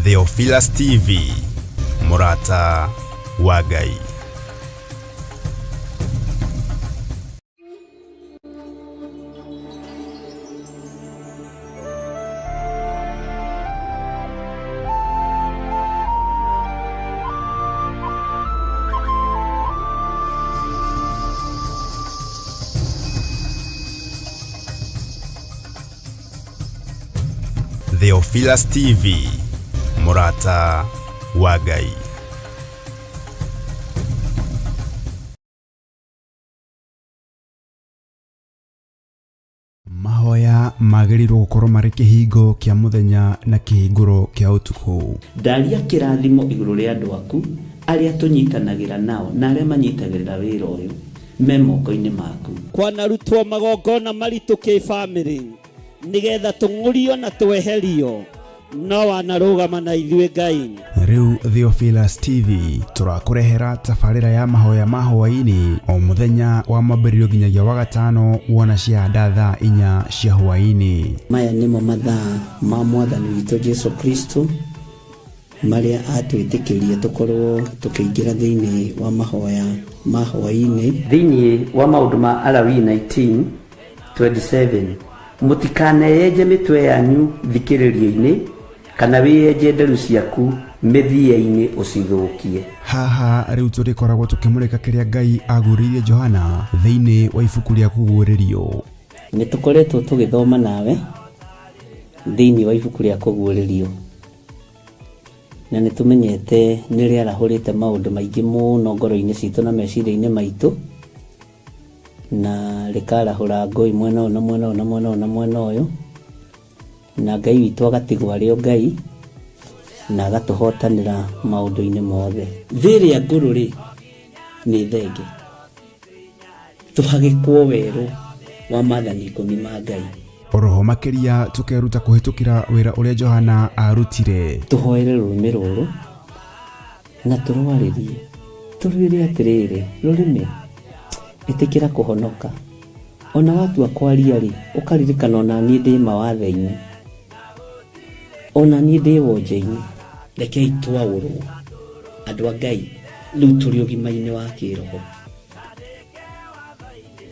Theophilus TV, mũrata wa Ngai. Theophilus TV, mũrata wa Ngai. Mahoya magĩrĩirwo gũkorwo marĩ kĩhingo kĩa mũthenya na kĩhingũro kĩa ũtukũ. Ndaria kĩrathimo igũrũ rĩa andũ aku arĩa tũnyitanagĩra nao na arĩa manyitagĩrĩra wĩra ũyũ me moko-inĩ maku. Kwanarutwo magongona maritũ kĩbamĩrĩ nĩgetha tũng'ũrio na tweherio no wanarũgama na ithuĩ Ngai. Rĩu Theophilus TV tũrakũrehera tabarĩra ya mahoya ma hwaĩ-inĩ o mũthenya wa mwambĩrĩrio nginyagia wa gatano wona ciahanda thaa 4 cia hwaĩ-inĩ. Maya nĩmo mathaa ma Mwathani witũ Jesu Kristo marĩa atwĩtĩkĩrie tũkorwo tũkĩingĩra thĩinĩ wa mahoya ma hwaĩ-inĩ. Thĩinĩ wa maũndũ ma Alawii 19:27, mũtikaneyenje mĩtwe yanyu thikĩrĩrio-inĩ, kana wĩyenje nderu ciaku mĩthia-inĩ ũcithũkie. Haha rĩu tũrĩkoragwo tũkĩmũrĩka kĩrĩa Ngai aguũrĩirie Johana thĩinĩ wa ibuku rĩa Kũguũrĩrio. Nĩ tũkoretwo tũgĩthoma nawe thĩinĩ wa ibuku rĩa Kũguũrĩrio, na nĩ tũmenyete nĩ rĩarahũrĩte maũndũ maingĩ mũno ngoro-inĩ citũ na meciria-inĩ maitũ, na rĩkarahũra ngũĩ mwena ũyũ na mwena ũyũ na mwena ũyũ na mwena ũyũ, na Ngai witũ agatigwo arĩ o Ngai na agatũhotanĩra maũndũ-inĩ mothe. Thĩ ĩrĩa ngũrũ rĩ, nĩ thenge, tũhagĩkwo werũ wa maathani ikũmi ma Ngai. Oroho makĩria tũkeruta kũhĩtũkĩra wĩra ũrĩa Johana arutire. Tũhoere rũrĩmĩ rũrũ na tũrwarĩrie, tũrwĩre atĩrĩrĩ, rũrĩmĩ, ĩtĩkĩra kũhonoka. Ona watua kwaria-rĩ, ũkaririkana ona niĩ ndĩ mawathe-inĩ, ona niĩ ndĩ wonje-inĩ. Rekei twaũrwo andũ a Ngai, rĩu tũrĩ ũgima-inĩ wa kĩroho.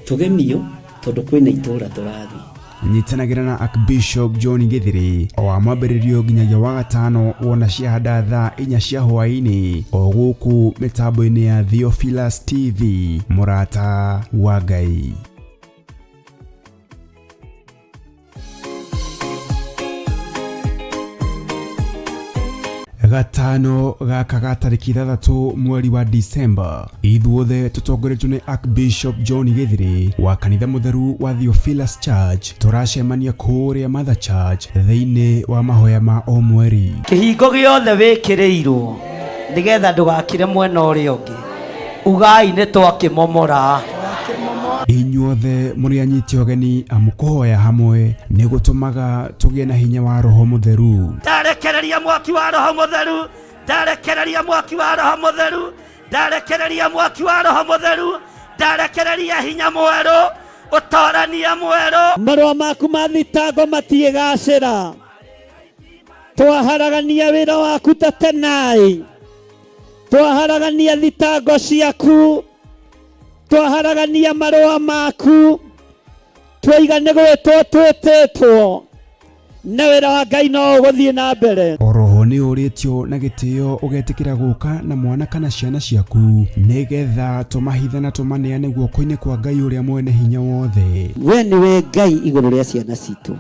Tũgemio tondũ kwĩna itũra tũrathiĩ. Nyitanagĩra na Archbishop John Gĩthĩrĩ o wa mwambĩrĩrio nginyagia wa gatano wona ciahanda thaa 4 cia hwaĩ-inĩ o gũkũ mĩtambo-inĩ ya Theophilus TV, mũrata wa Ngai. Gatano gaka ga tarĩki 6 mweri wa Disemba, ithuothe tũtongoretio nĩ Archbishop John Gĩthĩrĩ wa kanitha mũtheru wa Theophilus Church tũracemania kũrĩa Mother Church thĩinĩ wa mahoya ma o mweri. Kĩhingo gĩothe wĩkĩrĩirwo nĩgetha ndũgakire mwena ũrĩa ũngĩ, ugai nĩ twakĩmomora. Inyuothe mũrĩ anyiti ũgeni amu kũhoya hamwe nĩ gũtũmaga tũgĩe na hinya wa Roho Mũtheru. Ndarekereria mwaki wa Roho Mũtheru, ndarekereria mwaki wa Roho Mũtheru, ndarekereria mwaki wa Roho Mũtheru, ndarekereria hinya mwerũ, ũtorania mwerũ. Marũa maku ma thitango matiĩgacĩra, twaharagania wĩra waku ta tenai, twaharagania thitango ciaku, twaharagania marũa maku, twaiga nĩ gwĩtwo twĩtĩtwo, na wĩra wa Ngai no ũgũthiĩ na mbere. Oroho nĩ ũrĩtio na gĩtĩo ũgetĩkĩra gũka na mwana kana ciana ciaku nĩgetha tũmahithe na tũmaneane guoko-inĩ kwa Ngai ũrĩa mwene hinya wothe. We nĩwe Ngai igũrũ rĩa ciana citũ.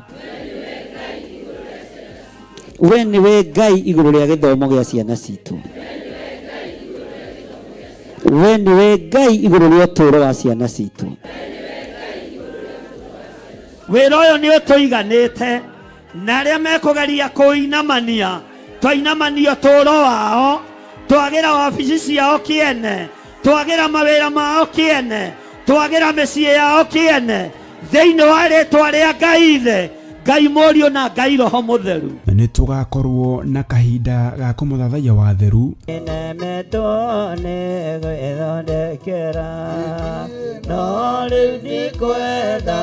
We nĩwe Ngai igũrũ rĩa gĩthomo gĩa ciana citũ. We nĩwe Ngai igũrũ rĩa ũtũũro wa ciana citũ. Wĩra ũyũ nĩ ũtũiganĩte, na arĩa mekũgeria kũinamania, twainamania ũtũũro wao, twagĩra wabici ciao kĩene, twagĩra mawĩra mao kĩene, twagĩra mĩciĩ yao kĩene, thĩinĩ wa rĩtwa rĩa Ngai Ithe, Ngai Mũriũ na Ngai Roho Mũtheru. Nĩ tũgakorwo na kahinda ga kũmũthathaiya wa theru. Nemetwo nĩ gwĩthondekera, no rĩu ndikwenda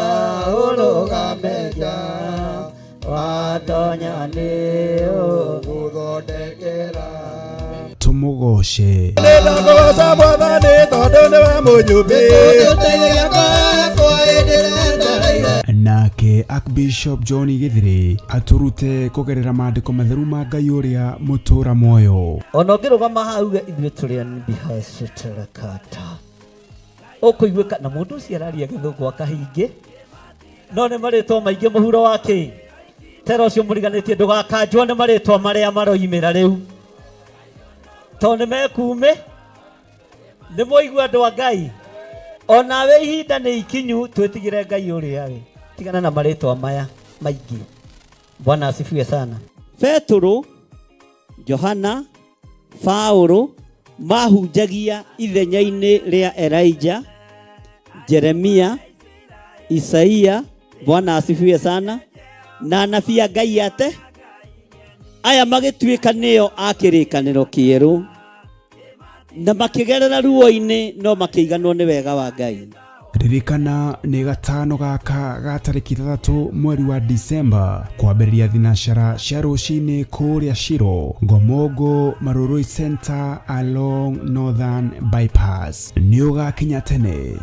ũrũgame nja, watonya nĩ ũgũthondeka. Tũmũgoce. Nake Archbishop John Githiri atũrute kũgerera maandĩko matheru ma Ngai ũrĩa mũtũra muoyo. Ona ũngĩrũgama hau uge ithuĩ tũrĩ anbihacĩtĩrakata ũkũiguĩka na mũndũ ũcio araria gĩthũngũ akahingĩ no nĩ marĩtwa maingĩ mũhuro wa kĩ tera ũcio mũriganĩtie ndũgakanjwo nĩ marĩtwa marĩa maroimĩra rĩu tondũ nĩ mekuumĩ nĩ mwaigua andũ a Ngai onawe ihinda nĩ ikinyu twĩtigĩre Ngai ũrĩa we tigana na marĩtwa maya maingĩ. Bwana asifiwe sana. Petũrũ, Johana, Paũlũ mahunjagia ithenya-inĩ rĩa Elijah, Jeremia, Isaia. Bwana asifiwe sana. Na anabii a Ngai ate aya magĩtuĩka nĩo a kĩrĩkanĩro kĩerũ na makĩgerera ruo-inĩ no makĩiganwo nĩ wega wa Ngai. Ririkana nĩ gatano gaka ga tarĩki 6 mweri wa Disemba kwambĩrĩria thinacara cia rũcinĩ kũrĩa Shiro Ngomongo Marurui Center along Northern Bypass. Nĩ ũgakinya tene.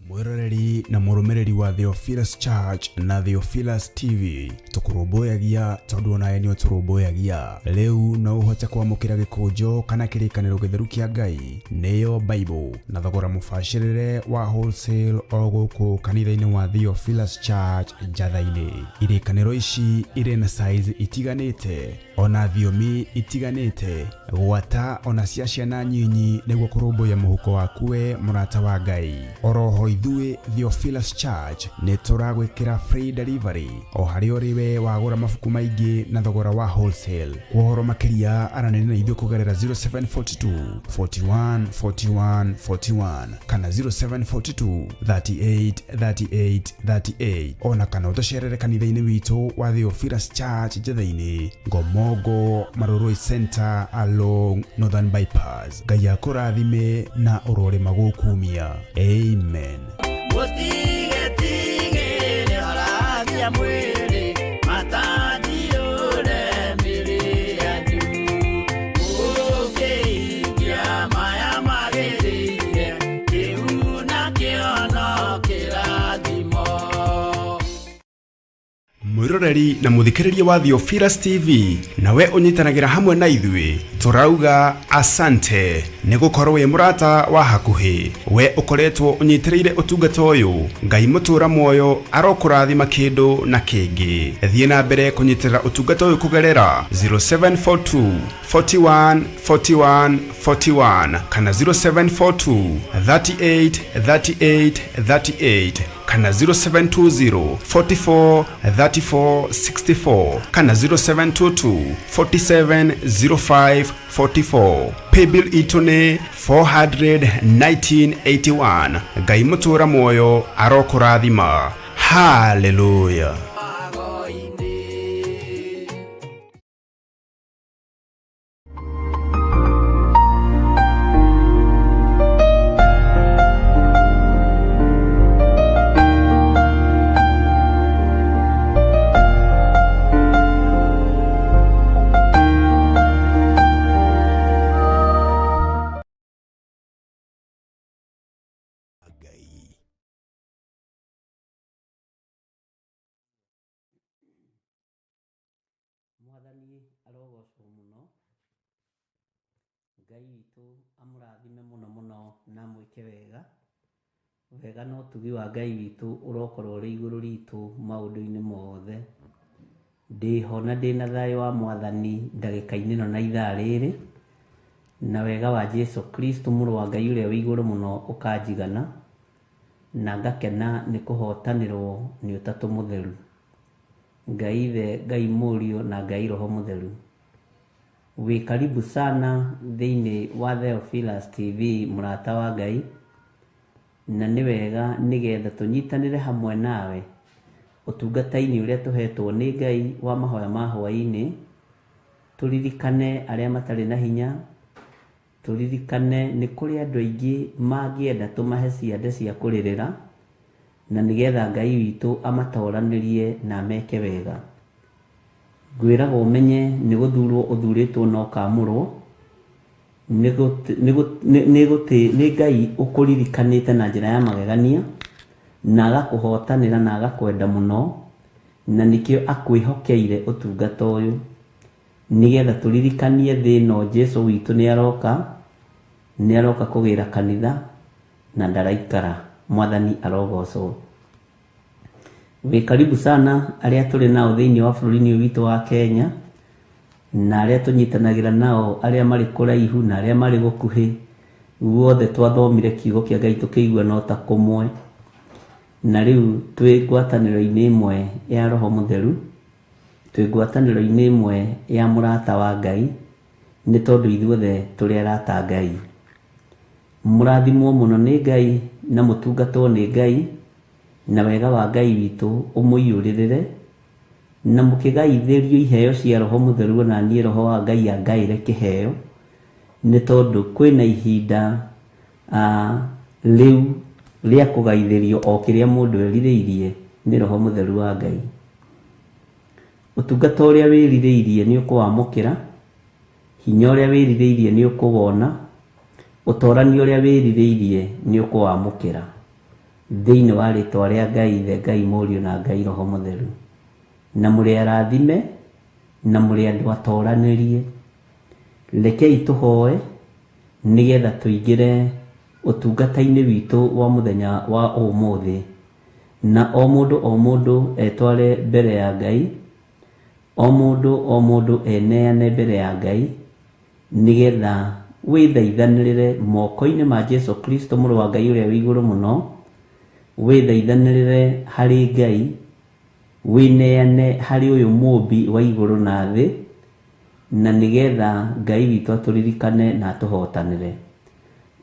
Mwiroreri na mũrũmĩrĩri wa Theophilus Church na Theophilus TV tũkũrũmbũyagia tondũ onawe nĩ ũtũrũmbũyagia. Rĩu no ũhote kwamũkĩra gĩkũnjo kana kĩrĩkanĩro gĩtheru kĩa Ngai nĩyo Bible na thogora mũbacĩrĩre wa wholesale o gũkũ kanitha-inĩ wa Theophilus Church Njatha-inĩ. Irĩkanĩro ici irĩ na size itiganĩte ona thiomi itiganĩte gwata ona cia ciana nyinyi nĩguo kũrũmbũiya mũhuko waku we mũrata wa Ngai. Oroho ithuĩ Theophilus Church nĩ tũragwĩkĩra free delivery o harĩa ũrĩ we wagũra mabuku maingĩ na thogora wa wholesale. Kwa ũhoro makĩria aranĩria na ithuĩ kũgerera 0742 41 41 41 kana 0742 38 38 38 ona kana ũtũcerere kanitha-inĩ witũ wa Theophilus Church Njatha-inĩ Ngomongo Marurui Center along Northern Bypass. Ngai akũrathime na ũrorĩma gũkumia. Amen. Mwiroreri na mũthikĩrĩria wa Theophilus TV nawe ũnyitanagĩra hamwe na ithuĩ tũrauga asante nĩ gũkorwo wĩ mũrata wa hakuhĩ we ũkoretwo ũnyitĩrĩire ũtungata ũyũ. Ngai mũtũra muoyo arokũrathima kĩndũ na kĩngĩ. Thiĩ na mbere kũnyitĩrĩra ũtungata ũyũ kũgerera 0742 41 41 41 kana 0742 38 38 38 kana 0720 44 34 64 kana 0722 47 05 44. Paybill itũ nĩ 41981. Ngai mũtũra muoyo arokũrathima. Hallelujah. Mwathani arogocwo mũno. Ngai witũ amũrathime mũno mũno na amwĩke wega. Wega na ũtugi wa Ngai witũ ũrokorwo ũrĩ igũrũ ritũ maũndũ-inĩ mothe. Ndĩho na ndĩna thayũ wa Mwathani ndagĩka-inĩ ĩno na ithaa rĩrĩ, na wega wa Jesu Kristo mũrũ wa Ngai ũrĩa wĩ igũrũ mũno ũkanjigana, na ngakena nĩ kũhotanĩrwo nĩ ũtatũ mũtheru. Ngai Ithe, Ngai Mũriũ na Ngai Roho Mũtheru. Wĩ karibu sana thĩinĩ wa Theophilus TV mũrata wa Ngai, na nĩ wega nĩgetha tũnyitanĩre hamwe nawe ũtungata-inĩ ũrĩa tũhetwo nĩ Ngai wa mahoya ma hwaĩ-inĩ, tũririkane arĩa matarĩ na hinya, tũririkane nĩ kũrĩ andũ aingĩ mangĩenda tũmahe ciande cia kũrĩrĩra, na nĩgetha Ngai witũ amatoranĩrie na ameke wega. Ngwĩraga ũmenye nĩ gũthurwo ũthurĩtwo na ũkamũrwo, nĩ Ngai ũkũririkanĩte na njĩra ya magegania, na agakũhotanĩra na agakwenda mũno, na nĩkĩo akwĩhokeire ũtungata ũyũ, nĩgetha tũririkanie thĩ ĩno Jesu witũ nĩ aroka, nĩ aroka kũgĩra kanitha na ndaraikara. Mwathani arogocwo. Wĩ karibu sana arĩa tũrĩ nao thĩinĩ wa bũrũri-inĩ ũyũ witũ wa Kenya, na arĩa tũnyitanagĩra nao arĩa marĩ kũraihu na arĩa marĩ gũkuhĩ, guothe twathomire kiugo kĩa Ngai tũkĩigua no ta kũmwe, na rĩu twĩ ngwatanĩro-inĩ ĩmwe ya Roho Mũtheru, twĩ ngwatanĩro-inĩ ĩmwe ya mũrata wa Ngai, nĩ tondũ ithuothe tũrĩ arata a Ngai. Mũrathimwo mũno nĩ Ngai na mũtungatwo nĩ Ngai, na wega wa Ngai witũ ũmũiyũrĩrĩre, na mũkĩgaithĩrio iheo cia Roho Mũtheru, ona niĩ Roho wa Ngai angaĩre kĩheo, nĩ tondũ kwĩna ihinda rĩu rĩa kũgaithĩrio o kĩrĩa mũndũ erirĩirie nĩ Roho Mũtheru wa Ngai. Ũtungata ũrĩa wĩrirĩirie nĩ ũkũwamũkĩra, hinya ũrĩa wĩrirĩirie nĩ ũkũwona, ũtorania ũrĩa wĩrirĩirie nĩ ũkũwamũkĩra, thĩinĩ wa rĩtwa rĩa Ngai Ithe, Ngai Mũriũ na Ngai Roho Mũtheru. Na mũrĩ arathime, na mũrĩ andũ atoranĩrie. Rekei tũhoe nĩgetha tũingĩre ũtungata-inĩ witũ wa mũthenya wa ũmũthĩ, na o mũndũ o mũndũ etware mbere ya Ngai, o mũndũ o mũndũ eneane mbere ya Ngai, nĩgetha wĩthaithanĩrĩre moko-inĩ ma Jesu Kristo mũrũ wa Ngai ũrĩa wĩ igũrũ mũno, wĩthaithanĩrĩre harĩ Ngai, wĩneane harĩ ũyũ mũmbi wa igũrũ na thĩ, na nĩgetha Ngai witũ atũririkane na atũhotanĩre.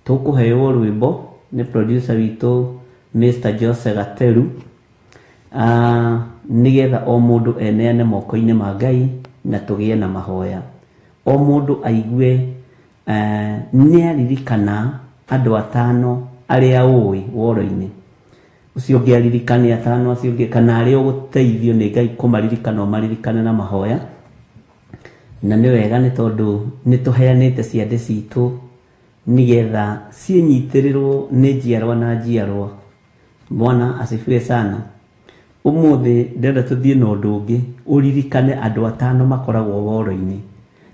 Tũkũheo rwĩmbo nĩ producer witũ Mr. Jose Gateru, nĩgetha o mũndũ eneane moko-inĩ ma Ngai na tũgĩe na mahoya. O mũndũ aigue nĩ aririkana andũ atano arĩa ũĩ woro-inĩ ũcio ũngĩ, aririkane atano acio ũngĩ, kana arĩa ũgũteithio nĩ Ngai kũmaririkana ũmaririkane na mahoya. Na nĩ wega nĩ tondũ nĩ tũheanĩte ciande citũ nĩgetha ciĩnyitĩrĩrwo nĩ njiarwa na njiarwa. Bwana asifiwe sana. Ũmũthĩ ndĩrenda tũthiĩ na ũndũ ũngĩ, ũririkane andũ atano makoragwo woro-inĩ,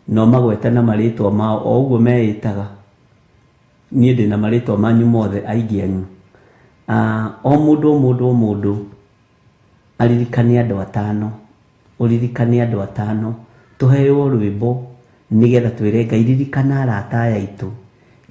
na ũmagwete na marĩtwa mao o ũguo meĩtaga. Niĩ ndĩna marĩtwa manyu mothe aingĩ anyu. O mũndũ o mũndũ o mũndũ aririkane andũ atano, ũririkane andũ atano, tũheo rwĩmbo nĩgetha twĩre Ngai ririkana arata aya aitũ,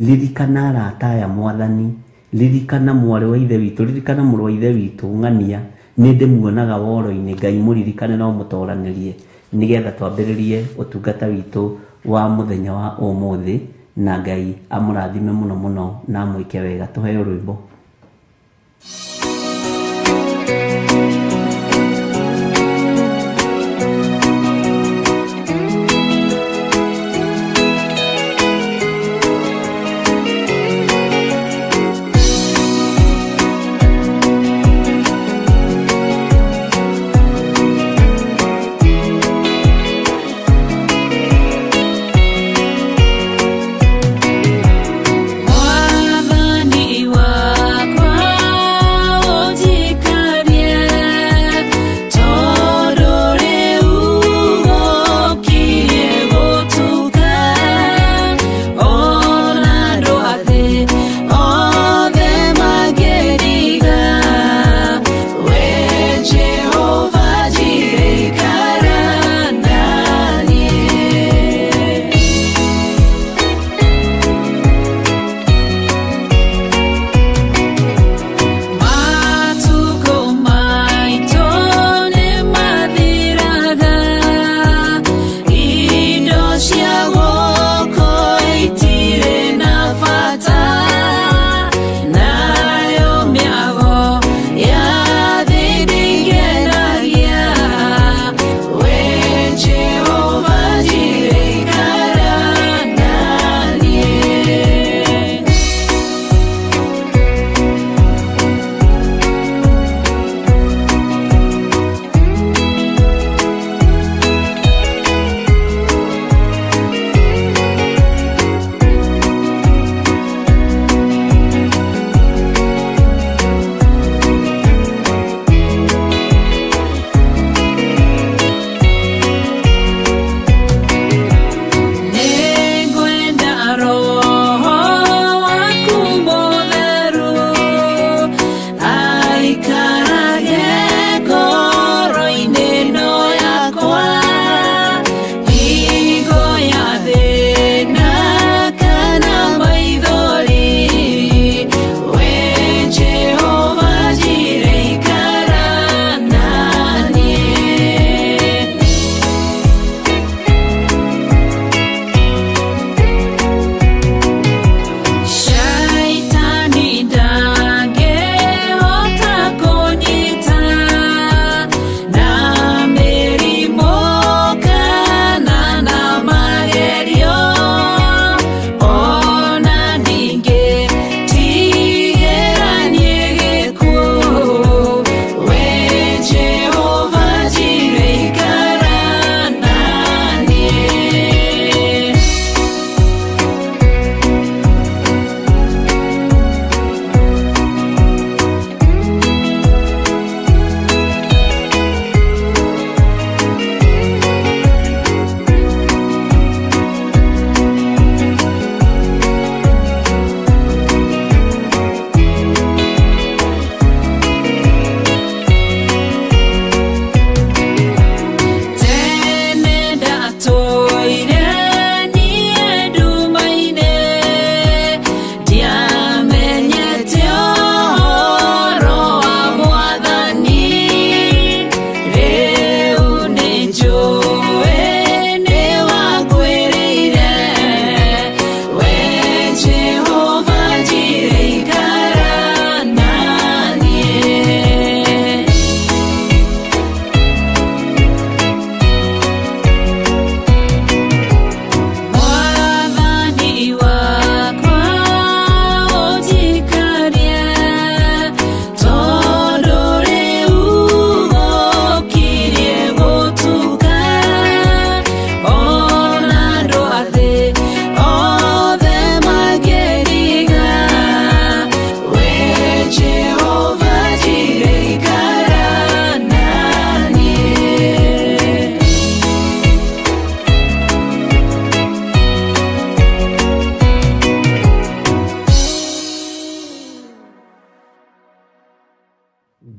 ririkana arata aya Mwathani, ririkana mwarĩ wa ithe witũ, ririkana mũrũ wa ithe witũ ng'ania, nĩ ndĩmuonaga woro-inĩ, Ngai mũririkane na ũmũtoranĩrie, nĩgetha twambĩrĩrie ũtungata witũ wa mũthenya wa ũmũthĩ, na Ngai amũrathime mũno mũno na amwĩke wega. Tũheo rwĩmbo. Mwathani wakwa.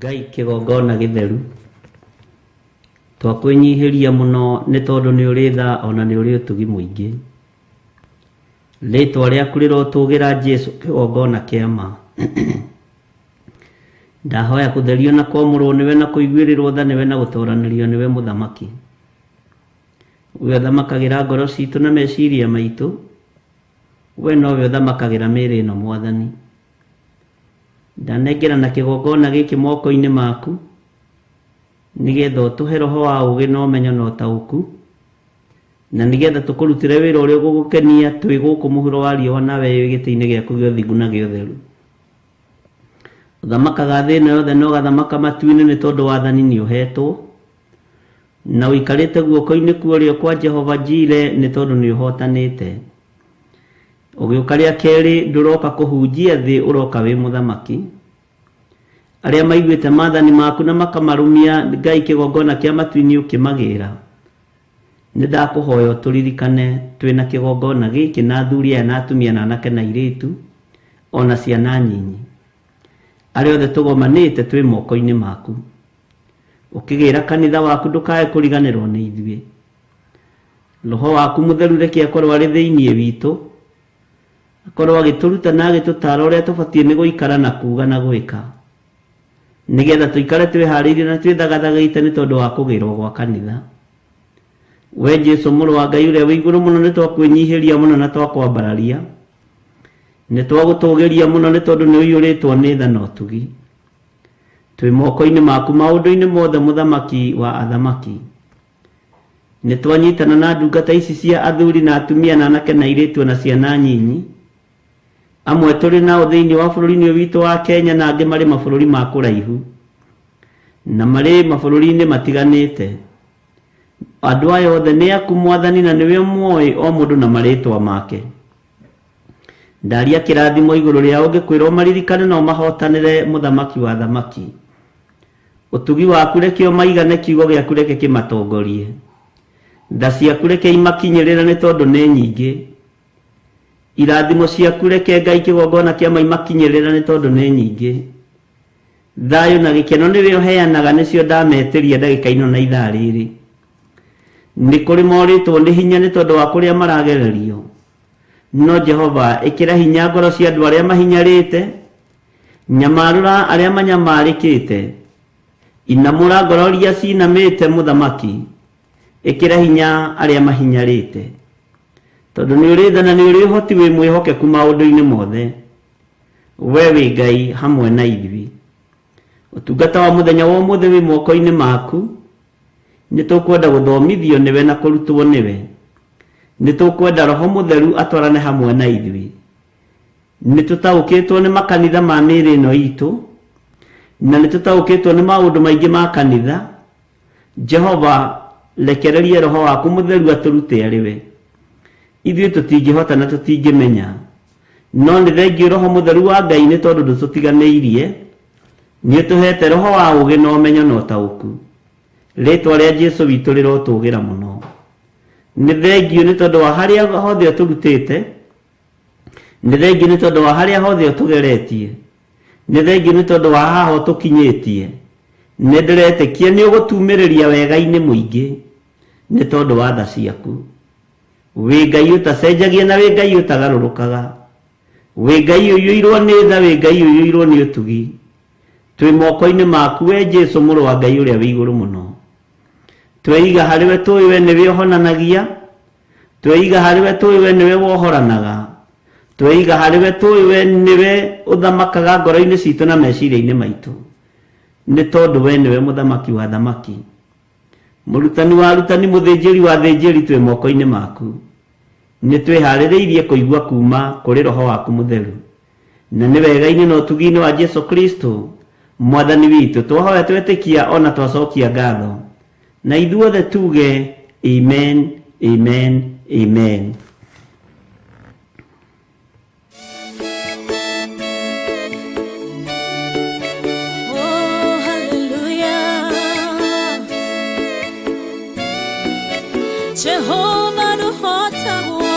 Ngai kĩgongona gĩtheru, twakwĩnyihĩria mũno nĩ tondũ nĩ ũrĩ tha ona nĩ ũrĩ ũtugi mũingĩ. Rĩtwa rĩaku rĩrotũgĩra Jesu kĩgongona kĩa ma. Ndahoya kũtherio na kwamũrwo nĩwe na kũiguĩrĩrwo tha nĩwe na gũtoranĩrio nĩwe mũthamaki. We ũthamakagĩra ngoro citũ na meciria maitũ, we nowe ũthamakagĩra mĩĩrĩ ĩno mwathani. Ndanengerana kĩgongona gĩkĩ moko-inĩ maku, nĩgetha ũtũhe roho wa ũũgĩ na ũmenyo na ũtaũku, na nĩgetha tũkũrutĩre wĩra ũrĩa ũgũgũkenia twĩ gũkũ mũhuro wa riũa nawe wĩ gĩtĩ-inĩ gĩaku gĩa ũthingu na gĩa ũtheru. Ũthamakaga thĩ ĩno yothe na ũgathamaka matu-inĩ nĩ tondũ wathani nĩ ũhetwo, na ũikarĩte guoko-inĩ kwa ũrĩo kwa Jehova Jire nĩ tondũ nĩ ũhotanĩte. Ũgĩũka rĩa kerĩ ndũroka kũhunjia thĩ, ũroka wĩ mũthamaki. Arĩa maiguĩte maathani maku na makamarũmia, Ngai kĩgongona kĩa matu-inĩ ũkĩmagĩra. Nĩ ndakũhoya ũtũririkane twĩ na kĩgongona gĩkĩ na athuri aya na atumia na anake na airĩtu ona ciana nyinyi. Arĩa othe tũgomanĩte twĩ moko-inĩ maku. Ũkĩgĩra kanitha waku ndũkae kũriganĩrwo nĩ ithuĩ. Roho waku mũtheru reke akorwo arĩ thĩinĩ witũ, akorwo agĩtũruta na agĩtũtaara ũrĩa tũbatiĩ nĩ gũikara na kuuga na gwĩka, nĩgetha tũikare twĩharĩirie na twĩthagathagĩte nĩ tondũ wa kũgĩrwo gwa kanitha. We Jesu mũrũ wa Ngai ũrĩa wĩ igũrũ mũno, nĩ twakwĩnyihĩria mũno na twakwambararia, nĩ twagũtũgĩria mũno nĩ tondũ nĩ ũiyũrĩtwo nĩ tha na ũtugi. Twĩ moko-inĩ maku maũndũ-inĩ mothe, mũthamaki wa athamaki. Nĩ twanyitana na ndungata ici cia athuri na atumia na anake na airĩtu na ciana nyinyi, amwe tũrĩ nao thĩinĩ wa bũrũri-inĩ ũyũ witũ wa Kenya na angĩ marĩ mabũrũri ma kũraihu na marĩ mabũrũri-inĩ matiganĩte. Andũ aya othe nĩ aku mwathani, na nĩwe ũmoĩ o mũndũ na marĩtwa make. Ndaria kĩrathimo igũrũ rĩao ngĩkwĩra ũmaririkane na ũmahotanĩre, mũthamaki wa athamaki. Ũtugi waku reke ũmaigane, kiugo gĩaku reke kĩmatongorie. Tha ciaku reke imakinyĩrĩre nĩ tondũ nĩ nyingĩ. Irathimo ciaku reke Ngai kĩgongona kĩa ma imakinyĩrĩre nĩ tondũ nĩ nyingĩ. Thayũ na gĩkeno nĩwe ũheanaga, nĩcio ndametĩria ndagĩka ĩno na ithaa rĩrĩ. Nĩ kũrĩ morĩtwo nĩ hinya nĩ tondũ wa kũrĩa maragererio, no Jehova ĩkĩra hinya ngoro cia andũ arĩa mahinyarĩte, nyamarũra arĩa manyamarĩkĩte, inamũra ngoro iria cinamĩte mũthamaki, ĩkĩra hinya arĩa mahinyarĩte, tondũ nĩ ũrĩ tha na nĩ ũrĩ ũhoti wĩ mwĩhokeku maũndũ-inĩ mothe. We wĩ Ngai hamwe na ithuĩ. Ũtungata wa mũthenya wa ũmũthĩ wĩ moko-inĩ maku. Nĩ tũkwenda gũthomithio nĩwe na kũrutwo nĩwe. Nĩ tũkwenda Roho Mũtheru atwarane hamwe na ithuĩ. Nĩ tũtaũkĩtwo nĩ makanitha ma mĩĩrĩ ĩno itũ, na nĩ tũtaũkĩtwo nĩ maũndũ maingĩ ma kanitha. Jehova, rekereria Roho waku Mũtheru atũrute arĩ we. Ithuĩ tũtingĩhota na tũtingĩmenya, no nĩ thengiũ Roho Mũtheru wa Ngai nĩ tondũ ndũtũtiganĩirie. Nĩ ũtũhete roho wa ũũgĩ na ũmenyo na ũtaũku. Rĩtwa rĩa Jesu witũ rĩrotũgĩra mũno. Nĩ thengiũ nĩ tondũ wa harĩa hothe ũtũrutĩte, nĩ thengiũ nĩ tondũ wa harĩa hothe ũtũgeretie, nĩ thengiũ nĩ tondũ wa haha ũtũkinyĩtie. Nĩ ndĩretĩkia nĩ ũgũtumĩrĩria wega-inĩ mũingĩ nĩ tondũ wa tha ciaku. Wĩ Ngai ũtacenjagia na wĩ Ngai ũtagarũrũkaga. Wĩ Ngai ũiyũirwo nĩ tha, wĩ Ngai ũiyũirwo nĩ ũtugi. Twĩ moko-inĩ maku we Jesu mũrũ wa Ngai ũrĩa wĩ igũrũ mũno. Tweiga harĩ we tũĩ we nĩwe ũhonanagia, tweiga harĩ we tũĩ we nĩwe wohoranaga, tweiga harĩ we tũĩ we nĩwe ũthamakaga ngoro-inĩ citũ na meciria-inĩ maitũ, nĩ tondũ we nĩwe mũthamaki wa athamaki, mũrutani wa arutani, mũthĩnjĩri wa athĩnjĩri. Twĩ moko-inĩ maku. Nĩ twĩharĩrĩirie kũigua kuma kũrĩ Roho waku Mũtheru, na nĩ wega-inĩ na ũtugi-inĩ wa Jesu Kristo mwathani witũ twahoya, twetĩkia ona twacokia ngatho, na ithuothe tuge amen, amen, amen. Oh, hallelujah. Jehovah ndũhotagwo,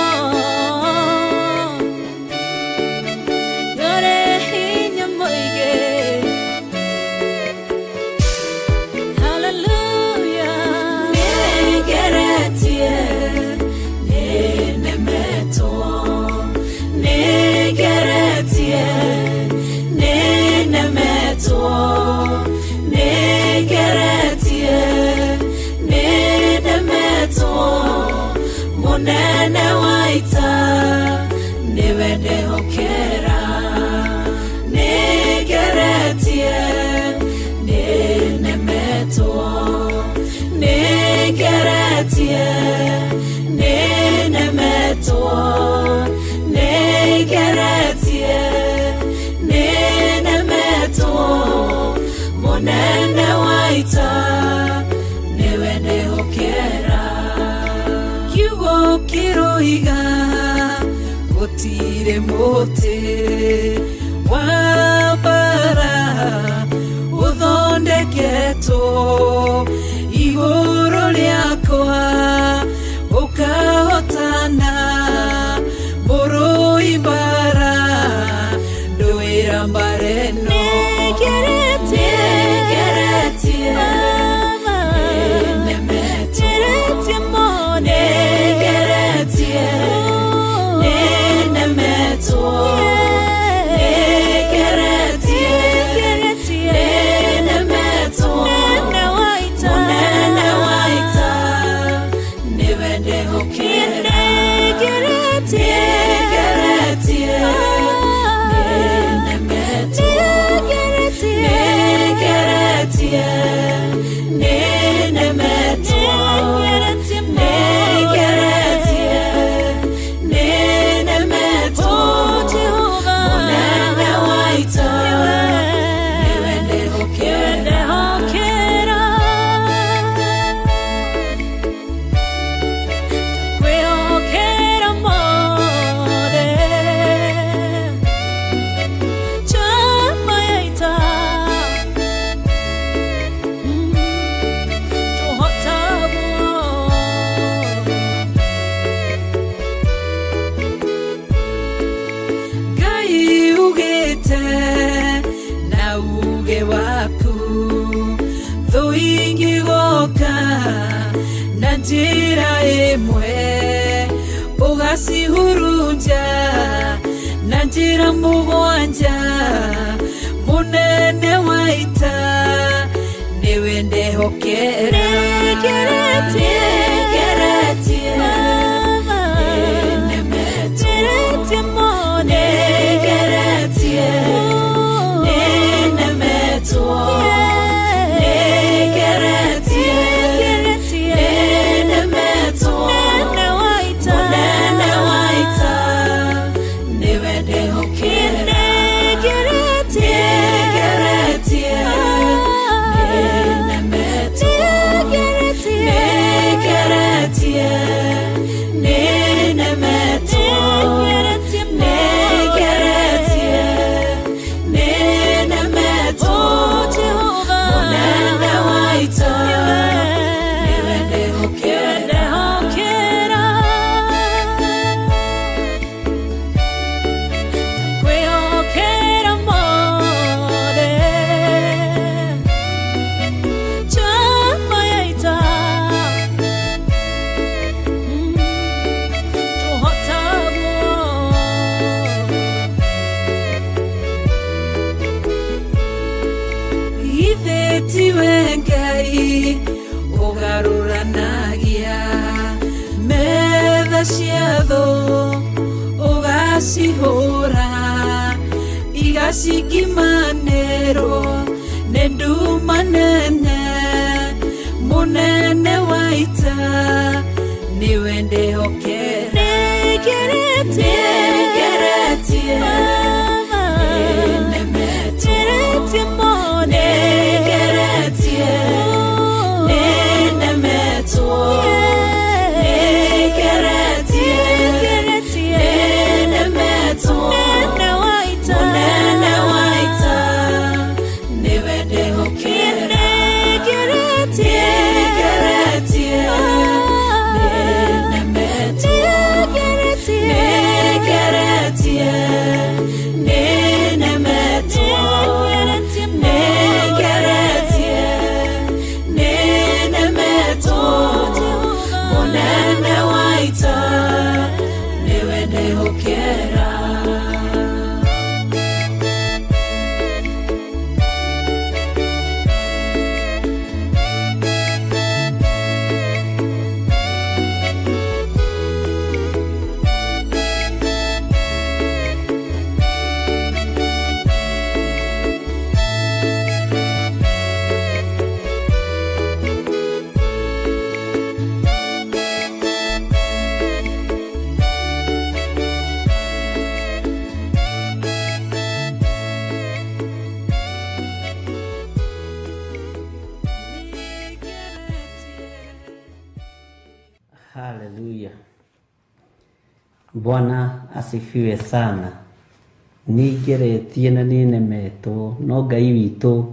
nĩũrĩ hinya mũingĩ. Nĩngeretie, nĩnemetwo, nĩngeretie, nĩnemetwo, mũnene wa ita nĩwe ndehokera. Nĩngeretie, nĩnemetwo, nĩngeretie, nĩnemetwo, nĩngeretie, nĩnemetwo, mũnene wa ita nĩwe ndehokera. Kiugo kĩroiga gũtirĩ mũtĩ wa mbara ũthondeketwo igũrũ rĩakwa ũkahotana mũrũi mbara ndũĩra mbara ĩno. Nĩngeretie, Nĩngeretie, nĩnemetwo, ngeretie mũno. nĩngeretie, nĩnemetwo, nĩngeretie, Ngeretie, nĩnemetwo, mũnene wa ita. mũnene wa ita nĩwe ndehokera. Nĩngeretie, Nĩngeretie, nĩnemetwo, ngeretie, nĩngeretie, nĩnemetwo, ngeretie mũno. nĩngeretie, nĩnemetwo, Jehova, mũnene wa ita nĩwe ndehokera. Ndehokera. Kwĩhokera mothe. Njamba ya ita. Tũhotagwo. Ngai ugĩte na uge waku thũ ingĩgoka na njĩra ĩmwe ũgacihurunja na njĩra mũgwanja mũnene wa ita nĩwe ndehokera. Nĩngeretie, Nĩngeretie, Baba, nĩnemetwo, ngeretie mũno. nĩngeretie, nĩnemetwo, nĩngeretie, Ngeretie, nĩnemetwo, mũnene wa ita. mũnene wa ita nĩwe ndehokera. Nĩngeretie, Nĩngeretie, nĩnemetwo, ngeretie, nĩngeretie, nĩnemetwo, ngeretie mũno. nĩngeretie, nĩnemetwo, Jehova, mũnene wa ita nĩwe ndehokera. Ndehokera. Kwĩhokera mothe. Njamba ya ita. Tũhotagwo. Ithe tiwe Ngai ũgarũranagia metha cia thũ ũgacihũra igacikimanĩrwo nĩ nduma nene mũnene wa ita nĩwe ndehokera. Nĩngeretie, Nĩngeretie, Baba, nĩnemetwo, ngeretie mũno. nĩngeretie, nĩnemetwo, nĩngeretie, Ngeretie, nĩnemetwo, mũnene wa ita. mũnene wa ita nĩwe ndehokera. Nĩngeretie, Nĩngeretie, Haleluya. Bwana asifiwe sana. Nĩngeretie na nĩnemetwo, no Ngai witũ,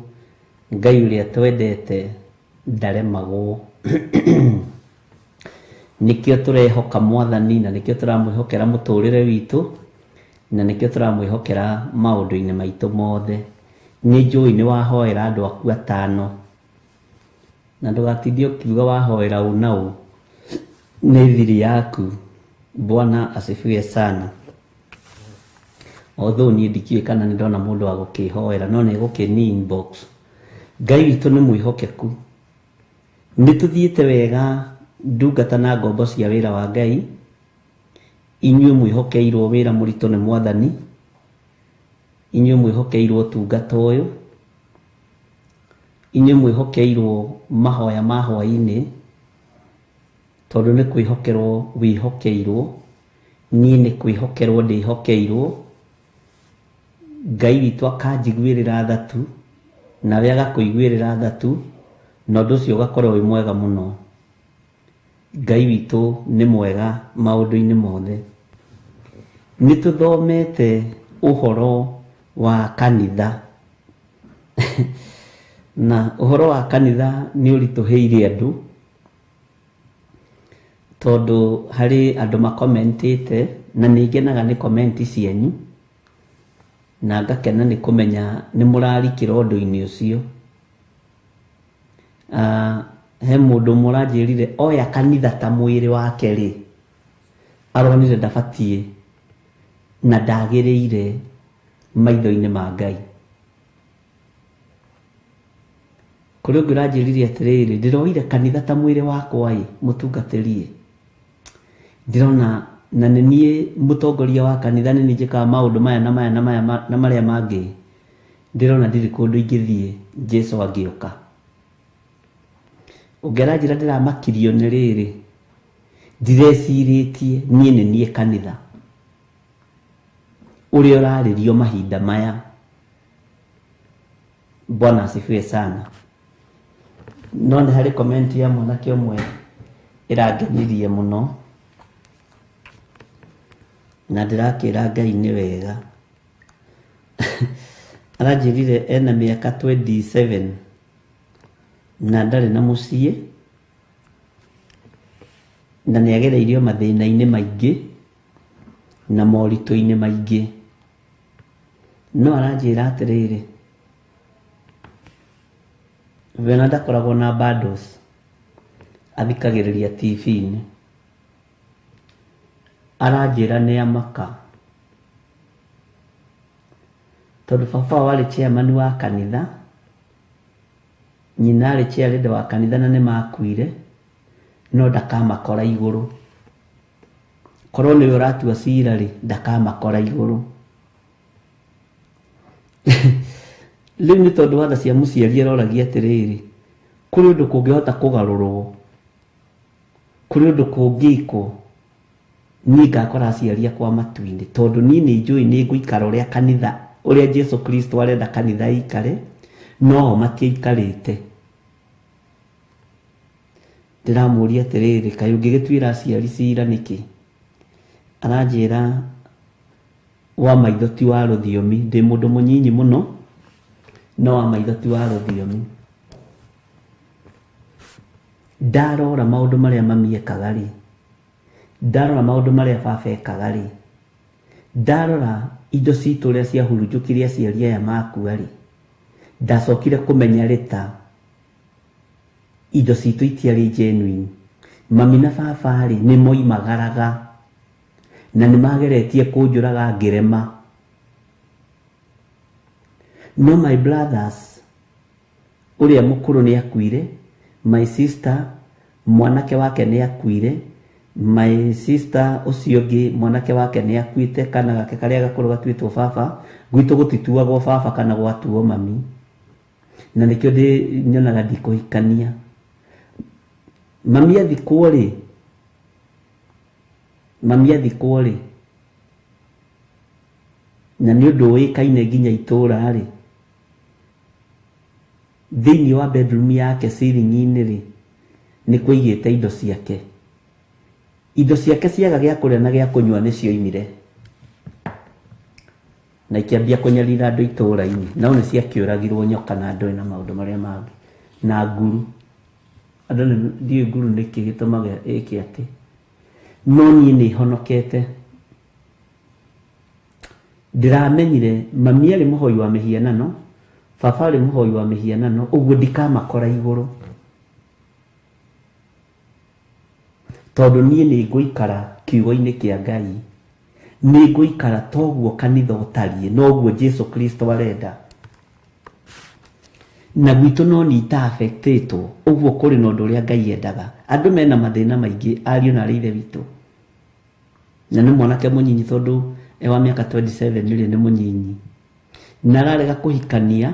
Ngai ũrĩa twendete, ndaremagwo. Nĩkĩo tũrehoka Mwathani na nĩkĩo tũramwĩhokera mũtũrĩre witũ na nĩkĩo tũramwĩhokera maũndũ-inĩ maitũ mothe. Nĩ njũĩ nĩ wahoera andũ aku atano, na ndũgatinde ũkiuga wahoera ũ na ũ, nĩ thiri yaku. Bwana asifiwe sana. Although niĩ ndikĩũĩ kana nĩ ndona mũndũ wa gũkĩhoera, no nĩ egũkĩni inbox. Ngai witũ nĩ mwĩhokeku. Nĩ tũthiĩte wega ndungata na ngombo cia wĩra wa Ngai, inyuĩ mwĩhokeirwo wĩra mũritũ nĩ Mwathani, inyuĩ mwĩhokeirwo ũtungata ũyũ, inyuĩ mwĩhokeirwo mahoya ma hwaĩ-inĩ, tondũ nĩ kwĩhokerwo wĩhokeirwo, niĩ nĩ kwĩhokerwo ndĩhokeirwo. Ngai witũ akanjiguĩrĩra tha tu, nawe agakũiguĩrĩra tha tu, na ũndũ ũcio ũgakorwo wĩ mwega mũno. Ngai witũ nĩ mwega maũndũ-inĩ mothe. Nĩ tũthomete ũhoro wa kanitha na ũhoro wa kanitha nĩ ũritũhĩire andũ, tondũ harĩ andũ makomentĩte, na nĩ ngenaga nĩ komenti cianyu, na ngakena nĩ kũmenya nĩ mũrarikĩra ũndũ-inĩ ũcio. He mũndũ ũmwe ũranjĩrire oya kanitha ta mwĩrĩ wake rĩ, aronire ndabatiĩ na ndagĩrĩire maitho-inĩ ma Ngai. Kũrĩ ũngĩ ũranjĩrire atĩrĩrĩ, ndĩroire kanitha ta mwĩrĩ wakwa ĩ, mũtungatĩri ĩ, ndĩrona na nĩ niĩ mũtongoria wa kanitha, nĩ niĩ njĩkaga maũndũ maya na maya na maya na marĩa mangĩ, ndĩrona ndirĩ kũndũ ingĩthiĩ Jesu angĩũka. Ũngĩ aranjĩra ndĩramakirio nĩ rĩrĩ, ndirecirĩtie niĩ nĩ niĩ kanitha ũrĩa ũrarĩrio mahinda maya. Bwana asifiwe sana. No nĩ harĩ comment ya mwanake ũmwe ĩrangenirie mũno, na ndĩrakĩra Ngai nĩ wega. Aranjĩrire ena mĩaka 27 na ndarĩ na mũciĩ, na nĩ agereirio mathĩna-inĩ maingĩ na moritũ-inĩ maingĩ, no aranjĩra atĩrĩrĩ, we ona ndakoragwo na bundles, athikagĩrĩria TV-inĩ. Aranjĩra nĩ amaka tondũ baba wao arĩ chairman wa kanitha, nyina arĩ chairlady wa kanitha na nĩ makuire, no ndakamakora igũrũ. Korwo nĩwe ũratua cira rĩ, ndakamakora igũrũ. Rĩu nĩ tondũ wa tha cia mũciari aroragia atĩrĩrĩ, kũrĩ ũndũ kũngĩhota kũgarũrwo, kũrĩ ũndũ kũngĩkwo, niĩ ngakora aciari akwa matu-inĩ, tondũ niĩ nĩ njũĩ nĩ ngũikara ũrĩa kanitha, ũrĩa Jesu Kristo arenda kanitha ĩikare, no o matiaikarĩte. Ndĩramũria atĩrĩrĩ, kaĩ ũngĩgĩtuĩra aciari cira nĩkĩ? Aranjĩra wa maitho ti wa rũthiomi, ndĩ mũndũ mũnyinyi mũno, no wa maitho ti wa rũthiomi. Ndarora maũndũ marĩa mami ekaga rĩ, ndarora maũndũ marĩa baba ekaga rĩ, ndarora indo citũ ũrĩa ciahurunjũkire aciari aya makua rĩ, ndacokire kũmenya rĩ ta indo citũ itiarĩ genuine. Mami na baba rĩ nĩ moimagaraga na nĩ mageretie kũnjũraga ngĩrema. No my brothers, ũrĩa mũkũrũ nĩ akuire, my sister mwanake wake nĩ akuire, my sister ũcio ũngĩ mwanake wake nĩ akuĩte, kana gake karĩa gakũrũ gatuĩtwo baba. Gwitũ gũtituagwo baba kana gwatuo mami, na nĩkĩo ndĩ nyonaga ndikũhikania. Mami athikwo rĩ, mami athikwo rĩ, na nĩ ũndũ ũĩkaine nginya itũũra rĩ, thĩinĩ wa bedroom yake ceiling-inĩ rĩ, nĩ kũigĩte indo ciake. Indo ciake ciaga gĩa kũrĩa na gĩa kũnyua nĩcio imire na ikĩambia kũnyarira andũ itũũra-inĩ, nao nĩ ciakĩũragirwo nyoka na ndũĩ na maũndũ marĩa mangĩ na nguru. Andũ ndiũĩ nguru nĩkĩ gĩtũmaga ĩke atĩ, no niĩ nĩ honokete. Ndĩramenyire mami arĩ mũhoi wa mĩhianano, baba arĩ mũhoi wa mĩhianano, ũguo ndikamakora igũrũ, tondũ niĩ nĩ ngũikara kiugo-inĩ kĩa Ngai, nĩ ngũikara toguo kanitha ũtariĩ, noguo Jesu Kristo arenda. Na gwitũ no nĩ ita-affectĩtwo, ũguo kũrĩ na ũndũ ũrĩa Ngai endaga. Andũ mena mathĩna maingĩ, ariũ na arĩ ithe witũ, na nĩ mwanake mũnyinyi tondũ e wa mĩaka 27 rĩ, nĩ mũnyinyi, na ararega kũhikania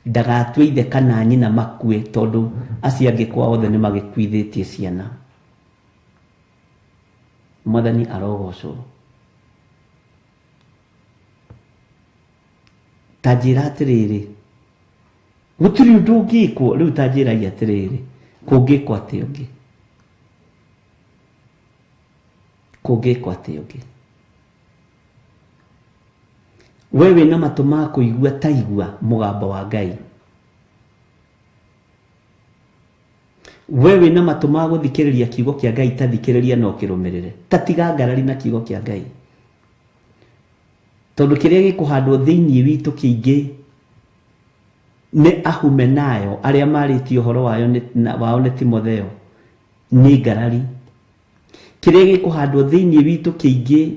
ndagatue ithe kana nyina makue, tondũ acio angĩ kwao othe nĩ magĩkuithĩtie ciana. Mwathani arogocwo. Ta njĩra atĩrĩrĩ, gũtirĩ ũndũ ũngĩkwo rĩu, ta njĩrai atĩrĩrĩ, kũngĩkwo atĩa ũngĩ? Kũngĩkwo atĩa ũngĩ? We wĩna matũ ma kũigua, ta igua mũgambo wa Ngai. We wĩna matũ ma gũthikĩrĩria kiugo kĩa Ngai, ta thikĩrĩria na ũkĩrũmĩrĩre. Ta tiga ngarari na kiugo kĩa Ngai, tondũ kĩrĩa gĩkũhandwo thĩinĩ witũ kĩingĩ nĩ ahumenayo arĩa marĩtie ũhoro wayo wao nĩ Timotheo, nĩ ngarari. Kĩrĩa gĩkũhandwo thĩinĩ witũ kĩingĩ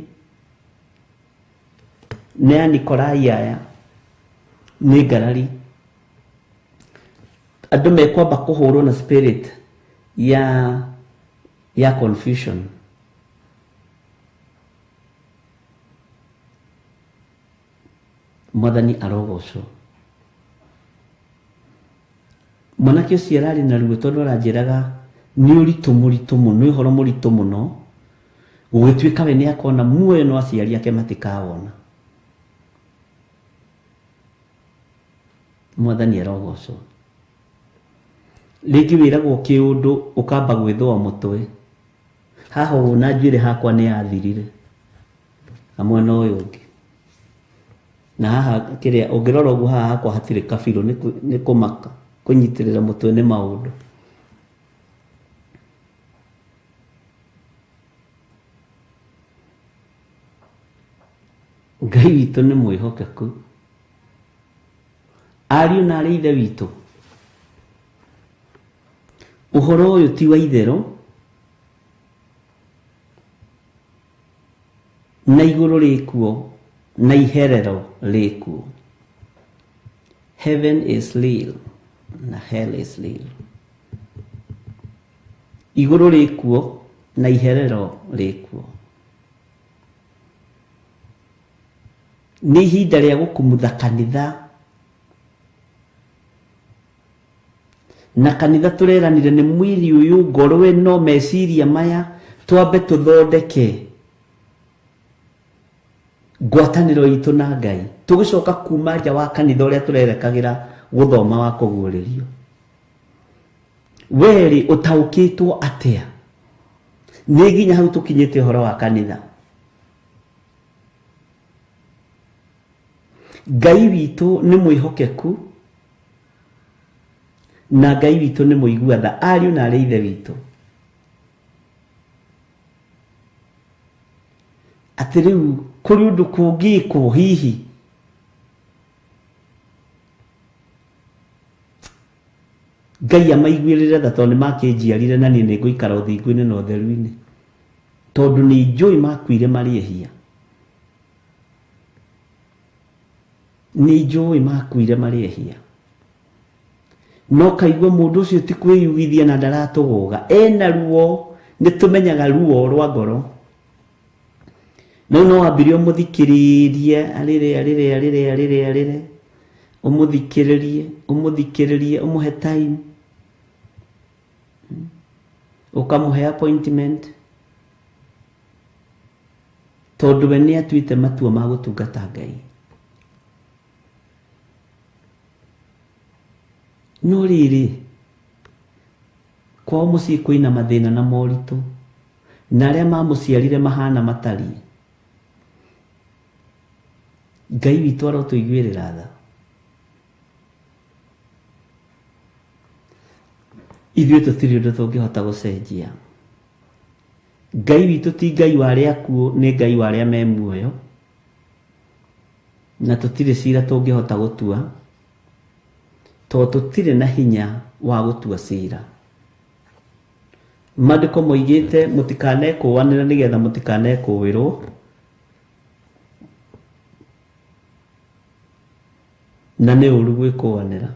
nĩ Anikolai aya, nĩ ngarari. Andũ mekwamba kũhũrwo na spirit ya confusion. Mwathani arogocwo. Mwanake ũcio ararĩ na ruo, tondũ aranjĩraga nĩ ũritũ mũritũ mũno, nĩ ũhoro mũritũ mũno gũgĩtuĩka we nĩ akona muoyo no aciari ake matikawona. Mwathani arogocwo. Rĩngĩ wĩragwo kĩũndũ ũkamba gwĩthũa mũtwe haha ũguo, na njuĩrĩ hakwa nĩ yathirire na mwena ũyũ ũngĩ, na haha kĩrĩa ũngĩrora ũguo haha hakwa hatirĩ kabirũ, nĩ kũmaka kũnyitĩrĩra mũtwe nĩ maũndũ. Ngai witũ nĩ mwĩhokeku, ariũ na arĩ ithe witũ. Ũhoro ũyũ ti wa itherũ, na igũrũ rĩkuo na iherero rĩkuo. Heaven is real na hell is real. Igũrũ rĩkuo na iherero rĩkuo. Nĩ ihinda rĩa gũkumutha kanitha, na kanitha tũreranire nĩ mwĩrĩ ũyũ, ngoro ĩno, meciria maya, twambe tũthondeke ngwatanĩro itũ na Ngai, tũgĩcoka kuma nja wa kanitha ũrĩa tũrerekagĩra gũthoma wa kũguũrĩrio. Werĩ ũtaũkĩtwo atĩa nĩ nginya hau tũkinyĩte ũhoro wa kanitha? Ngai witũ nĩ mwĩhokeku, na Ngai witũ nĩ mũigua tha, ariũ na arĩ ithe witũ. Atĩ rĩu kũrĩ ũndũ kũngĩkwo hihi? Ngai amaiguĩrĩre tha, tondũ nĩ makĩnjiarire, na niĩ nĩ ngũikara ũthingu-inĩ na ũtheru-inĩ, tondũ nĩ njũĩ makuire marĩ ehia. Nĩ njũĩ makuire marĩ ehia, no kaigua mũndũ ũcio ti kwĩyugithia na ndaratũgũga, ena ruo, nĩ tũmenyaga ruo rwa ngoro. No wambire ũmũthikĩrĩrie arĩre arĩre arĩre arĩre arĩre, ũmũthikĩrĩrie ũmũthikĩrĩrie, ũmũhe time, ũkamũhe appointment, tondũ we nĩ atuĩte matua ma gũtungata Ngai. No rĩrĩ, kwao mũciĩ kwĩna mathĩna na moritũ. Na arĩa mamũciarire mahana matariĩ. Ngai witũ arotũiguĩrĩra tha. Ithuĩ tũtirĩ ũndũ tũngĩhota gũcenjia. Ngai witũ ti Ngai wa arĩa akuũ, nĩ Ngai wa arĩa me muoyo. Na tũtirĩ cira tũngĩhota gũtua, tondũ tũtirĩ na hinya wa gũtua cira. Maandĩko moigĩte mũtikanekũũanĩre nĩgetha mũtikanekũũĩrwo. Na nĩ ũru gwĩkũũanĩra.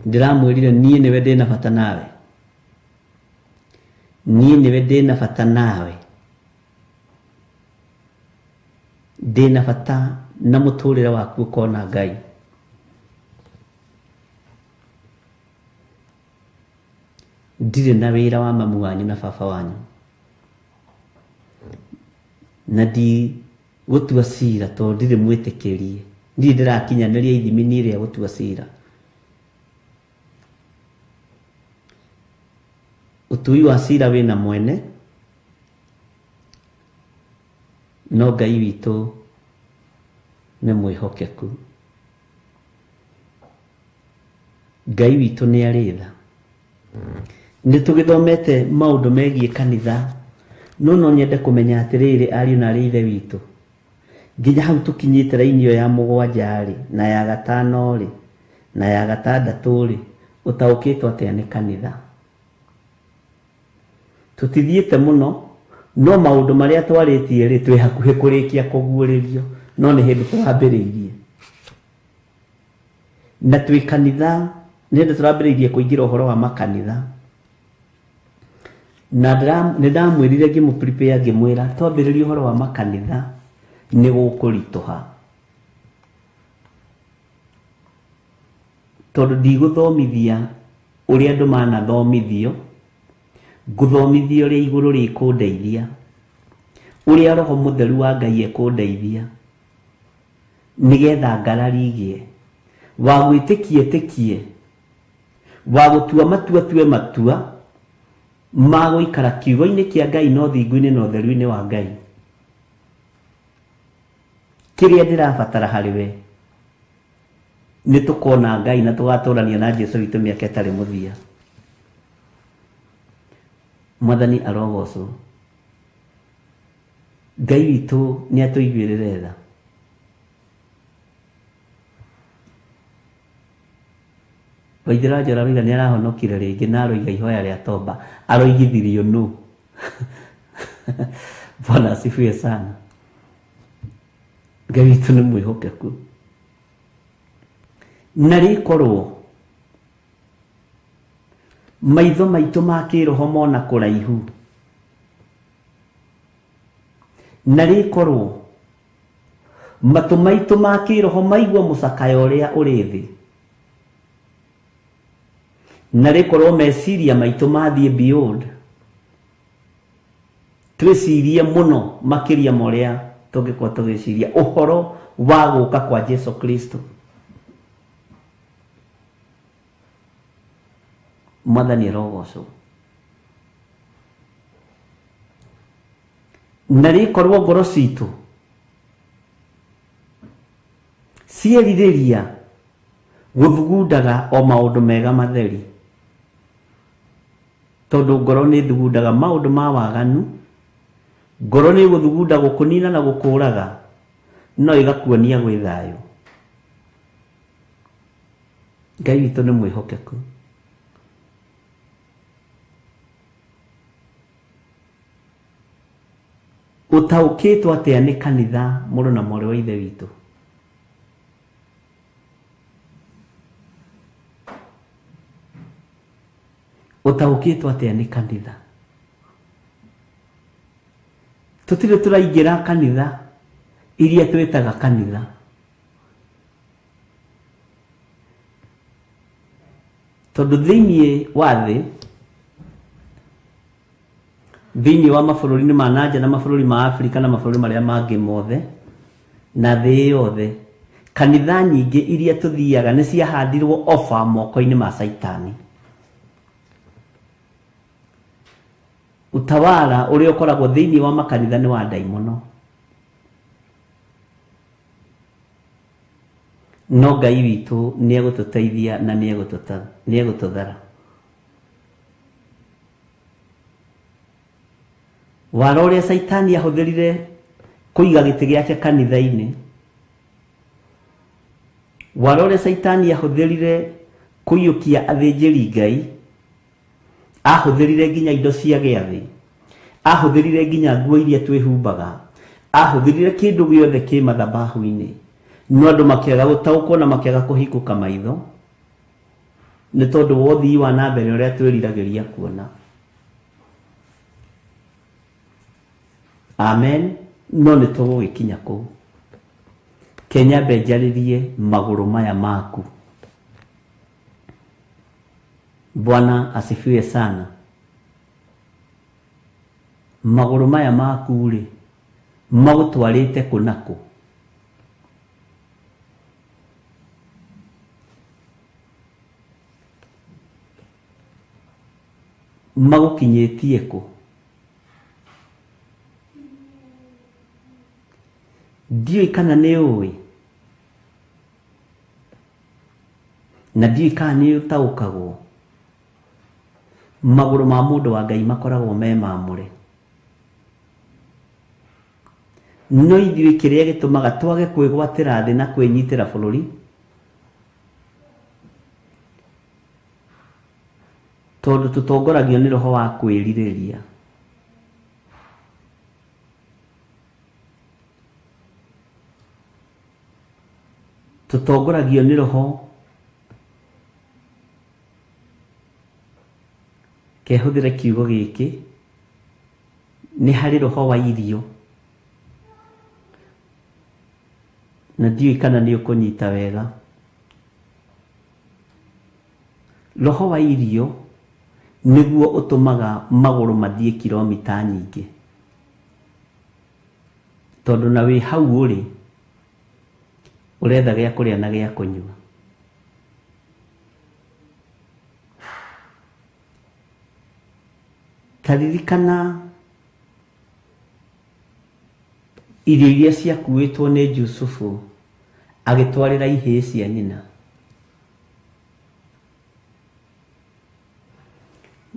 Ndĩramwĩrire niĩ nĩwe ndĩna bata nawe. Niĩ nĩwe ndĩna bata nawe. Ndĩna bata na mũtũrĩre waku ũkona Ngai. Ndirĩ na wĩra wa mamu wanyu na baba wanyu. Na ndigũtua cira tondũ ndirĩ mwĩtĩkĩrie. Ndirĩ ndĩrakinyanĩria ithimi niĩ rĩa gũtua cira. Ũtui wa cira wĩna mwene, no Ngai witũ nĩ mwĩhokeku. Ngai witũ nĩ arĩ tha. Nĩ tũgĩthomete maũndũ megiĩ kanitha, no no nyende kũmenya atĩrĩrĩ, ariũ na arĩ ithe witũ, nginya hau tũkinyĩte raini ĩyo ya mũgwanja rĩ, na ya gatano rĩ, na ya gatandatũ rĩ, ũtaũkĩtwo atĩa nĩ kanitha? Tũtithiĩte mũno, no maũndũ marĩa twarĩtie rĩ, twĩ hakuhĩ kũrĩkia kũguũrĩrio, no nĩ hĩndĩ tũrambĩrĩirie. Na twĩ kanitha, nĩ hĩndĩ tũrambĩrĩirie kũingĩra ũhoro wa makanitha. Na nĩ ndamwĩrire ngĩmũ prepare ngĩmwĩra twambĩrĩrie ũhoro wa makanitha nĩ gũkũritũha. Tondũ ndigũthomithia ũrĩa andũ manathomithio, ngũthomithia ũrĩa igũrũ rĩkũndeithia, ũrĩa Roho Mũtheru wa Ngai ekũndeithia, nĩgetha ngarari igĩe. Wa gwĩtĩkia etĩkie, wa gũtua matua atue matua, ma gũikara kiugo-inĩ kĩa Ngai na ũthingu-inĩ na ũtheru-inĩ wa Ngai. Kĩrĩa ndĩrabatara harĩ we, nĩ tũkona Ngai na tũgatũrania na Jesu witũ mĩaka ĩtarĩ mũthia. Mwathani arogocwo. Ngai witũ nĩ atũiguĩrĩre tha. Waithera Njora aroiga nĩ arahonokire rĩngĩ na aroiga ihoya rĩa toba aroigithirio nũ. Bwana asifiwe sana. Ngai witũ nĩ mwĩhokeku. Na rĩkorwo maitho maitũ ma kĩroho mona kũraihu, na rĩkorwo matũ maitũ ma kĩroho maigua mũcakayo ũrĩa ũrĩ thĩ, na rĩkorwo meciria maitũ mathiĩ beyond, twĩcirie mũno makĩria ma ũrĩa tũngĩkorwo tũgĩciria ũhoro wa gũka kwa Jesu Kristo. Mwathani arogocwo. Na rĩkorwo ngoro citũ cierirĩria gũthugundaga o maũndũ mega matheri, tondũ ngoro nĩ thugundaga maũndũ ma waganu, ngoro nĩ gũthugunda gũkũnina na gũkũraga, no ĩgakuonia gwĩ thayũ. Ngai witũ nĩ mwĩhokeku. Ũtaũkĩtwo atĩa nĩ kanitha, mũrũ na mwarĩ wa ithe witũ? Ũtaũkĩtwo atĩa nĩ kanitha? Tũtirĩ tũraingĩra kanitha iria twĩtaga kanitha. Tondũ thĩinĩ wa thĩ, thĩinĩ wa mabũrũri-inĩ ma nanja na mabũrũri ma Afrika na mabũrũri marĩa mangĩ mothe na thĩ yothe, kanitha nyingĩ iria tũthiaga nĩ ciahandirwo ofa moko-inĩ ma Caitani. Utawara ũrĩa ũkoragwo thĩinĩ wa makanitha nĩ wa ndaimono. No Ngai witũ nĩ egũtũteithia na nĩ egũtũthara. Wara ũrĩa Caitani ahũthĩrire kũiga gĩtĩ gĩake kanitha-inĩ, wara ũrĩa Caitani ahũthĩrire kũiyũkia athĩnjĩri Ngai, ahũthĩrire nginya indo cia gĩathĩ, ahũthĩrire nginya nguo iria twĩhumbaga, ahũthĩrire kĩndũ gĩothe kĩ mathabahu-inĩ, no andũ makĩaga gũtaũkwo na makĩaga kũhingũka maitho nĩ tondũ wa ũthii wa na mbere ũrĩa twĩriragĩria kuona. Amen. No nĩ tũgũgĩkinya kũu. Kenyambe njarĩrie magũrũ maya maku. Bwana asifiwe sana. Magũrũ maya maku rĩ magũtwarĩte kũ na kũ? Magũkinyĩtie kũ? Ndiũĩ kana nĩ ũĩ, na ndiũĩ kana nĩ ũtaũkagwo. Magũrũ ma mũndũ wa Ngai makoragwo me mamũre. No ithuĩ kĩrĩa gĩtũmaga twage kwĩgwatĩra thĩ na kwĩnyitĩra bũrũri tondũ tũtongoragio nĩ roho wa kwĩrirĩria. Tũtongoragio nĩ roho kehũthĩre kiugo gĩkĩ, nĩ harĩ roho wa irio, na ndiũĩ kana nĩ ũkũnyita wega. Roho wa irio nĩguo ũtũmaga magũrũ mathiĩ kilomita nyingĩ, tondũ na wĩ hau ũrĩ ũretha gĩa kũrĩa na gĩa kũnyua. Ta ririkana irio iria ciakuĩtwo nĩ Jusufu agĩtwarĩra ihĩĩ cia nyina.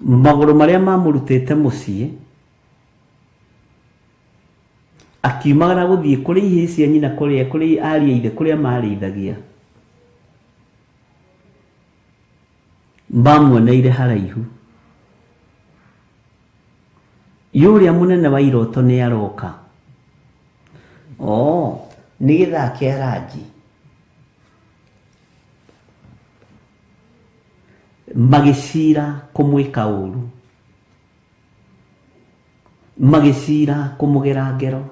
Magũrũ marĩa mamũrutĩte mũciĩ akiumagara gũthiĩ kũrĩ ihĩĩ cia nyina, kũrĩa kũrĩ ariũ a ithe, kũrĩa marĩithagia, mamuoneire haraihu. Yũrĩa mũnene wa iroto nĩ aroka. Oh, nĩ gĩthaa kĩa ranji. Magĩcira kũmwĩka ũru, magĩcira kũmũgera ngero.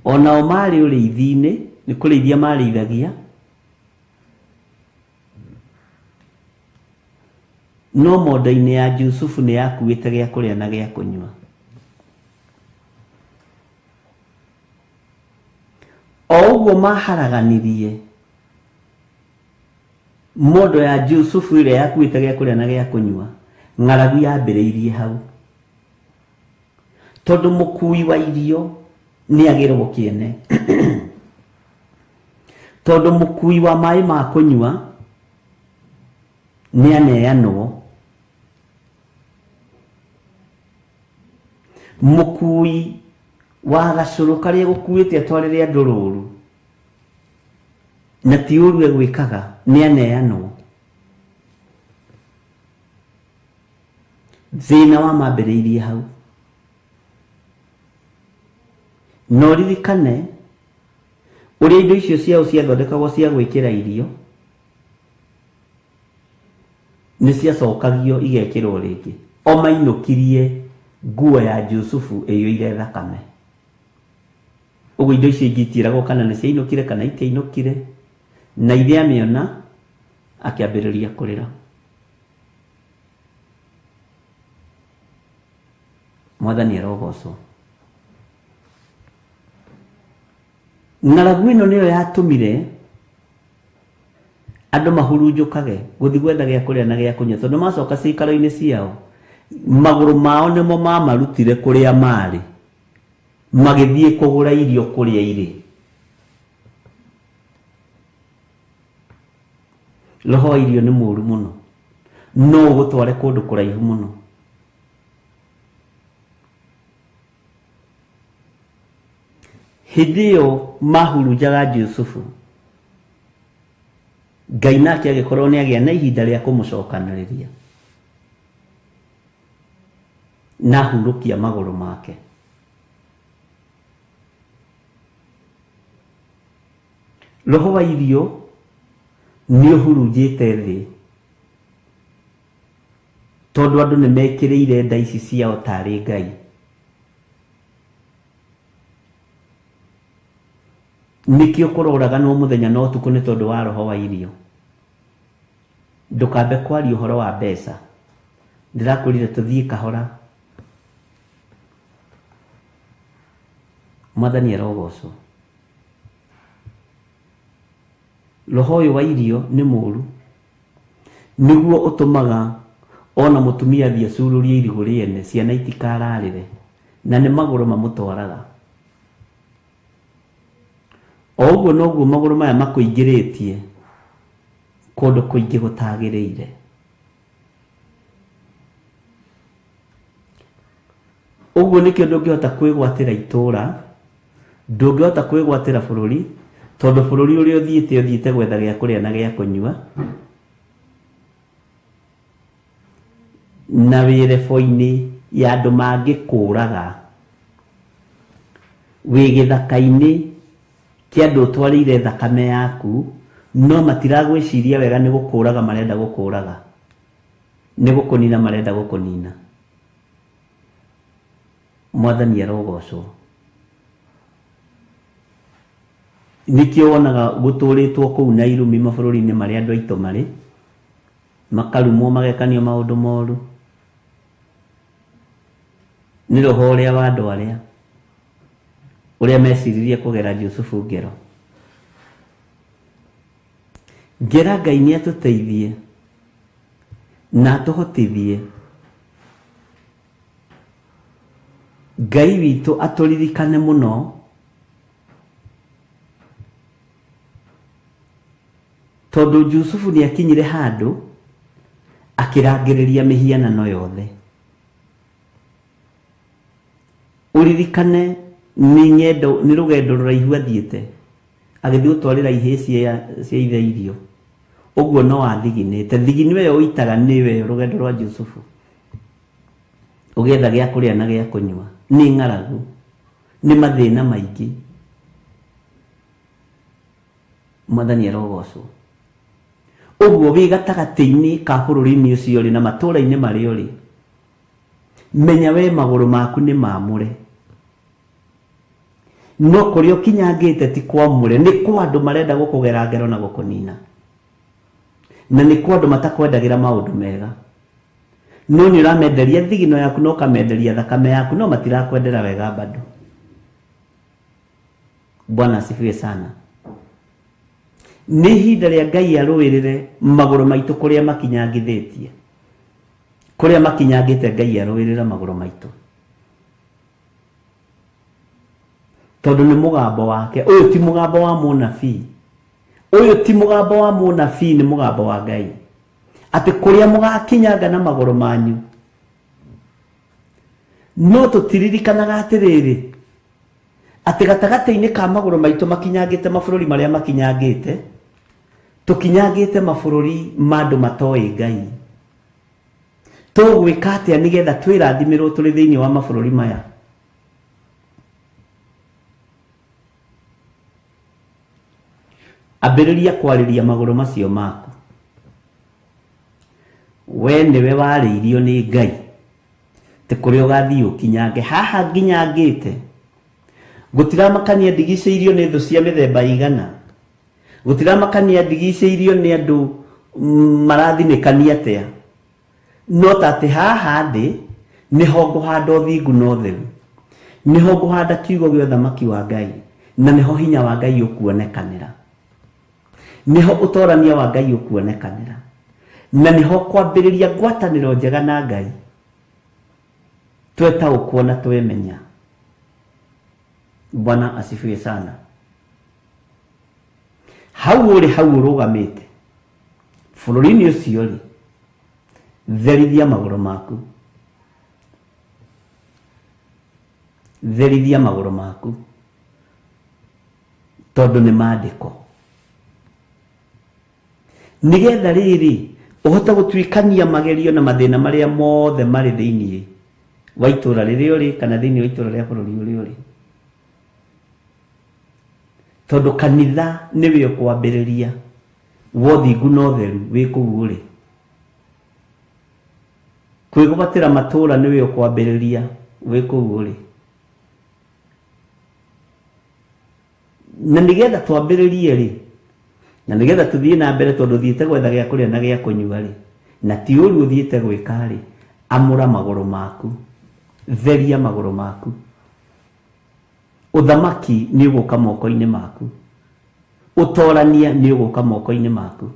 Onao marĩ ũrĩithi-inĩ, nĩ kũrĩithia marĩithagia, no mondo-inĩ ya Jusufu nĩ yakuĩte gĩa kũrĩa na gĩa kũnyua. O ũguo maharaganirie mondo ya Jusufu ĩrĩa yakuĩte gĩa kũrĩa na gĩa kũnyua, ng'aragu yambĩrĩirie hau, tondũ mũkui wa irio nĩ agĩrwo kĩene, tondũ mũkui wa maĩ ma kũnyua nĩ aneanwo, mũkui wa gacũrũ karĩa gũkuĩte atwarĩre andũ rũru na ti ũru egwĩkaga nĩ aneanwo. Thĩna wa mambĩrĩirie hau. No ririkane ũrĩa indo icio ciao ciathondekagwo cia gwĩkĩra irio nĩ ciacokagio igekĩrwo rĩngĩ. O mainũkirie nguo ya Jusufu ĩiyũire thakame. Ũguo indo icio ingĩ itiĩragwo kana nĩ ciainũkire kana itiainũkire, na ithe amĩona akĩambĩrĩria kũrĩra. Mwathani arogocwo. Ng'aragu ĩno nĩyo yatũmire andũ mahurunjũkage gũthiĩ gwetha gĩa kũrĩa na gĩa kũnyua, tondũ macoka ciikaro-inĩ ciao Magũrũ mao nĩmo mamarutire kũrĩa marĩ, magĩthiĩ kũgũra irio kũrĩa irĩ. Roho wa irio nĩ mũũru mũno, no ũgũtware kũndũ kũraihu mũno. Hĩndĩ ĩyo mahurunjaga Jusufu, Ngai nake agĩkorwo nĩ agĩa na ihinda rĩa kũmũcokanĩrĩria na ahurũkia magũrũ make. Roho wa irio nĩ ũhurunjĩte thĩ, tondũ andũ nĩ mekĩrĩire nda ici ciao tarĩ Ngai. Nĩkĩo kũroraganwo mũthenya na ũtukũ nĩ tondũ wa roho wa irio. Ndũkambe kwaria ũhoro wa mbeca, ndĩrakwĩrire tũthiĩ kahora. Mwathani arogocwo. Roho ũyũ wa irio nĩ mũũru, nĩguo ũtũmaga ona mũtumia athiĩ acurũrie irigũ rĩene, ciana itikararĩre, na nĩ magũrũ mamũtwaraga. O ũguo noguo magũrũ maya makũingĩrĩtie kũndũ kũingĩ gũtagĩrĩire. Ũguo nĩkĩo ndũngĩhota kwĩgwatĩra itũũra, ndũngĩhota kwĩgwatĩra bũrũri, tondũ bũrũri ũrĩa ũthiĩte ũthiĩte gwetha gĩa kũrĩa na gĩa kũnyua, na wĩ rebo-inĩ ya andũ mangĩkũraga, wĩ gĩthaka-inĩ kĩa andũ ũtwarĩire thakame yaku, no matiragwĩciria wega nĩ gũkũraga marenda gũkũraga, nĩ gũkũnina marenda gũkũnina. Mwathani arogocwo. Nĩkĩo wonaga gũtũrĩtwo kũu na irumi mabũrũri-inĩ marĩa andũ aitũ marĩ, makarumwo magekanio maũndũ moru nĩ roho ũrĩa wa andũ arĩa ũrĩa meciririe kũgera Jusufu ngero. Ngera Ngai nĩ atũteithie na atũhotithie. Ngai witũ atũririkane mũno, tondũ Jusufu nĩ akinyire handũ akĩrangĩrĩria mĩhianano yothe. Ũririkane nĩ ng'endo, nĩ rũgendo rũraihu athiĩte agĩthiĩ gũtwarĩra ihĩĩ cia ithe irio. Ũguo no athiginĩte. Thigino ĩyo ũitaga nĩyo ĩyo rũgendo rwa Jusufu, ũgĩetha gĩa kũrĩa na gĩa kũnyua. Nĩ ng'aragu, nĩ mathĩna maingĩ. Mwathani arogocwo. Ũguo wĩ gatagatĩ-inĩ ka bũrũri-inĩ ũcio ũrĩ na matũũra-inĩ marĩa ũrĩ, menya we magũrũ maku nĩ mamũre, no kũrĩa ũkinyangĩte ti kwamũre, nĩ kwa andũ marenda gũkũgera ngero na gũkũnina, na nĩ kwa andũ matakwendagĩra maũndũ mega. No nĩ ũramenderia thigino yaku na ũkamenderia thakame yaku, no matirakwendera wega bado. Bwana asifiwe sana. Nĩ ihinda rĩa Ngai arũĩrĩre magũrũ maitũ kũrĩa makinyangithĩtie, kũrĩa makinyangĩte Ngai arũĩrĩre magũrũ maitũ, tondũ nĩ mũgambo wake. Ũyũ ti mũgambo wa mũnabii, ũyũ ti mũgambo wa mũnabii, nĩ mũgambo wa Ngai, atĩ kũrĩa mũgakinyanga na magũrũ manyu. No tũtiririkanaga atĩrĩrĩ, atĩ gatagatĩ-inĩ ka magũrũ maitũ makinyangĩte mabũrũri marĩa makinyangĩte, tũkinyangĩte mabũrũri ma andũ matoĩ Ngai. Tũgwĩka atĩa nĩgetha twĩrathimĩrwo tũrĩ thĩinĩ wa mabũrũri maya? Ambĩrĩria kwarĩria magũrũ macio maku. We nĩwe warĩirio nĩ Ngai, atĩ kũrĩa ũgathiĩ ũkinyange. Haha nginyangĩte gũtiramakania ndigicĩirio nĩ thũ cia mĩthemba igana, gũtiramakania ndigicĩirio nĩ andũ marathinĩkania atĩa, no ta atĩ haha ndĩ nĩho ngũhanda ũthingu na ũtheru, nĩho ngũhanda kiugo gĩa ũthamaki wa Ngai, na nĩho hinya wa Ngai ũkuonekanĩra, nĩho ũtorania wa Ngai ũkuonekanĩra, na nĩho kwambĩrĩria ngwatanĩro njega na Ngai. Twetaũkwo na twemenya. Bwana asifiwe sana. Hau ũrĩ, hau ũrũgamĩte bũrũri-inĩ ũcio rĩ, therithia magũrũ maku, therithia magũrũ maku, tondũ nĩ maandĩko, nĩgetha rĩrĩ ũhote gũtuĩkania magerio na mathĩna marĩa mothe marĩ thĩinĩ wa itũra rĩrĩa ũrĩ, kana thĩinĩ wa itũra rĩa bũrũri ũrĩa ũrĩ, tondũ kanitha nĩwe ũkwambĩrĩria wa ũthingu na ũtheru wĩ kũu ũrĩ. Kwĩgwatĩra matũra nĩwe ũkwambĩrĩria wĩ kũu ũrĩ. Na nĩgetha twambĩrĩrie rĩ, na nĩgetha tũthiĩ na mbere, tondũ ũthiĩte gwetha gĩa kũrĩa na gĩa kũnyua rĩ, na ti ũru ũthiĩte gwĩka rĩ, amũra magũrũ maku, theria magũrũ maku. Ũthamaki nĩ ũgũka moko-inĩ maku, ũtorania nĩ ũgũka moko-inĩ maku.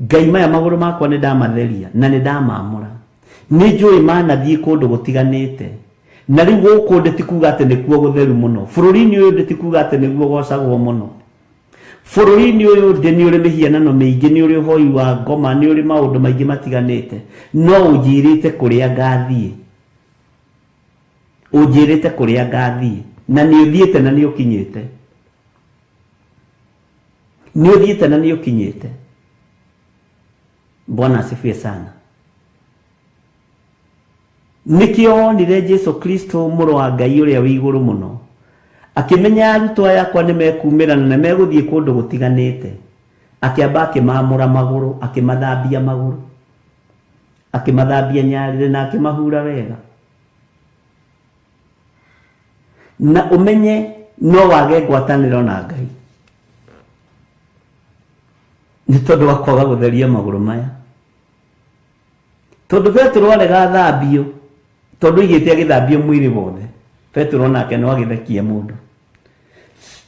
Ngai, maya magũrũ makwa nĩ ndamatheria na nĩ ndamamũra, nĩ njũĩ manathiĩ kũndũ gũtiganĩte, na rĩu gũkũ ndĩ ti kuga atĩ nĩkuo gũtheru mũno, bũrũri-inĩ ũyũ ndĩ ti kuga atĩ nĩguo gocagwo mũno. Bũrũri-inĩ ũyũ ndĩ nĩ ũrĩ mĩhianano mĩingĩ, nĩ ũrĩ ũhoi wa ngoma, nĩ ũrĩ maũndũ maingĩ matiganĩte, no ũnjĩrĩte kũrĩa ngathiĩ, ũnjĩrĩte kũrĩa ngathiĩ, na nĩ ũthiĩte na nĩ ũkinyĩte, nĩ ũthiĩte na nĩ ũkinyĩte. Bwana asifiwe sana. Nĩkĩo wonire Jesu Kristo mũrũ wa Ngai ũrĩa wĩ igũrũ mũno akĩmenya arutwo aya akwa nĩ mekumĩra na nĩ megũthiĩ kũndũ gũtiganĩte, akĩamba akĩmamũra magũrũ, akĩmathambia magũrũ, akĩmathambia nyarĩrĩ na akĩmahura wega. Na ũmenye no wage ngwatanĩro na Ngai nĩ tondũ wa kwaga gũtheria magũrũ maya, tondũ Petero arega athambio, tondũ oigĩte agĩthambio mwĩrĩ wothe. Petero nake no agĩthekie mũndũ.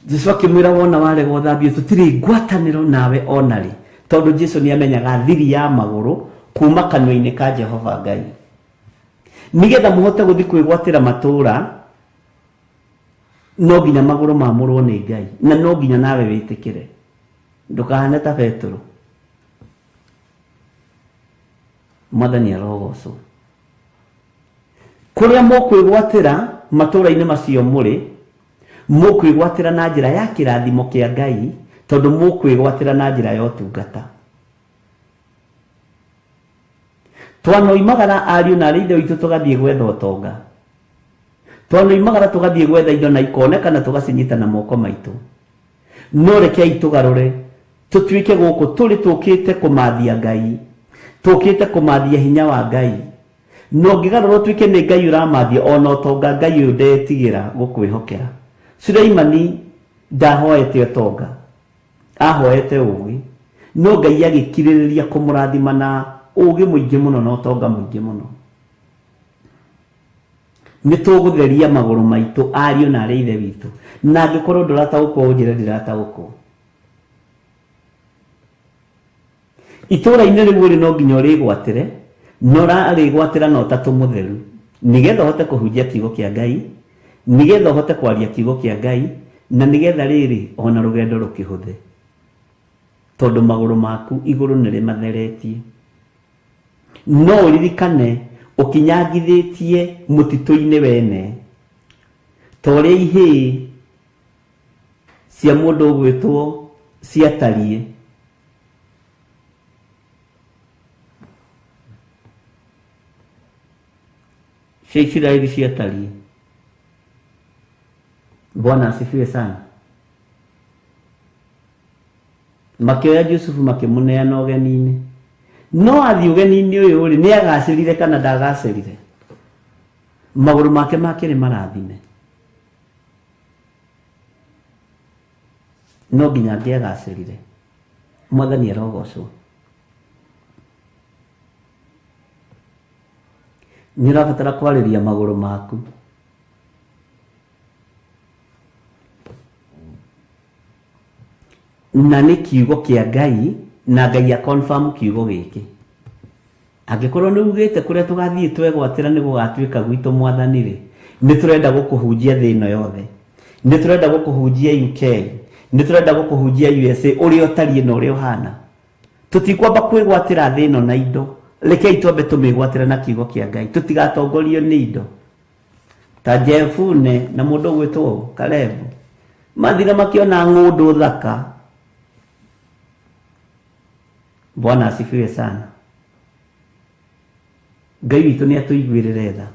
Jesu akĩmwĩra, wona warega ũthambio, tũtirĩ ngwatanĩro nawe ona rĩ, tondũ Jesu nĩ amenyaga thiri ya magũrũ kuma kanua-inĩ ka Jehova Ngai. Nĩgetha mũhote gũthiĩ kwĩgwatĩra matũra, no nginya magũrũ mamũrwo nĩ Ngai, na no nginya nawe wĩtĩkĩre, ndũkahane ta Petero. Mwathani arogocwo. Kũrĩa mũkwĩgwatĩra matũra-inĩ macio mũrĩ, mũkwĩgwatĩra na njĩra ya kĩrathimo kĩa Ngai, tondũ mũkwĩgwatĩra na njĩra ya ũtungata. Twanoimagara ariũ na arĩ ithe witũ tũgathiĩ gwetha ũtonga, twanoimagara tũgathiĩ gwetha indo na ikonekana tũgacinyita na moko maitũ, no rekei tũgarũre tũtuĩke gũkũ tũrĩ tũkĩte kũmathia Ngai, tũkĩte kũmathia hinya wa Ngai. No ngĩgarũra ũtuĩke nĩ Ngai ũramathia, ona ũtonga Ngai ũyũ ndetigĩra gũkwĩhokera. Suleimani ndahoete ũtonga, ahoete ũgĩ, no Ngai agĩkirĩrĩria kũmũrathima na ũgĩ mũingĩ mũno na ũtonga mũingĩ mũno. Nĩ tũgũtheria magũrũ maitũ ariũ na arĩ ithe witũ, na angĩkorwo ndũrataũkwo ũnjĩre ndĩrataũkwo. Itũra-inĩ rĩu ũrĩ no nginya ũrĩgwatĩre, na ũrarĩgwatĩra na ũtatũ mũtheru, nĩgetha ũhote kũhunjia kiugo kĩa Ngai, nĩgetha ũhote kwaria kiugo kĩa Ngai, na nĩgetha rĩrĩ ona rũgendo rũkĩhũthe, tondũ magũrũ maku igũrũ nĩ rĩmatheretie. No ũririkane ũkinyangithĩtie mũtitũ-inĩ wene, ta ũrĩa ihĩĩ cia mũndũ ũgwĩtwo ciatariĩ. Cia Isiraeli ciatariĩ. Bwana asifiwe sana. Makĩoya Jusufu makĩmũneana ũgeni-inĩ, no athiĩ ũgeni-inĩ ũyũ rĩ, nĩ agacĩrire kana ndagacĩrire? Magũrũ make makĩrĩ marathime, no nginya angĩagacĩrire. Mwathani arogocwo. Nĩ ũrabatara kwarĩria magũrũ maku. Na nĩ kiugo kĩa Ngai, na Ngai a confirm kiugo gĩkĩ. Angĩkorwo nĩ ugĩte kũrĩa tũgathiĩ twegwatĩra nĩ gũgatuĩka gwitũ mwathani rĩ, nĩ tũrenda gũkũhunjia thĩ ĩno yothe, nĩ tũrenda gũkũhunjia UK, nĩ tũrenda gũkũhunjia USA, ũrĩa ũtariĩ na ũrĩa ũhana. Tũtikwamba kwĩgwatĩra thĩ ĩno na indo, rekei twambe tũmĩgwatĩre na kiugo kĩa Ngai, tũtigatongorio nĩ indo. Ta Jefune na mũndũ ũgwĩtwo Kalebu mathire makĩona ng'ũndũ thaka. Bwana asifiwe sana. Ngai witũ nĩ atũiguĩrĩre tha.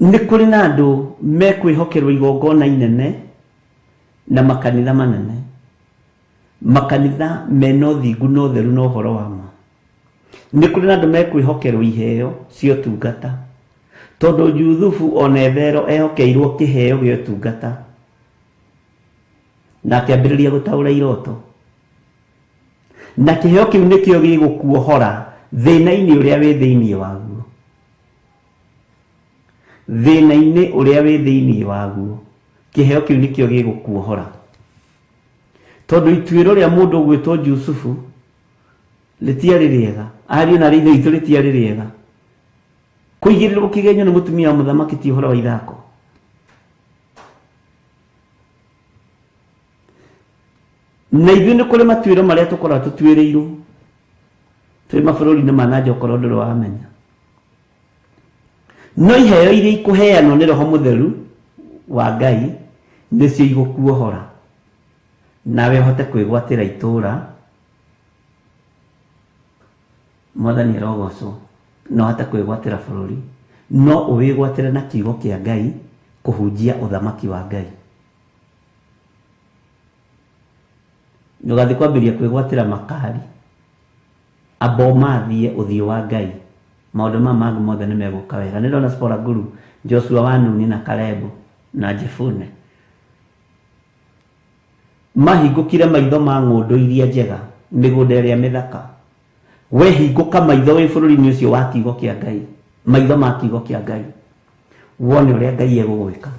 Nĩ kũrĩ na andũ mekwĩhokerwo igongona inene na makanitha manene, makanitha mena ũthingu na ũtheru na ũhoro wa ma. Nĩ kũrĩ na andũ mekwĩhokerwo iheo cia ũtungata, tondũ Juthubu ona Ethero ehokeirwo kĩheo gĩa ũtungata na akĩambĩrĩria gũtaũra iroto, na kĩheo kĩu nĩkĩo gĩgũkuohora thĩna-inĩ ũrĩa wĩ thĩinĩ waguo, thĩna-inĩ ũrĩa wĩ thĩinĩ waguo, kĩheo kĩu nĩkĩo gĩgũkuohora. Tondũ ituĩro rĩa mũndũ ũgwĩtwo Jusufu rĩtiarĩ rĩega, ariũ na ithe witũ rĩtiarĩ rĩega. Kũigĩrĩrwo kĩgenyo nĩ mũtumia wa mũthamaki ti ũhoro wa ithako. Na ithuĩ nĩ kũrĩ matuĩro marĩa tũkoragwo tũtuĩrĩirwo twĩ mabũrũri-inĩ ma nanja, okorwo ndũrĩ wamenya. No iheo iria ikũheanwo nĩ Roho Mũtheru wa Ngai nĩcio igũkuohora nawe ũhote kwĩgwatĩra itũũra. Mwathani arogocwo. Na ũhote kwĩgwatĩra bũrũri, no ũwĩgwatĩre na kiugo kĩa Ngai, kũhunjia ũthamaki wa Ngai. Ndũgathiĩ kwambĩrĩria kwĩgwatĩra makari, amba ũmathie ũthiũ wa Ngai, maũndũ maya mangĩ mothe nĩ megũka wega. Nĩ ndona Spora Guru, Joshua wa Nuni na Kalebu na Jefune mahingũkire maitho ma ng'ũndũ iria njega, mĩgũnda ĩrĩa mĩthaka. We hingũka maitho wĩ bũrũri-inĩ ũcio wa kiugo kĩa Ngai, maitho ma kiugo kĩa Ngai, wone ũrĩa Ngai egũgwĩka.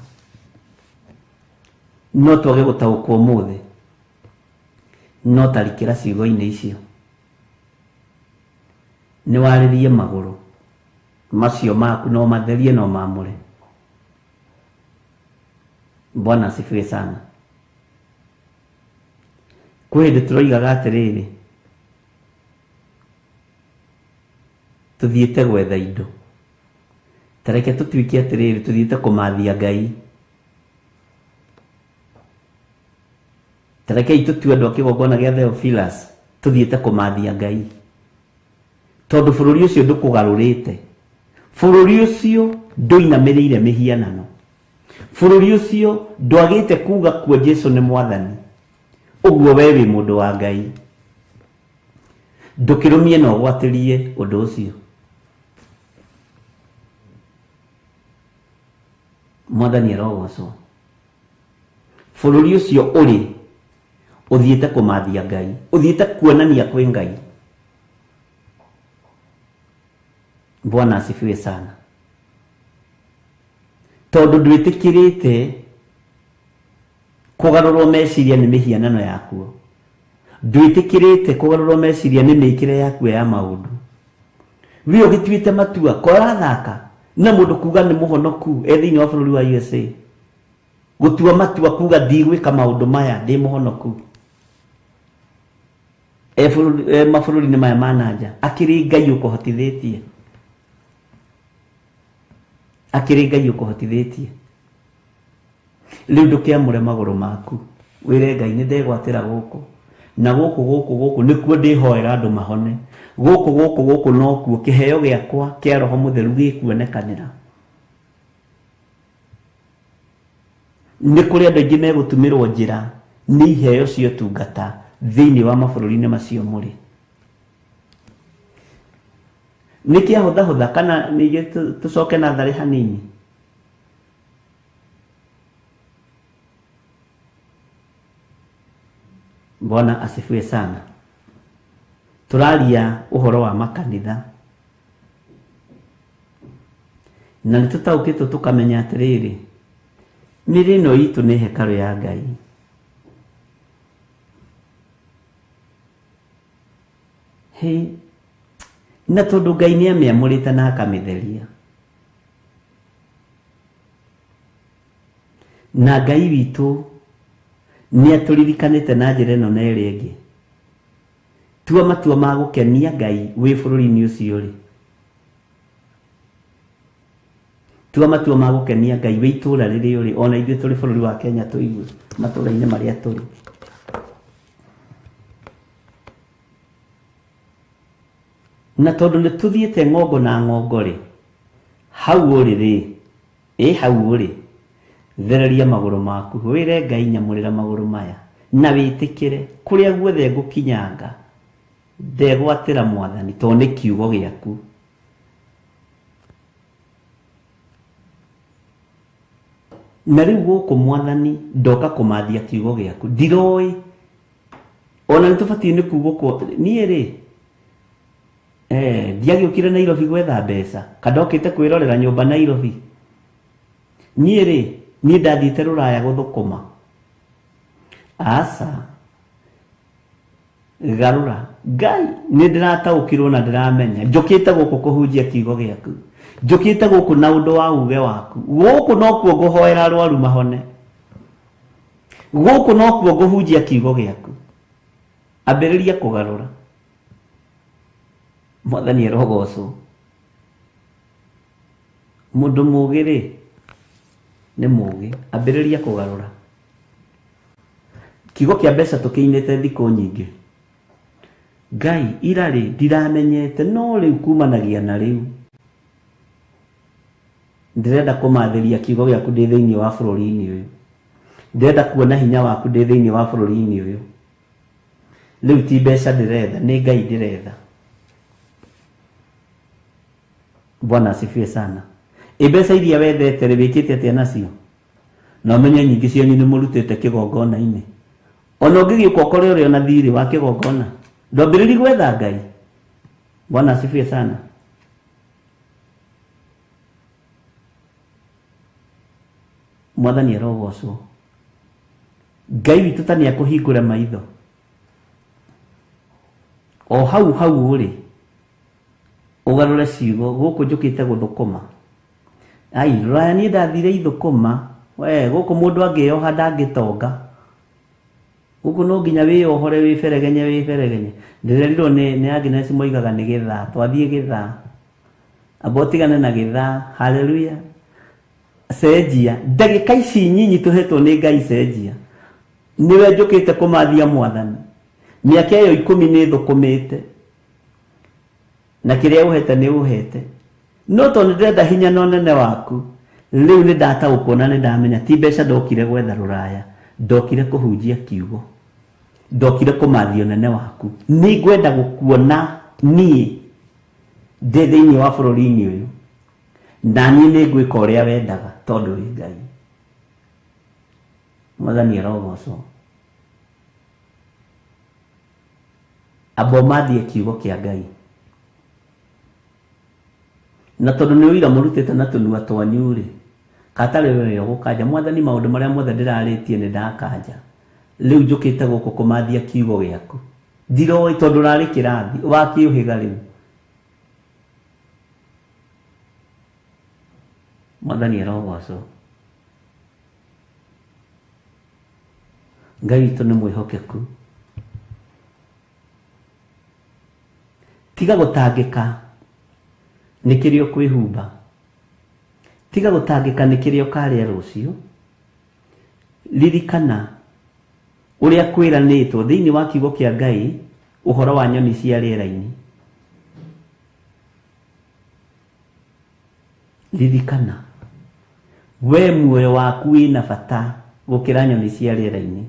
No twage gũtaũkwo ũmũthĩ, no tarikĩra ciugo-inĩ icio. Nĩ warĩrie magũrũ macio maku, no matherie no mamũre. Bwana asifiwe sana. Kwĩ hĩndĩ tũroigaga atĩrĩrĩ, tũthiĩte gwetha indo, ta reke tũtuĩke atĩrĩrĩ, tũthiĩte kũmathia Ngai. Ta rekei tũtue andũ a kĩgongona gĩa Theophilus, tũthiĩte kũmathia Ngai, tondũ bũrũri ũcio ndũkũgarũrĩte, bũrũri ũcio ndũinamĩrĩire mĩhianano, bũrũri ũcio ndwagĩte kuga kuo Jesu nĩ mwathani. Ũguo we wĩ mũndũ wa Ngai, ndũkĩrũmie na ũgwatĩrie ũndũ ũcio. Mwathani arogocwo. Bũrũri ũcio ũrĩ ũthiĩte kũmathia Ngai, ũthiĩte kuonania kwĩ Ngai. Bwana asifiwe sana. Tondũ ndwĩtĩkĩrĩte kũgarũrwo meciria nĩ mĩhianano yakuo, ndwĩtĩkĩrĩte kũgarũrwo meciria nĩ mĩkĩre yakuo ya maũndũ. We ũgĩtuĩte matua korathaka na mũndũ kuga nĩ mũhonoku e thĩinĩ wa bũrũri wa USA, gũtua matua kuga ndigwĩka maũndũ maya ndĩ mũhonoku e mabũrũri-inĩ maya ma nanja, akĩrĩ Ngai ũkũhotithĩtie, akĩrĩ Ngai ũkũhotithĩtie. Rĩu ndũkĩamũre magũrũ maku, wĩre Ngai nĩ ndegwatĩra gũkũ na gũkũ, gũkũ gũkũ nĩkuo ndĩhoera andũ mahone, gũkũ gũkũ gũkũ nokuo kĩheo gĩakwa kĩa Roho Mũtheru gĩkuonekanĩra. Nĩ kũrĩ andũ aingĩ megũtumĩrwo njĩra nĩ iheo cia ũtungata thĩinĩ wa mabũrũri-inĩ macio mũrĩ. Nĩ kĩahũthahũtha kana ningĩ tũcoke na tharĩ hanini? Bwana asifiwe sana. Tũraria ũhoro wa makanitha na nĩ tũtaũkĩtwo tũkamenya atĩrĩrĩ, mĩrĩ ĩno itũ nĩ hekarũ ya Ngai. Hĩ, na tondũ Ngai nĩ amĩamũrĩte na akamĩtheria. Na Ngai witũ nĩ atũririkanĩte na njĩra ĩno na ĩrĩa ĩngĩ. Tua matua ma gũkenia Ngai wĩ bũrũri-inĩ ũcio ũrĩ. Tua matua ma gũkenia Ngai wĩ itũũra rĩrĩa ũrĩ, ona ithuĩ tũrĩ bũrũri wa Kenya tũigue matũũra-inĩ marĩa tũrĩ. Na tondũ nĩ tũthiĩte ng'ongo na ng'ongo rĩ, hau ũrĩ rĩ, ĩ hau ũrĩ, thereria magũrũ maku, wĩre Ngai nyamũrĩra magũrũ maya, na wĩtĩkĩre kũrĩa guothe ngũkinyanga, ndegwatĩra Mwathani, tondũ nĩ kiugo gĩaku. Na rĩu gũkũ Mwathani ndoka kũmathia kiugo gĩaku, ndiroĩ ona nĩ tũbatiĩ nĩ kuga ũkwo niĩ rĩ, ndiagĩũkire Nairobi gwetha mbeca, kandokĩte kwĩrorera nyũmba Nairobi. Niĩ rĩ, niĩ ndathiĩte rũraya gũthũkũma. Aca, garũra Ngai, nĩ ndĩrataũkĩrwo na ndĩramenya njũkĩte gũkũ kũhunjia kiugo gĩaku, njũkĩte gũkũ na ũndũ wa uge waku, gũkũ nokuo ngũhoera arwaru mahone, gũkũ nokuo ngũhunjia kiugo gĩaku. Ambĩrĩria kũgarũra. Mwathani arogocwo. Mũndũ mũũgĩ rĩ, nĩ mũũgĩ. Ambĩrĩria kũgarũra. Kiugo kĩa mbeca tũkĩinĩte thikũ nyingĩ. Ngai, ira rĩ, ndiramenyete, no rĩu kumanagia na rĩu. Ndĩrenda kũmathĩria kiugo gĩaku ndĩ thĩinĩ wa bũrũri-inĩ ũyũ. Ndĩrenda kuona hinya waku ndĩ thĩinĩ wa bũrũri-inĩ ũyũ. Rĩu ti mbeca ndĩretha, nĩ Ngai ndĩretha. Bwana asifiwe sana. Ĩ mbeca iria wethete rĩ, wĩkĩte atĩa nacio? Na ũmenye nyingĩ cianyu nĩ mũrutĩte kĩgongona-inĩ. Ona ũngĩgĩũka ũkore ũrĩ ona thirĩ wa kĩgongona, ndwambĩrĩri gwetha Ngai. Bwana asifiwe sana. Mwathani arogocwo. Ngai witũ ta nĩakũhingũre maitho. O hau hau ũrĩ, ũgarũre ciugo, gũkũ njũkĩte gũthũkũma. Ai, rũraya niĩ ndathire ithũkũma. We, gũkũ mũndũ angĩyoha ndangĩtonga. Gũkũ no nginya wĩyohore, wĩberegenye, wĩberegenye. Ndĩrerirwo nĩ Agnes moigaga nĩ gĩthaa, twathiĩ gĩthaa. Amba ũtigane na gĩthaa, haleluya. Cenjia, ndagĩka ici nyinyi tũhetwo nĩ Ngai cenjia. Nĩwe njũkĩte kũmathia Mwathani. Mĩaka ĩyo 10 nĩ thũkũmĩte. Na kĩrĩa ũhete nĩ ũhete. No tondũ ndĩrenda hinya na ũnene waku, rĩu nĩ ndataũkwo na nĩ ndamenya ti mbeca ndokire gwetha rũraya, ndokire kũhunjia kiugo. Ndokire kũmathia ũnene waku. Nĩ ngwenda gũkuona niĩ ndĩ thĩinĩ wa bũrũri-inĩ ũyũ. Na niĩ nĩ ngwĩka ũrĩa wendaga tondũ wĩ Ngai. Mwathani arogocwo. Amba ũmathie kiugo kĩa Ngai. Na tondũ nĩ ũira mũrutĩte na tũnua twanyu rĩ, katarĩ we ũgũkanja. Mwathani, maũndũ marĩa mothe ndĩrarĩtie nĩ ndakanja. Rĩu njũkĩte gũkũ kũmathia kiugo gĩaku. Ndiroĩ tondũ ũrarĩ kĩrathi, wakĩũhĩga rĩu. Mwathani arogocwo. Ngai witũ nĩ mwĩhokeku. Tiga gũtangĩka nĩ kĩrĩa ũkwĩhumba. Tiga gũtangĩka nĩ kĩrĩa ũkarĩa rũciũ. Ririkana ũrĩa kwĩranĩtwo thĩinĩ wa kiugo kĩa Ngai ũhoro wa nyoni cia rĩera-inĩ. Ririkana we muoyo waku wĩna bata gũkĩra nyoni cia rĩera-inĩ.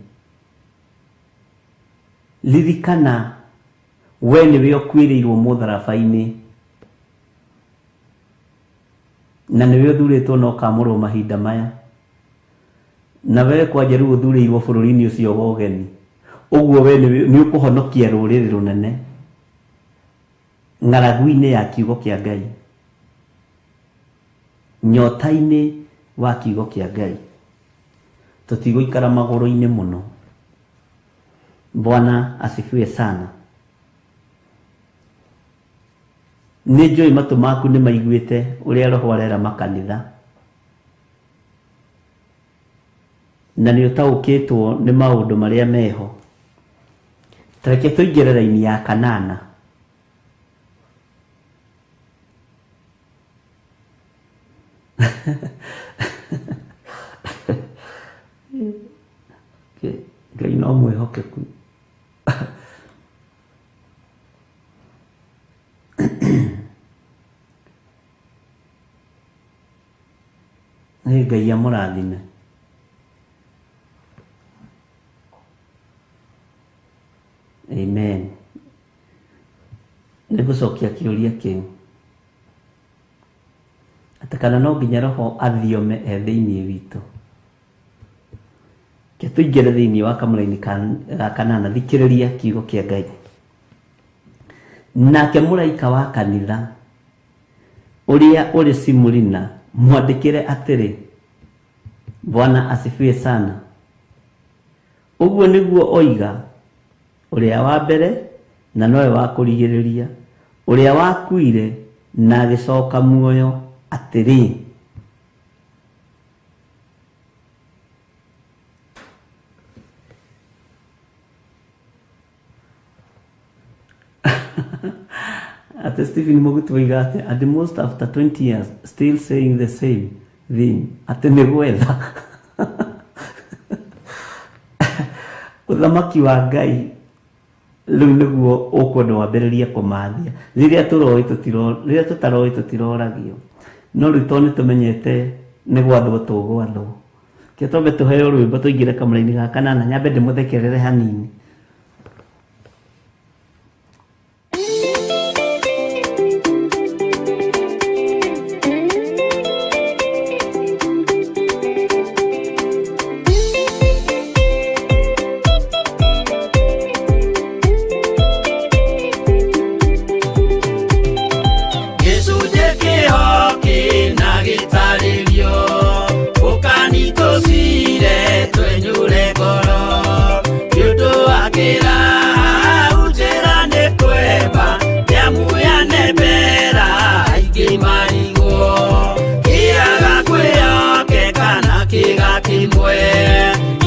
Ririkana we nĩwe ũkuĩrĩirwo mũtharaba-inĩ na nĩwe ũthurĩtwo na ũkamũrwo mahinda maya. Na we kwanja rĩu ũthurĩirwo bũrũri-inĩ ũcio wa ũgeni. Ũguo we nĩ ũkũhonokia rũrĩrĩ rũnene ng'aragu-inĩ ya kiugo kĩa Ngai, nyota-inĩ wa kiugo kĩa Ngai. Tũtigũikara magũrũ-inĩ mũno. Bwana asifiwe sana. Nĩ njũĩ matũ maku nĩ maiguĩte ũrĩa Roho arera makanitha, na nĩ ũtaũkĩtwo nĩ maũndũ marĩa meho. Ta reke tũingĩre raini ya kanana. Ngai no mwĩhokeku. Nĩ Ngai amũrathime. Amen. Nĩ ngũcokia kĩũria kĩu atĩ kana no nginya Roho athiome e thĩinĩ witũ. Reke tũingĩre thĩinĩ wa kamũraini ga kanana, thikĩrĩria kiugo kĩa Ngai. Nake mũraika wa kanitha ũrĩa ũrĩ Simurina mwandĩkĩre atĩrĩ, Bwana asifiwe sana. Ũguo nĩguo oiga ũrĩa wa mbere na nowe wa kũrigĩrĩria, ũrĩa wakuire na agĩcoka muoyo atĩrĩ. Atĩ Stephen Mũgutu oiga atĩ at most after 20 years still saying the same thing, atĩ nĩ gwetha ũthamaki wa Ngai rĩu nĩguo ũkwenda wambĩrĩrie kũmathia. Rĩrĩa tũroĩ tũtiro, rĩrĩa tũtaroĩ tũtiroragio, no rĩu tondũ nĩ tũmenyete nĩ gwathwo tũgwathwo, ke twambe tũheo rwĩmbo tũingĩre kamũraini ga kanana, nyambe ndĩmũthekerere hanini. Gĩcunjĩ kĩho kĩna gĩtarĩrio, ũkani tũcire twenyũre ngoro, nĩ ũndũ wa kĩraha njĩra nĩ kwemba, nĩamu yanembera aingĩ marigwo, kĩaga kwĩhokeka na kĩga kĩmwe,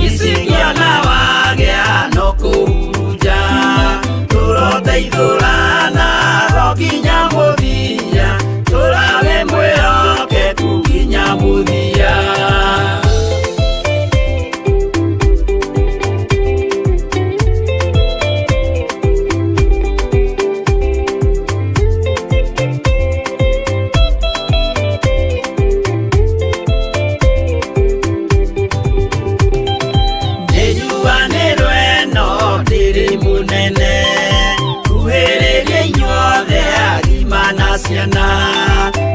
icingĩona wagĩa no kũhurunja, tũroteithũrana ro nginya mũthia, tũrawe mwĩhokeku nginya mũthia. Nĩnyuanĩrwo ĩno ndĩrĩ mũnene, kuhĩrĩria inyuothe agima na ciana,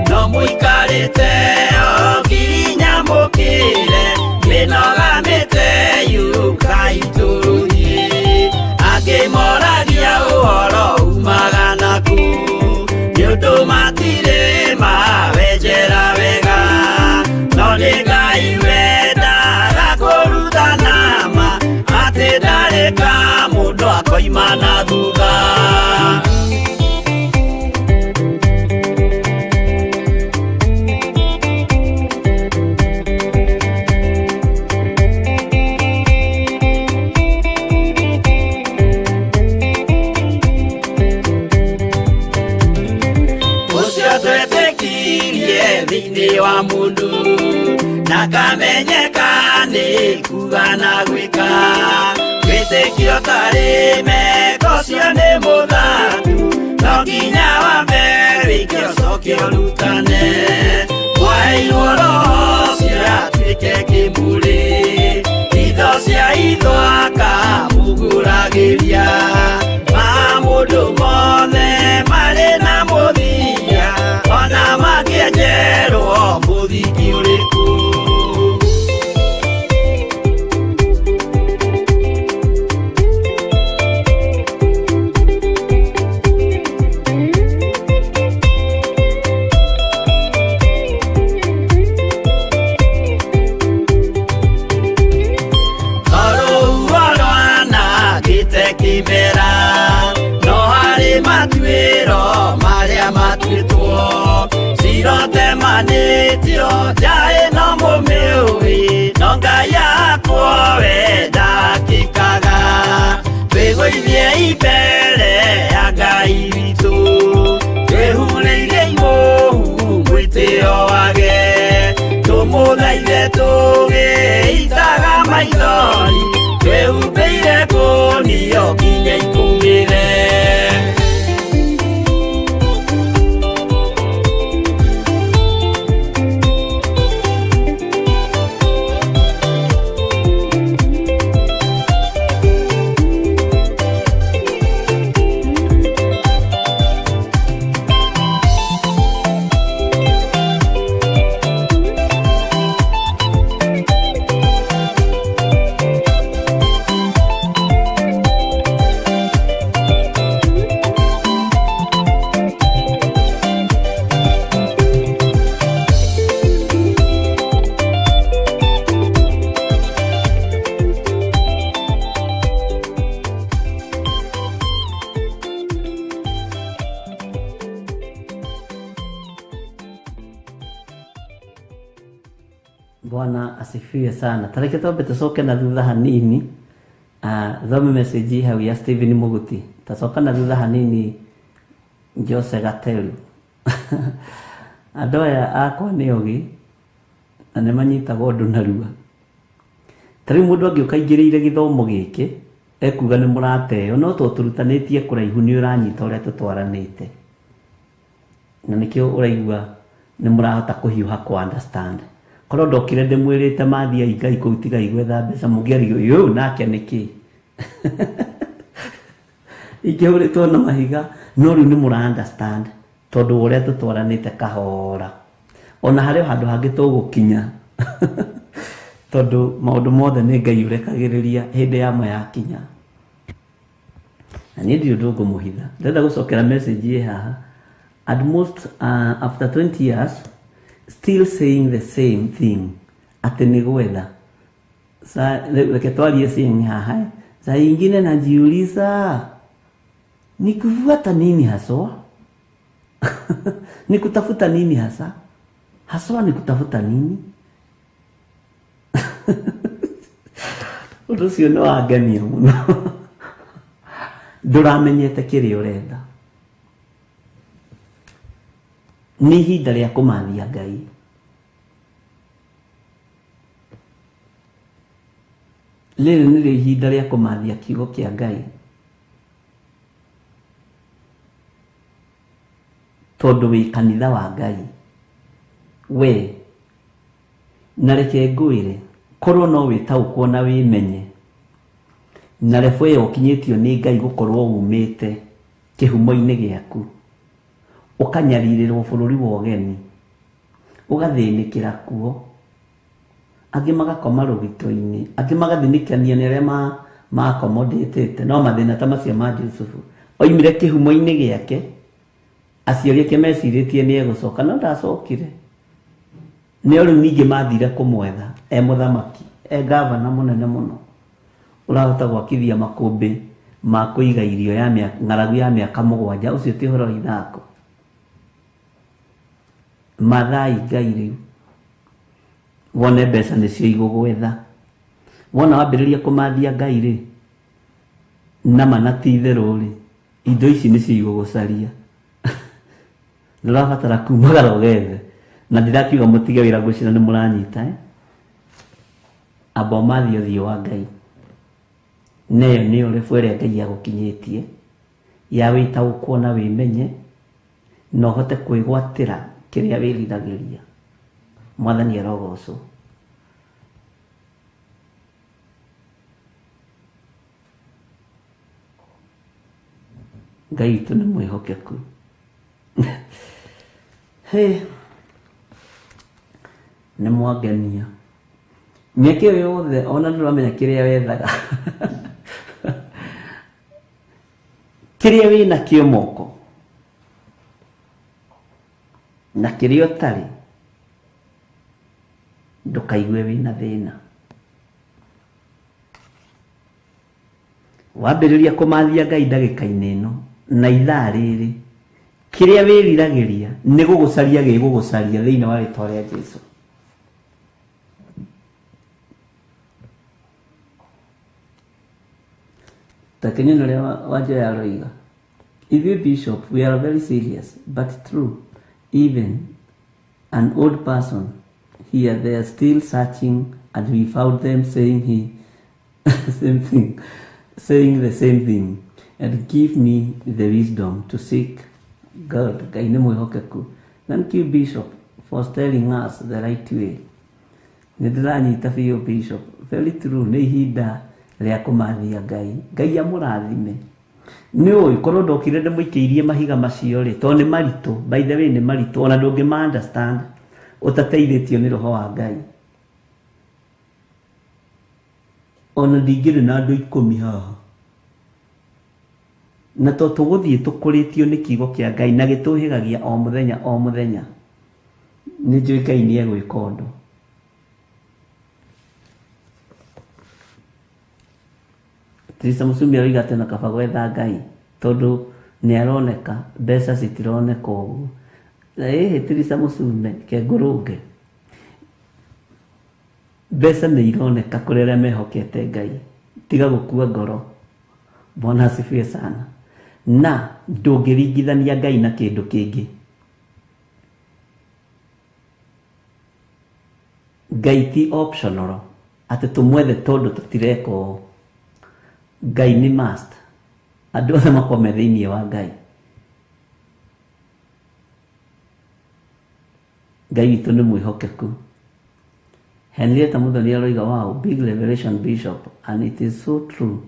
no mũikarĩte o nginya mũkĩre, mĩnoga mĩte yũkai tũthiĩ. Angĩ moragia ũhoro umaga nakũ, nĩ ũndũ matirĩ mawenjera wega, no nĩ Ngai wendaga kũrutana ma, atĩ ndarĩ ka mũndũ akoima na thutha. Ũcio twetĩkirie thĩinĩ wa mũndũ, na kamenyeka nĩ kuga na gwĩka, wĩtĩkio tarĩ meko ũcio nĩ mũthaku, no nginya wambe wĩke ũcoke ũrutane, mwaheirwo Roho ũcio atuĩke kĩmũrĩ, itho cia itho akamũgũragĩria, ma mũndũ mothe marĩ na mũthia, ona mangĩenjerwo mũthingi ũrĩkũ. Rũhuho rwanangĩte kĩmera, Mwĩtĩo njaĩ no mũmĩũĩ, no Ngai yakwa we ndakĩkaga. Twĩgũithiei mbere ya Ngai witũ, twĩhurĩire imũhu mwĩtĩo wage. Tũmũthaithe tũgĩitaga maithori, twĩhumbĩire ngũnio nginya ikũmĩre. Bwana asifiwe sana. Tareke twambe tucoke na thutha hanini. Thome message hau ya Stephen Muguti. Tacoka na thutha hanini Jose Gatelu. Andũ aya akwa nĩ ogĩ na nĩ manyitagwo ũndũ narua. Ta rĩu mũndũ angĩũka aingĩrĩire gĩthomo gĩkĩ ekuga nĩ mũrateo, no to tũrutanĩtie kũraihu nĩ ũranyita ũrĩa tũtwaranĩte. Na nĩkĩo ũraigua nĩ mũrahota kũhiũha kũ understand. Korwo ndokire ndĩmwĩrĩte mathiai Ngai kũu tigai gwetha mbeca mũngĩarigwo yũ nake nĩkĩ. Ingĩhũrĩtwo na mahiga, no rĩu nĩ mũra understand tondũ wa ũrĩa tũtwaranĩte kahora. Ona harĩ o handũ hangĩ tũgũkinya tondũ maũndũ mothe nĩ Ngai ũrekagĩrĩria hĩndĩ yamo yakinya. Na niĩ ndirĩ ũndũ ngũmũhitha. Ndĩrenda gũcokera message ĩ haha. At most, after 20 years, still saying the same thing. Atĩ nĩ gwetha. Reke twarie same haha. Saa ingine najiuliza, ni kufuata nini haswa? Ni kutafuta nini hasa? Haswa ni kutafuta nini? Ũndũ ũcio nĩ wangenia mũno. Ndũramenyete kĩrĩa ũretha. Nĩ ihinda rĩa kũmathia Ngai. Rĩrĩ nĩrĩo ihinda rĩa kũmathia kiugo kĩa Ngai. Tondũ wĩ kanitha wa Ngai. We, na reke ngwĩre, korwo no wĩtaũkwo na wĩmenye, na rebo ĩyo ũkinyĩtio nĩ Ngai gũkorwo umĩte kĩhumo-inĩ gĩaku, ũkanyarirĩrwo bũrũri wa ũgeni, ũgathĩnĩkĩra kuo, angĩ magakoma rũgito-inĩ, angĩ magathĩnĩkania nĩ arĩa makomodĩtĩte, no mathĩna ta macio ma Jusufu. Oimire kĩhumo-inĩ gĩake, aciari ake mecirĩtie nĩ egũcoka, no ndacokire. Nĩ o rĩu ningĩ mathire kũmwetha, e mũthamaki, e gavana mũnene mũno, ũrahota gwakithia makũmbĩ ma kũiga irio ya ng'aragu ya mĩaka mũgwanja, ũcio ti ũhoro wa ithako. Mathai Ngai rĩu, wone mbeca nĩcio igũgwetha. Wona wambĩrĩria kũmathia Ngai rĩ, nama na ti itherũ rĩ, indo ici nĩcio igũgũcaria. Ndũrabatara kumagara ũgethe. Na ndirakiuga mũtige wĩra ngwĩciria nĩ mũranyita, Amba ũmathie ũthiũ wa Ngai. Na ĩyo nĩyo rebu ĩrĩa Ngai agũkinyĩtie, ya wĩtaũkwo na wĩmenye, na ũhote kwĩgwatĩra kĩrĩa wĩriragĩria. Mwathani arogocwo. Ngai witũ nĩ mwĩhokeku. Hey. Nĩ mwangenia. Mĩaka ĩyo yothe ona ndũramenya kĩrĩa wethaga. Kĩrĩa wĩnakĩo moko na kĩrĩa ũtarĩ, ndũkaigue wĩna thĩna. Wambĩrĩria kũmathia Ngai ndagĩka-inĩ ĩno na ithaa rĩrĩ, Kĩrĩa wĩriragĩria nĩ gũgũcaria gĩgũgũcaria thĩinĩ wa rĩtwa rĩa Jesu. Ta kĩnyoni ũrĩa Wanjoya aroiga, ithuĩ bishop we are very serious but true, even an old person here they are still searching and we found them saying he same thing, saying the same thing, and give me the wisdom to seek God. Ngai nĩ mwĩhokeku. Thank you bishop for telling us the right way. Nĩ ndĩranyita biũ bishop, very true, nĩ ihinda rĩa kũmathia Ngai. Ngai amũrathime. Nĩ ũĩ korwo ndokire ndĩmũikĩirie mahiga macio rĩ, tondũ nĩ maritũ, by the way nĩ maritũ, ona ndũngĩma understand ũtateithĩtio nĩ roho wa Ngai. Ona ndingĩrĩ na andũ 10 haha. Na to tũgũthiĩ tũkũrĩtio nĩ kiugo kĩa Ngai na gĩtũhĩgagia o mũthenya o mũthenya. Nĩ njũĩ Ngai nĩ egwĩka ũndũ. Teresa Mũcumi aroiga atĩ na kaba gwetha Ngai tondũ nĩ aroneka, mbeca citironeka ũguo. Ĩhĩ Teresa Mũcume, ke ngũrũnge. Mbeca nĩ ironeka kũrĩ arĩa mehokete Ngai. Tiga gũkua ngoro. Bwana asifiwe sana. Na ndũngĩringithania Ngai na kĩndũ kĩngĩ. Ngai ti optional atĩ tũmwethe tondũ tũtireka ũũ. Ngai nĩ must. Andũ othe makorwo me thĩinĩ wa Ngai. Ngai witũ nĩ mwĩhokeku. Henrietta Muthoni aroiga, wow, big revelation bishop, and it is so true.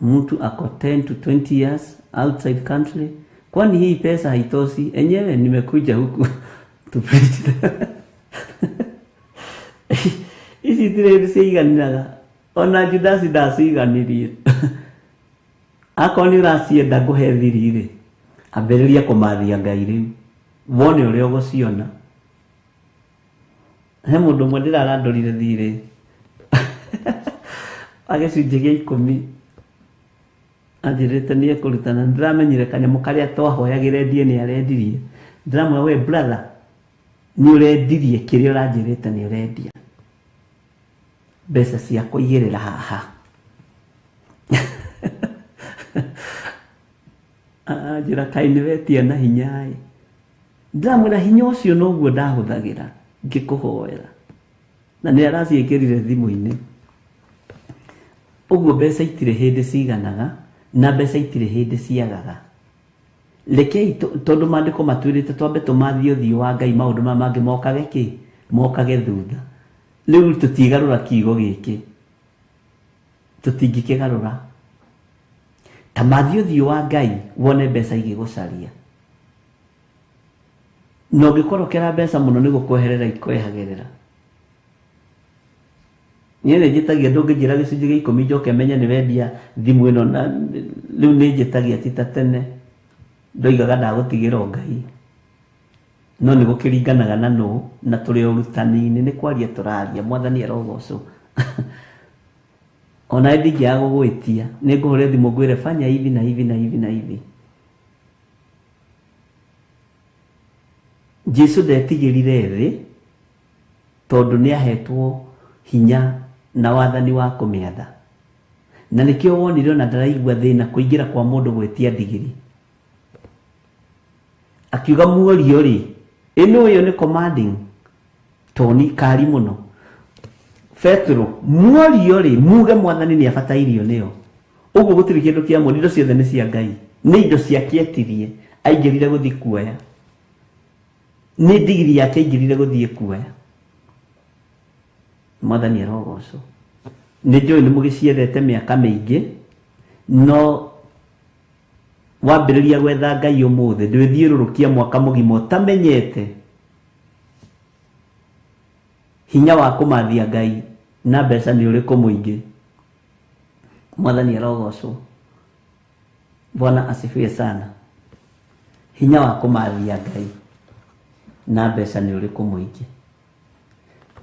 Mtu ako 10 to 20 years outside country, kwani hii pesa haitoshi? Enyewe nimekuja huku to preach. Ici itirĩ hĩndĩ ciaiganĩraga. Ona Judasi ndaciganirie. Akorwo nĩ ũracienda ngũhe thiri rĩ, ambĩrĩria kũmathia Ngai rĩu, wone ũrĩa ũgũciona. He mũndũ ũmwe ndĩrarandũrire thirĩ wa gĩcunjĩ gĩa 10, anjĩrĩte nĩ ekũruta, na ndĩramenyire kanyamũ karĩa twahoyagĩra endie nĩ arendirie. Ndĩramwĩra, we brother, nĩ ũrendirie kĩrĩa ũranjĩrĩte nĩ ũrendia. Mbeca ciakwa igĩrĩra haha. Anjĩra kaĩ nĩ wetia na hinya ĩ. Ndĩramwĩra hinya ũcio noguo ndahũthagĩra ngĩkũhoera. Na nĩ araciĩkĩrire thimũ-inĩ. Ũguo mbeca itirĩ hĩndĩ ciganaga na mbeca itirĩ hĩndĩ ciagaga. Rekei tondũ maandĩko matwĩrĩte twambe tũmathie ũthiũ wa Ngai, maũndũ maya mangĩ mokage kĩ? Mokage thutha. Rĩu tũtigarũra kiugo gĩkĩ, tũtingĩkĩgarũra. Ta mathie ũthiũ wa Ngai wone mbeca igĩgũcaria. Na ũngĩkorokera mbeca mũno nĩ gũkweherera ikwehagĩrĩra. Niĩ nĩ njĩtagia, ndũngĩnjĩra gĩcunjĩ gĩa 10 njoke menye nĩ wendia thimũ ĩno, na rĩu nĩ njĩtagia ti ta tene. Ndoigaga ndagũtigĩra Ngai. No nĩ gũkĩringanaga na nũ, na tũrĩ ũrutani-inĩ, nĩ kwaria tũraria, Mwathani arogocwo. Ona ndingĩaga gũgwĩtia, nĩ ngũhũrĩra thimũ ngwĩre fanya hivi na hivi na hivi na hivi. Jesu ndetigĩrire thĩ tondũ nĩ ahetwo hinya na wathani wa kũmĩatha. Na nĩkĩo wonire ona ndaraigua thĩna kũingĩra kwa mũndũ gwĩtia ndigiri. Akiuga muorio rĩ, ĩno ĩyo nĩ commanding toni kari mũno. Petero, muorio rĩ, muge Mwathani nĩ abatairio nĩyo. Ũguo gũtirĩ kĩndũ kĩa mũndũ, indo ciothe nĩ cia Ngai. Nĩ indo ciake etirie, aingĩrire gũthiĩ kuoya. Nĩ ndigiri yake aingĩrire gũthiĩ kuoya. Mwathani arogocwo. Nĩ njũĩ nĩ mũgĩciethete mĩaka mĩingĩ, no wambĩrĩria gwetha Ngai ũmũthĩ, ndwĩthiũrũrũkia mwaka mũgima ũtamenyete hinya wa kũmathia Ngai na mbeca nĩ ũrĩkũ mũingĩ. Mwathani arogocwo. Bwana asifiwe sana. Hinya wa kũmathia Ngai na mbeca nĩ ũrĩkũ mũingĩ.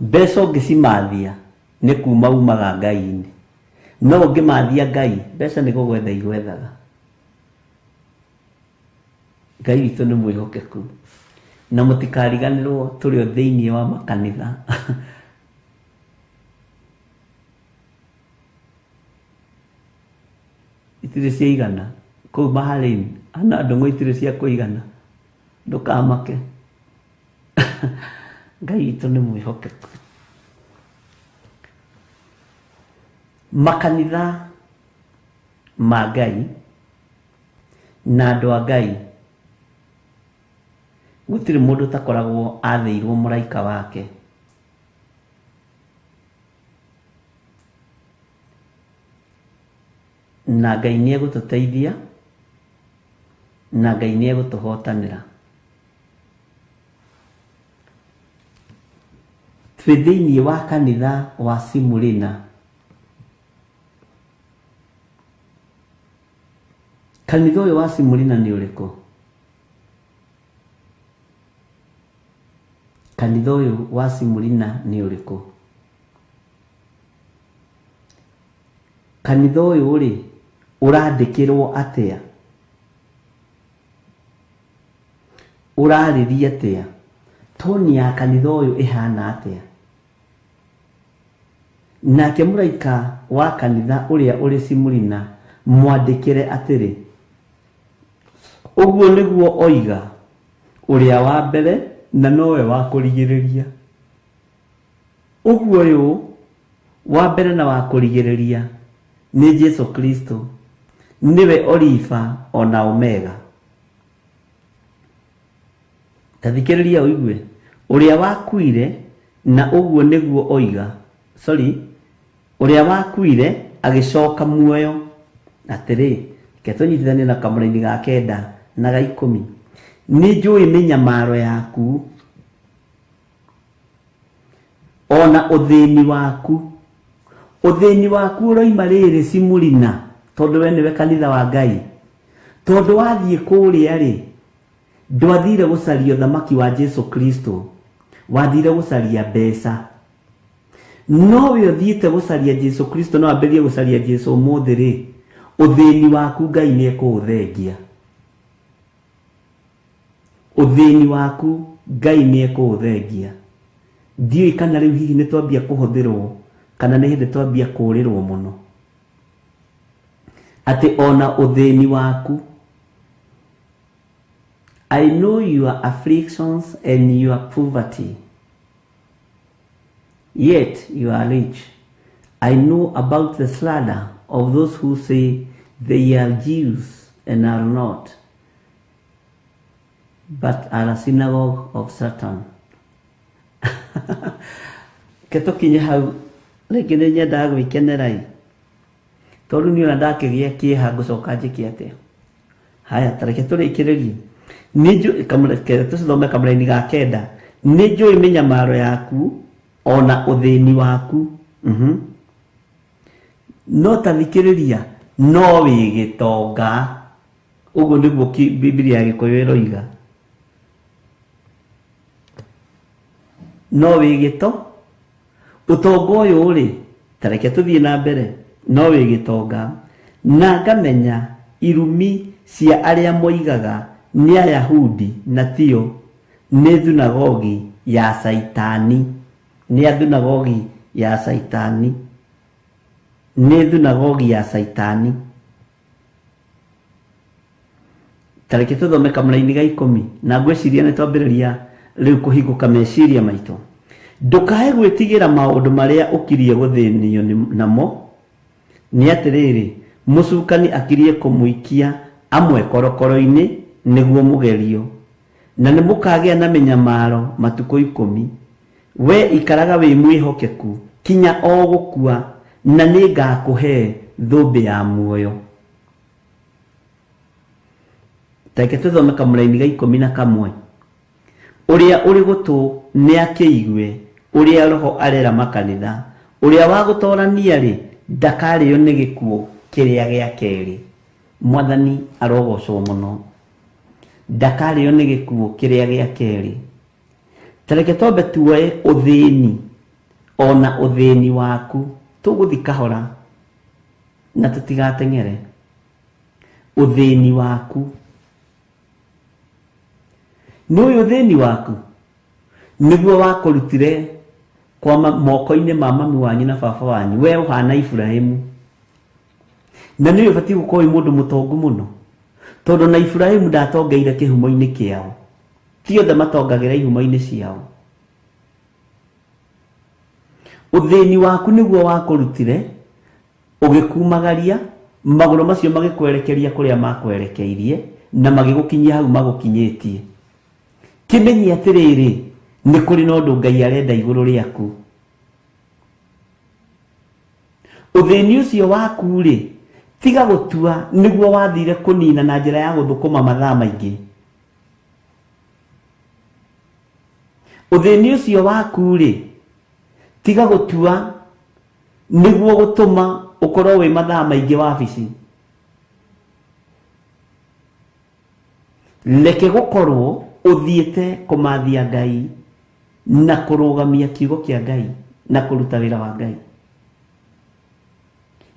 Mbeca ũngĩcimathia nĩ kuma umaga Ngai-inĩ, no ũngĩmathia Ngai mbeca nĩ gũgwetha igwethaga. Ngai witũ nĩ mwĩhokeku na mũtikariganĩrwo tũrĩ o thĩinĩ wa makanitha. Itirĩ ciaigana kũu Bahrain, ana ndũng'ũ itirĩ cia kũigana, ndũkamake. Ngai witũ nĩ mwĩhokeku. Makanitha ma Ngai na andũ a Ngai gũtirĩ mũndũ ũtakoragwo athĩirwo mũraika wake. Na Ngai nĩ egũtũteithia na Ngai nĩ egũtũhotanĩra. Twĩ thĩinĩ wa kanitha wa Simulina. Kanitha ũyũ wa Simulina nĩ ũrĩkũ? Kanitha ũyũ wa Simulina nĩ ũrĩkũ? Kanitha ũyũ rĩ ũrandĩkĩrwo atĩa? Ũrarĩria atĩa? Toni ya kanitha ũyũ ĩhana atĩa? Nake mũraika wa kanitha ũrĩa ũrĩ Simulina mwandĩkĩre atĩrĩ, ũguo nĩguo oiga ũrĩa wa mbere na nowe wa kũrigĩrĩria. Ũguo ũyũ wa mbere na wa kũrigĩrĩria nĩ Jesu Kristo, nĩwe Olifa ona Omega. Ta thikĩrĩria ũigue, ũrĩa wakuire na ũguo nĩguo oiga, sorry, ũrĩa wakuire agĩcoka muoyo. Atĩrĩ, reke tũnyitithanie na kamũraini ga 9 na ga 10. Nĩ njũĩ mĩnyamaro yaku ona ũthĩni waku. Ũthĩni waku ũroima rĩrĩ Simulina, tondũ we nĩwe kanitha wa Ngai. Tondũ wathiĩ kũrĩa rĩ, ndwathire gũcaria ũthamaki wa Jesu Kristo, wathire gũcaria mbeca. No we ũthiĩte gũcaria Jesu Kristo, no ambĩrĩrie gũcaria Jesu ũmũthĩ rĩ, ũthĩni waku Ngai nĩ ekũũthengia. Ũthĩni waku Ngai nĩ ekũũthengia. Ndiũĩ kana rĩu hihi nĩ twambia kũhũthĩrwo kana nĩ hĩndĩ twambia kũũrĩrwo mũno. Atĩ ona ũthĩni waku, I know your afflictions and your poverty, yet you are rich. I know about the slander of those who say they are Jews and are not, but are a synagogue of Satan. Ke tũkinye hau rĩngĩ nĩ nyendaga gwĩkenera ĩ, tondũ niĩ ona ndakĩgĩa kĩeha ngũcoka njĩke atĩa? Haya, ta reke tũrĩkĩrĩrie. Nĩ tũcithome kamũraini ga 9. Nĩ njũĩ mĩnyamaro yaku ona ũthĩni waku. No ta thikĩrĩria, no wĩ gĩtonga. Ũguo nĩguo Biblia ya Gĩkũyũ ĩroiga. No wĩ gĩto. Ũtonga ũyũ rĩ, ta reke tũthiĩ na mbere. No wĩ gĩtonga. Na ngamenya irumi cia arĩa moigaga nĩ Ayahudi na tio, nĩ thunagogi ya Saitani. Nĩ a thunagogi ya Saitani. Nĩ thunagogi ya Saitani. Ta reke tũthome kamũraini ga 10 na ngwĩciria nĩ twambĩrĩria rĩu kũhingũka meciria maitũ. Ndũkae gwĩtigĩra maũndũ marĩa ũkirie gũthĩnio namo. Nĩ atĩrĩrĩ, mũcukani akirie kũmũikia amwe korokoro-inĩ nĩguo mũgerio, na nĩ mũkagĩa na mĩnyamaro matukũ 10. We ikaraga wĩ mwĩhokeku kinya o gũkua, na nĩ ngakũhe thũmbĩ ya muoyo. Reke tũthome kamũraini ga 11. Ũrĩa ũrĩ gũtũ nĩ akĩigue ũrĩa Roho arera makanitha. Ũrĩa wa gũtorania rĩ, ndakarĩo nĩ gĩkuũ kĩrĩa gĩa kerĩ. Mwathani arogocwo mũno. Ndakarĩo nĩ gĩkuũ kĩrĩa gĩa kerĩ. Ta reke twambe tuoe ũthĩni ona ũthĩni waku. Tũgũthiĩ kahora na tũtigateng'ere. Ũthĩni waku. Nĩ ũyũ ũthĩni waku nĩguo wakũrutire kwa moko-inĩ ma mami wanyu na baba wanyu, we ũhana Iburahĩmu. Na nĩ ũbatiĩ gũkorwo wĩ mũndũ mũtongu mũno, tondũ na Iburahĩmu ndatongeire kĩhumo-inĩ kĩao. Ti othe matongagĩra ihumo-inĩ ciao. Ũthĩni waku nĩguo wakũrutire, ũgĩkumagaria, magũrũ macio magĩkwerekeria kũrĩa makwerekeirie, na magĩgũkinyia hau magũkinyĩtie. Kĩmenye atĩrĩrĩ, nĩ kũrĩ na ũndũ Ngai arenda igũrũ rĩaku. Ũthĩni ũcio waku rĩ, tiga gũtua nĩguo wathire kũnina na njĩra ya gũthũkũma mathaa maingĩ. Ũthĩni ũcio waku rĩ, tiga gũtua nĩguo gũtũma ũkorwo wĩ mathaa maingĩ wabici. Reke gũkorwo ũthiĩte kũmathia Ngai na kũrũgamia kiugo kĩa Ngai na kũruta wĩra wa Ngai.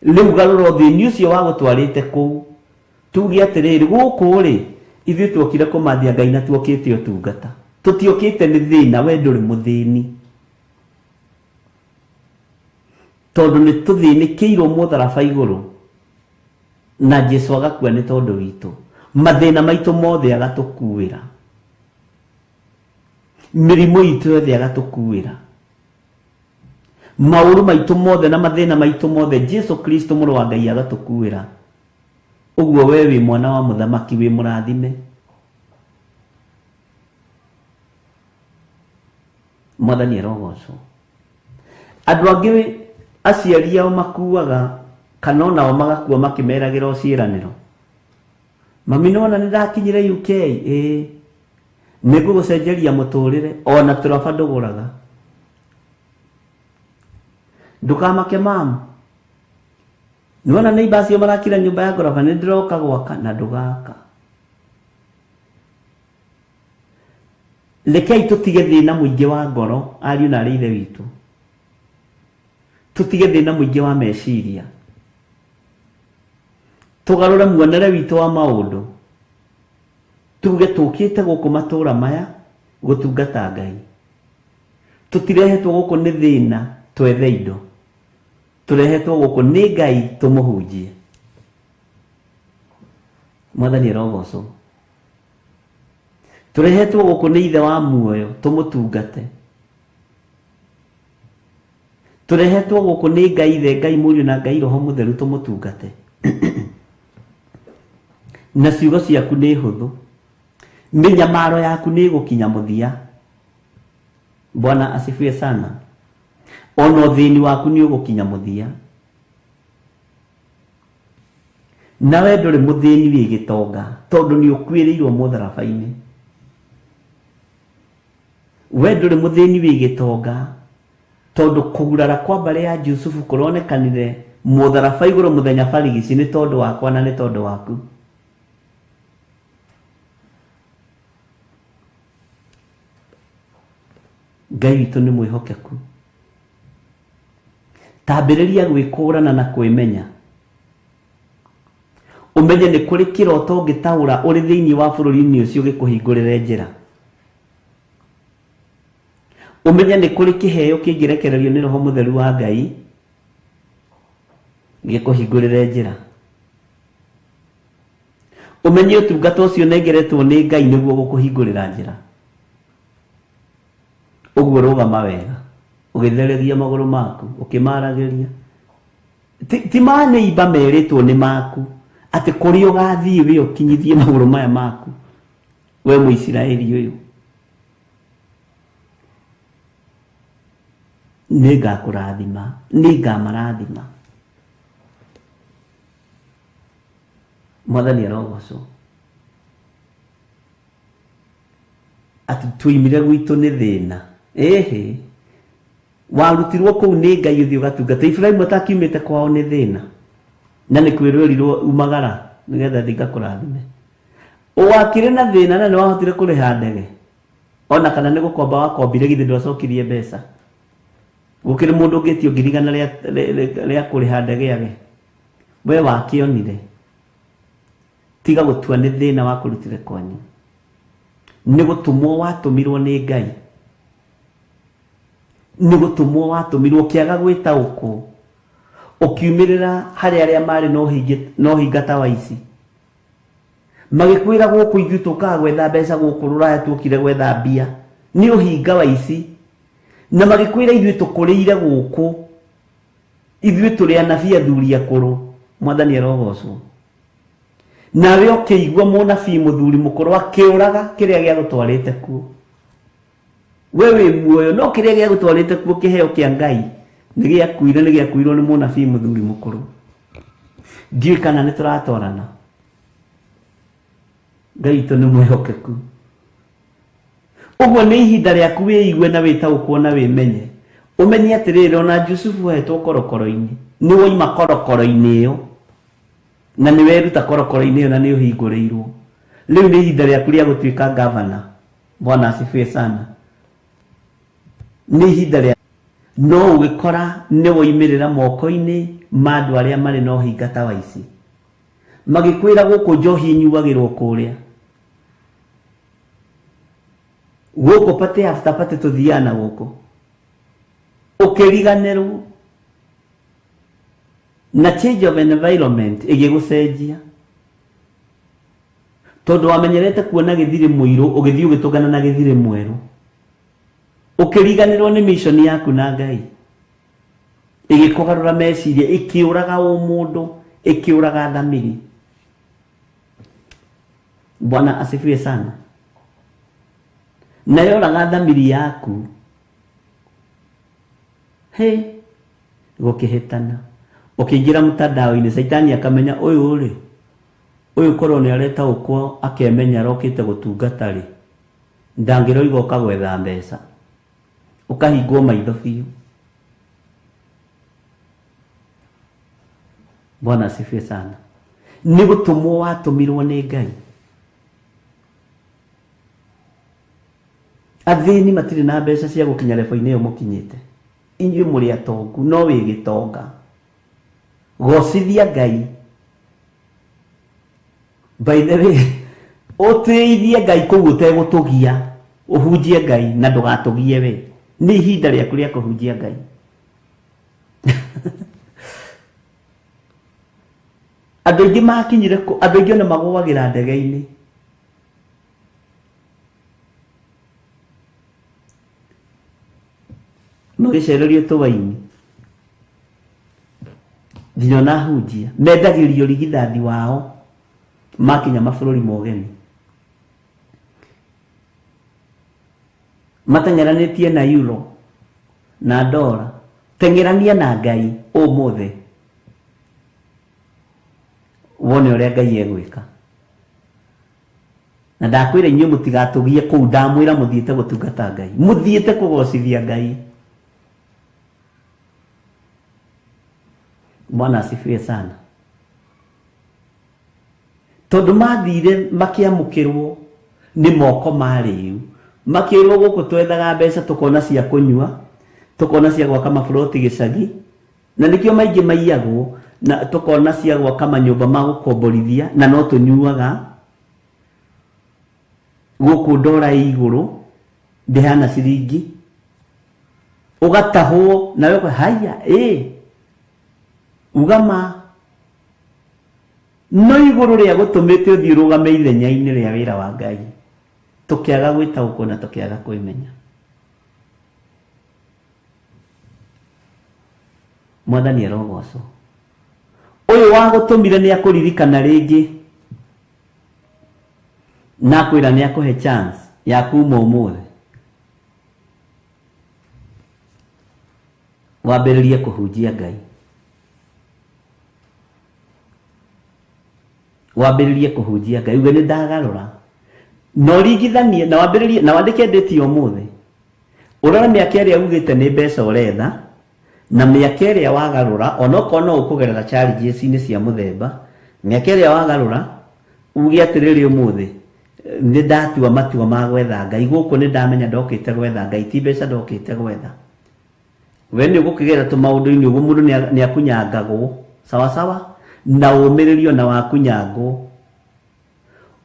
Rĩu garũra ũthĩni ũcio wagũtwarĩte kũu, tuge atĩrĩrĩ, gũkũ rĩ, ithuĩ tuokire kũmathia Ngai na tuokĩte ũtungata. Tũtiokĩte nĩ thĩna, we ndũrĩ mũthĩni. Tondũ nĩ tũthĩnĩkĩirwo mũtharaba igũrũ na Jesu agakua nĩ tondũ witũ. Mathĩna maitũ mothe agatũkuĩra. Mĩrimũ itũ yothe agatũkuĩra. Maũru maitũ mothe na mathĩna maitũ mothe Jesu Kristo mũrũ wa Ngai agatũkuĩra. Ũguo we wĩ mwana wa mũthamaki, wĩ mũrathime. Mwathani arogocwo. Andũ angĩ aciari ao makuaga kana onao magakua makĩmeragĩra o ciĩranĩro. Mami nĩwona nĩndakinyire UK, ĩĩ. Nĩngũgũcenjeria mũtũrĩre ona tũraba ndũgũraga. Ndũkamake mamu. Nĩwona neighbor acio marakira nyũmba ya ngoroba, nĩndĩroka gwaka na ndũgaka. Rekei tũtige thĩna mũingĩ wa ngoro, ariũ na arĩ ithe witũ. Tũtige thĩna mũingĩ wa meciria. Tũgarũre muonere witũ wa maũndũ. Tuge tũkĩte gũkũ matũra maya gũtungata Ngai. Tũtirehetwo gũkũ nĩ thĩna twethe indo. Tũrehetwo gũkũ nĩ Ngai tũmũhunjie. Mwathani arogocwo. Tũrehetwo gũkũ nĩ Ithe wa muoyo tũmũtungate. Tũrehetwo gũkũ nĩ Ngai Ithe, Ngai Mũriũ na Ngai Roho Mũtheru tũmũtungate. Na ciugo ciaku nĩ hũthũ. Mĩnyamaro yaku nĩ ĩgũkinya mũthia. Bwana asifiwe sana. Ona ũthĩni waku nĩ ũgũkinya mũthia. Nawe ndũrĩ mũthĩni wĩ gĩtonga tondũ nĩ ũkuĩrĩirwo mũtharaba-inĩ. We ndũrĩ mũthĩni wĩ gĩtonga tondũ kũgurara kwa mbarĩ ya Jusufu kũronekanire mũtharaba igũrũ mũthenya barigici nĩ tondũ wakwa na nĩ tondũ waku. Ngai witũ nĩ mwĩhokeku. Tambĩrĩria gwĩkũrana na kwĩmenya. Ũmenye nĩ kũrĩ kĩroto ũngĩtaũra ũrĩ thĩinĩ wa bũrũri-inĩ ũcio gĩkũhingũrĩre njĩra. Ũmenye nĩ kũrĩ kĩheo kĩngĩrekererio nĩ Roho Mũtheru wa Ngai gĩkũhingũrĩre njĩra. Ũmenye ũtungata ũcio ũnengeretwo nĩ Ngai nĩguo gũkũhingũrĩra njĩra. Ũguo rũgama wega, ũgĩthereria magũrũ maku, ũkĩmaragĩria. Ti ma neighbor merĩtwo nĩ maku, atĩ kũrĩa ũgathiĩ we ũkinyithie magũrũ maya maku, we Mũisiraeli ũyũ. Nĩngakũrathima, nĩngamarathima. Mwathani arogocwo. Atĩ tuoimire gwitũ nĩ thĩna. Ĩhĩ. Warutirwo kũu nĩ Ngai ũthiĩ ũgatungata. Iburahĩmu atakiumĩte kwao nĩ thĩna. Na nĩ kwĩrwo umagara nĩgetha thiĩ ngakũrathime. Wakĩrĩ na thĩna na nĩ wahotire kũrĩha ndege. Ona kana nĩ gũkomba wakombire githĩ ndwacokirie mbeca. Gũkĩrĩ mũndũ ũngĩtio 100,000 rĩa kũrĩha ndege age. We wakĩonire. Tiga gũtua nĩ thĩna wakũrutire kwanyu. Nĩ gũtũmwo watũmirwo nĩ Ngai. Nĩ gũtũmwo watũmirwo ũkĩaga gwĩtaũkwo. Ũkiumĩrĩra harĩ arĩa marĩ na ũhinga ta wa ici. Magĩkwĩra gũkũ ithuĩ tũkaga gwetha mbeca gũkũ rũraya tuokire gwetha mbia. Nĩ ũhinga wa ici. Na magĩkwĩra ithuĩ tũkũrĩire gũkũ. Ithuĩ tũrĩ anabii athuri akũrũ. Mwathani arogocwo. Nawe ũkĩigua mũnabii mũthuri mũkũrũ akĩũraga kĩrĩa gĩagũtwarĩte kuo. We wĩ muoyo no kĩrĩa gĩagũtwarĩte kuo kĩheo kĩa Ngai nĩ gĩakuire, nĩ gĩakuirwo nĩ mũnabii mũthuri mũkũrũ. Ndiũĩ kana nĩ tũratwarana. Ngai witũ nĩ mwĩhokeku. Ũguo nĩ ihinda rĩaku wĩigue na wĩtaũkwo na wĩmenye. Ũmenye atĩrĩrĩ, ona Jusufu ahetwo korokoro-inĩ, nĩ woima korokoro-inĩ ĩyo na nĩ weruta korokoro-inĩ ĩyo na nĩ ũhingũrĩirwo. Rĩu nĩ ihinda rĩaku rĩa gũtuĩka gavana. Bwana asifiwe sana. Nĩ ihinda rĩa no ũgĩkora nĩ woimĩrĩra moko-inĩ ma andũ arĩa marĩ na ũhinga ta wa ici. Magĩkwĩra gũkũ njohi ĩnyuagĩrwo kũrĩa. Gũkũ party after party tũthiaga na gũkũ. Ũkĩriganĩrwo na change of environment ĩgĩgũcenjia. Tondũ wamenyerete kuona gĩthirĩ mũirũ ũgĩthiĩ ũgĩtũngana na gĩthirĩ mwerũ. Ũkĩriganĩrwo nĩ mission yaku na Ngai. Ĩgĩkũgarũra meciria, ĩkĩũraga ũmũndũ, ĩkĩũraga thamiri. Bwana asifiwe sana. Na yoraga thamiri yaku. Hey, gũkĩhĩtana. Ũkĩingĩra mtandao-inĩ, Caitani akamenya ũyũ rĩ, ũyũ korwo nĩ aretaũkwo akemenya arokĩte gũtungata rĩ, ndangĩroiga ũka gwetha mbeca. Ũkahingwo maitho biũ. Bwana asifiwe sana. Nĩ gũtũmwo watũmirwo nĩ Ngai. Athĩni matirĩ na mbeca cia gũkinya level-inĩ ĩyo mũkinyĩte. Inyuĩ mũrĩ atongu, no wĩ gĩtonga. Gocithia Ngai. By the way, ũtĩithie Ngai kũu ũtegũtũgia. Ũhunjie Ngai na ndũgatũgie we. Nĩ ihinda rĩaku rĩa kũhunjia Ngai. Andũ aingĩ makinyire kũ, andũ aingĩ ona magũagĩra ndege-inĩ. Magĩcererio tũwaini. Nginya ona ahunjia mendagĩrio rigithathi wao makinya mabũrũri ma ũgeni. Mateng'eranĩtie na euro na dola. Teng'erania na Ngai ũmũthĩ. Wone ũrĩa Ngai egwĩka. Na ndakwĩra inyuĩ mũtigatũgie kũu, ndamwĩra mũthiĩte gũtungata Ngai. Mũthiĩte kũgocithia Ngai. Bwana asifiwe sana. Tondũ mathire makĩamũkĩrwo nĩ moko ma rĩu. Makĩrwo gũkũ twethaga mbeca tũkona cia kũnyua, tũkona cia gwaka maburoti gĩcagi, na nĩkĩo maingĩ maiyagwo, na tũkona cia gwaka manyũmba ma gũkomborithia, na no tũnyuaga. Gũkũ ndora ĩ igũrũ, ndĩhana ciringi. Ũgatahwo, nawe ũka, haya, ĩ, uga ma. No igũrũ rĩa gũtũmĩte ũthiĩ ũrũgame ithenya-inĩ rĩa wĩra wa Ngai. Tũkĩaga gwĩtaũkwo na tũkĩaga kwĩmenya. Mwathani arogocwo. Ũyũ wagũtũmire nĩ akũririkana rĩngĩ. Na akwĩra nĩ akũhe chance ya kuma ũmũthĩ. Wambĩrĩrie kũhunjia Ngai. Wambĩrĩrie kũhunjia Ngai. Uge nĩ ndagarũra. Na ũringithanie, na wambĩrĩrie, na wandĩke date ya ũmũthĩ. Ũrore mĩaka ĩrĩa ugĩte nĩ mbeca ũretha, na mĩaka ĩrĩa wagarũra, onokorwo no ũkũgerera challenges-inĩ cia mũthemba, mĩaka ĩrĩa wagarũra, uge atĩrĩrĩ ũmũthĩ, nĩ ndatua matua ma gwetha Ngai. Gũkũ nĩ ndamenya ndokĩte gwetha Ngai, ti mbeca ndokĩte gwetha. We nĩ ũgũkĩgera tũmaũndũ-inĩ ũguo mũndũ nĩ akunyangagwo, sawa sawa, na ũmĩrĩrio na wakunyangwo.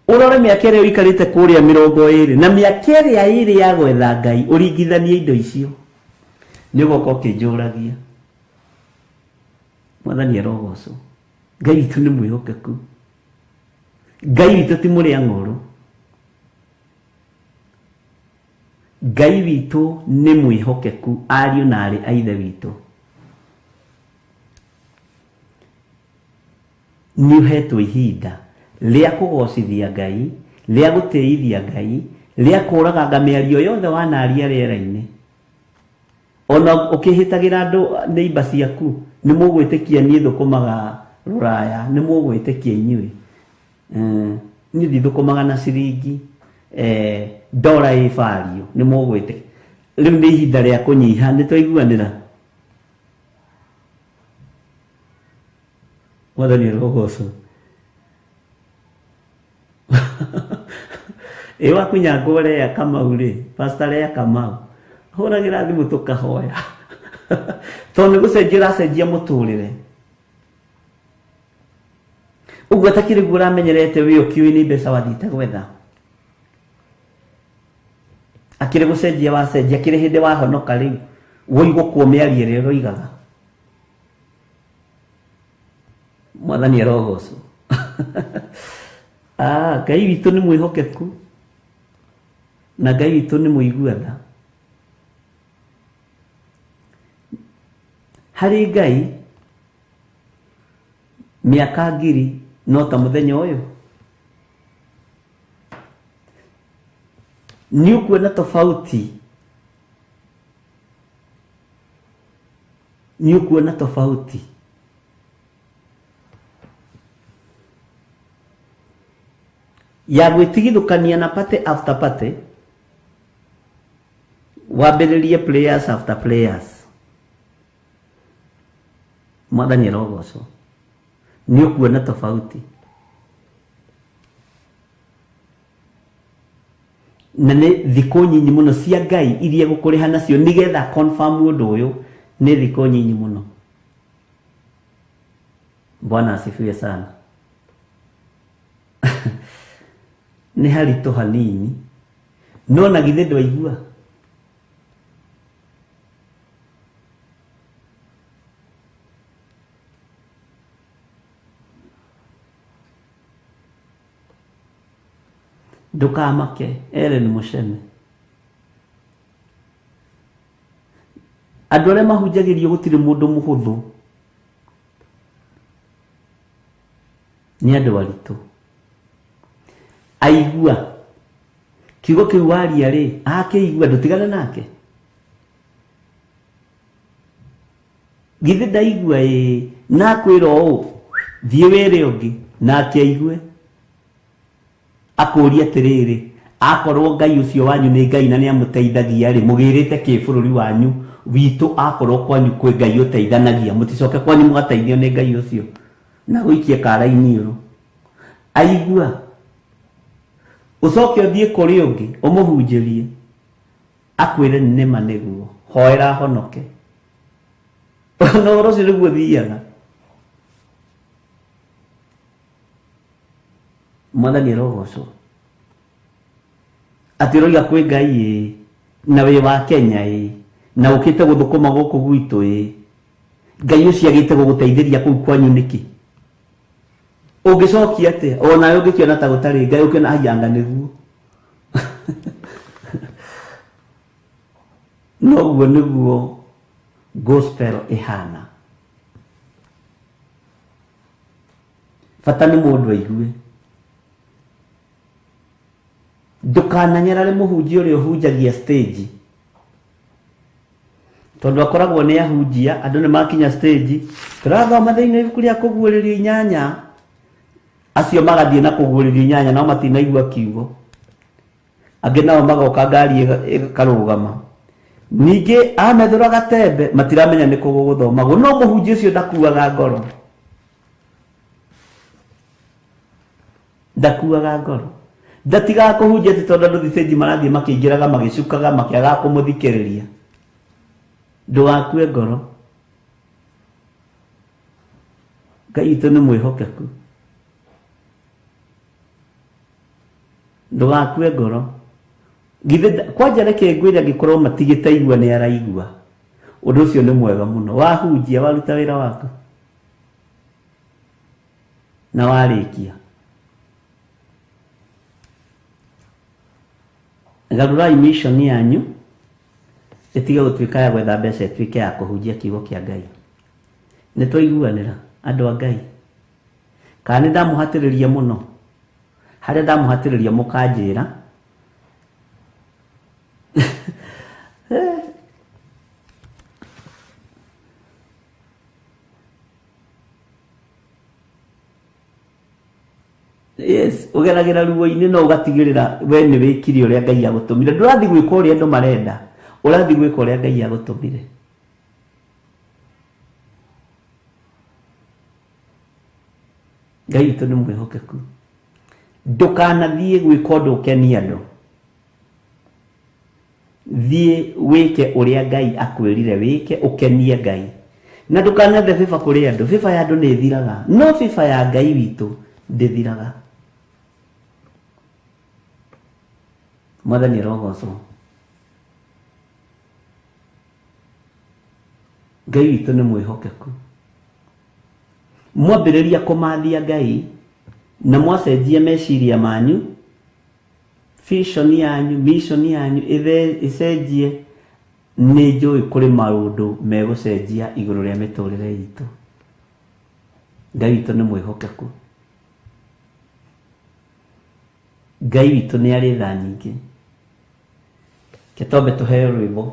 Ũrore mĩaka ĩrĩa ũikarĩte kũrĩa 20 na mĩaka ĩrĩa ĩrĩ ya gwetha Ngai ũringithanie indo icio. Nĩ ũgoka ũkĩnjũragia. Mwathani arogocwo. Ngai witũ nĩ mwĩhokeku. Ngai witũ ti mũrĩa ng'ũrũ. Ngai witũ nĩ mwĩhokeku ariũ na aarĩ a Ithe witũ. Nĩ ũhetwo ihinda rĩa kũgocithia Ngai, rĩa gũtĩithia Ngai, rĩa kũraganga mĩario yothe wanaria rĩera-inĩ. Ona ũkĩhĩtagĩra andũ neighbor ciaku, nĩ mũgwĩtĩkia niĩ thũkũmaga rũraya, nĩ mũgwĩtĩkia inyuĩ. Niĩ ndithũkũmaga na ciringi, ndora ĩ value, nĩ mũgwĩtĩkia. Rĩu nĩ ihinda rĩa kũnyiha, nĩ twaiguanĩra? Mwathani arogocwo. Ĩ wakunyangwo Lea Kamau rĩ, Pastor Lea Kamau, hũragĩra thimũ tũkahoya. Tondũ nĩ gũcenjia ũracenjia mũtũrĩre. Ũguo atakĩrĩ guo ũramenyerete wĩ ũkĩũĩ nĩ mbeca wathiĩte gwetha. Akĩrĩ gũcenjia wacenjia, akĩrĩ hĩndĩ wahonoka rĩu, woigwo mĩario ĩrĩa ũroigaga. Mwathani arogocwo. Ngai witũ nĩ mwĩhokeku na Ngai witũ nĩ mũigua tha. Harĩ Ngai mĩaka 1000 no ta mũthenya ũyũ. Nĩ ũkuona tofauti. Nĩ ũkuona tofauti. Ya gwĩtigithũkania na party after party, wambĩrĩrie players after players. Mwathani arogocwo. Nĩ ũkuona tofauti. Na nĩ thikũ nyinyi mũno cia Ngai iria gũkũrĩha nacio nĩgetha confirm ũndũ ũyũ, nĩ thikũ nyinyi mũno. Bwana asifiwe sana. Nĩ haritũ hanini, no na githĩ ndwaigua? Ndũkamake, Ellen Mushene. Andũ arĩa mahunjagĩrio gũtirĩ mũndũ mũhũthũ. Nĩ andũ aritũ. Aigua kiugo kĩu waria rĩ, akĩigua ndũtigane nake. Githĩ ndaigua ĩ, na akwĩra ũũ, thiĩ wĩre ũngĩ, nake aigue. Akũrie atĩrĩrĩ, akorwo Ngai ũcio wanyu nĩ Ngai na nĩ amũteithagia rĩ, mũgĩrĩte kĩ bũrũri wanyu witũ, akorwo kwanyu kwĩ Ngai ũteithanagia, mũticoke kwanyu mũgateithio nĩ Ngai ũcio na gũikie kara-inĩ ũrũ. Aigua, ũcoke ũthiĩ kũrĩ ũngĩ ũmũhunjĩrie, akwĩre nĩma nĩguo, hoera honoke. Na ũhoro ũcio nĩguo ũthiaga. Mwathani arogocwo. Atĩ ũroiga kwĩ Ngai ĩ, na wĩ wa Kenya ĩ, na ũkĩte gũthũkũma gũkũ gwitũ ĩ, Ngai ũcio agĩte gũgũteithĩria kũu kwanyu nĩkĩ? Ũngĩcokia atĩa? O nawe ũngĩkĩona ta gũtarĩ Ngai, ũkĩona aianga nĩguo. Noguo nĩguo gospel ĩhana. Bata nĩ mũndũ aigue. Ndũkananyarare mũhunjia ũrĩa ũhunjagia stage, tondũ akoragwo nĩ ahunjia, andũ nĩ makinya stage, tũrathoma thĩinĩ wa ibuku rĩa kũguũrĩrio 8, acio magathiĩ na kũguũrĩrio 8 nao matinaigua kiugo. Angĩ nao magoka ngari ĩkarũgama. Ningĩ amethũra gatembe matiramenya nĩ kũ gũgũthomagwo, no mũhunjia ũcio ndakuaga ngoro. Ndakuaga ngoro. Ndatigaga kũhunjia atĩ tondũ andũ thitĩnji marathiĩ makĩingĩraga magĩcukaga makĩagaga kũmũthikĩrĩria. Ndũgakue ngoro. Ngai witũ nĩ mwĩhokeku. Ndũgakue ngoro. Githĩ kwanja reke ngwĩre angĩkorwo matigĩte igua nĩ araigua. Ũndũ ũcio nĩ mwega mũno. Wahunjia waruta wĩra waku na warĩkia. Garũrai mission yanyu ĩtige gũtuĩka ya gwetha mbeca ĩtuĩke ya kũhunjia kiugo kĩa Ngai. Nĩ twaiguanĩra andũ a Ngai? Kana nĩ ndamũhatĩrĩria mũno? Harĩa ndamũhatĩrĩria mũkanjĩra. Yes, ũgeragĩra ruo-inĩ no ũgatigĩrĩra we nĩ wĩkire ũrĩa Ngai agũtũmire. Ndũrathiĩ gwĩka ũrĩa andũ marenda, ũrathiĩ gwĩka ũrĩa Ngai agũtũmire. Ngai witũ nĩ mwĩhokeku. Ndũkanathiĩ gwĩka ũndũ ũkenie andũ. Thiĩ wĩke ũrĩa Ngai akwĩrire wĩke, ũkenie Ngai. Na ndũkanethe favor kũrĩ andũ. Favor ya andũ nĩ ĩthiraga, no favor ya Ngai witũ ndĩthiraga. Mwathani arogocwo. Ngai witũ nĩ mwĩhokeku. Mwambĩrĩria kũmathia Ngai na mwacenjia meciria manyu, vision yanyu, mission yanyu ĩcenjie, nĩ njũĩ kũrĩ maũndũ megũcenjia igũrũ rĩa mĩtũrĩre itũ. Ngai witũ nĩ mwĩhokeku. Ngai witũ nĩ arĩ tha nyingĩ. Ke twambe tũheo rwĩmbo.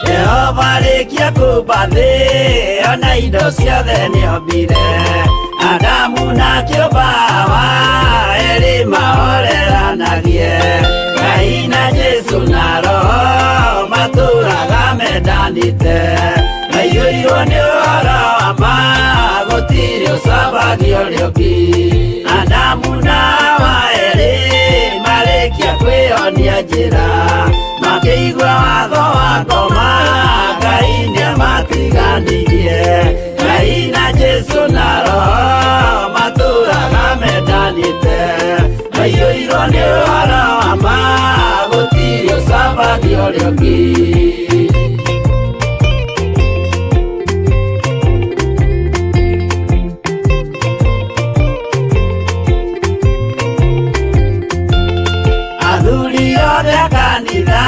Jehova arĩkia kũmba thĩ ona indo ciothe nĩombire Adamu na kĩũmba Hawa erĩ mahoreranagie Ngai na Jesu na Roho matũraga mendanĩte maiyũirwo nĩ ũhoro wa ma gũtirĩ ũcambagio ũrĩa ũngĩ Adamu na Hawa erĩ marĩkia kwĩyonia njĩra makĩigua watho wa ngoma Ngai nĩamatiganirie Ngai na Jesu na Roho matũraga mendanĩte maiyũirwo nĩ ũhoro wa ma gũtirĩ ũcambagio ũrĩa ũngĩ. Athuri othe a kanitha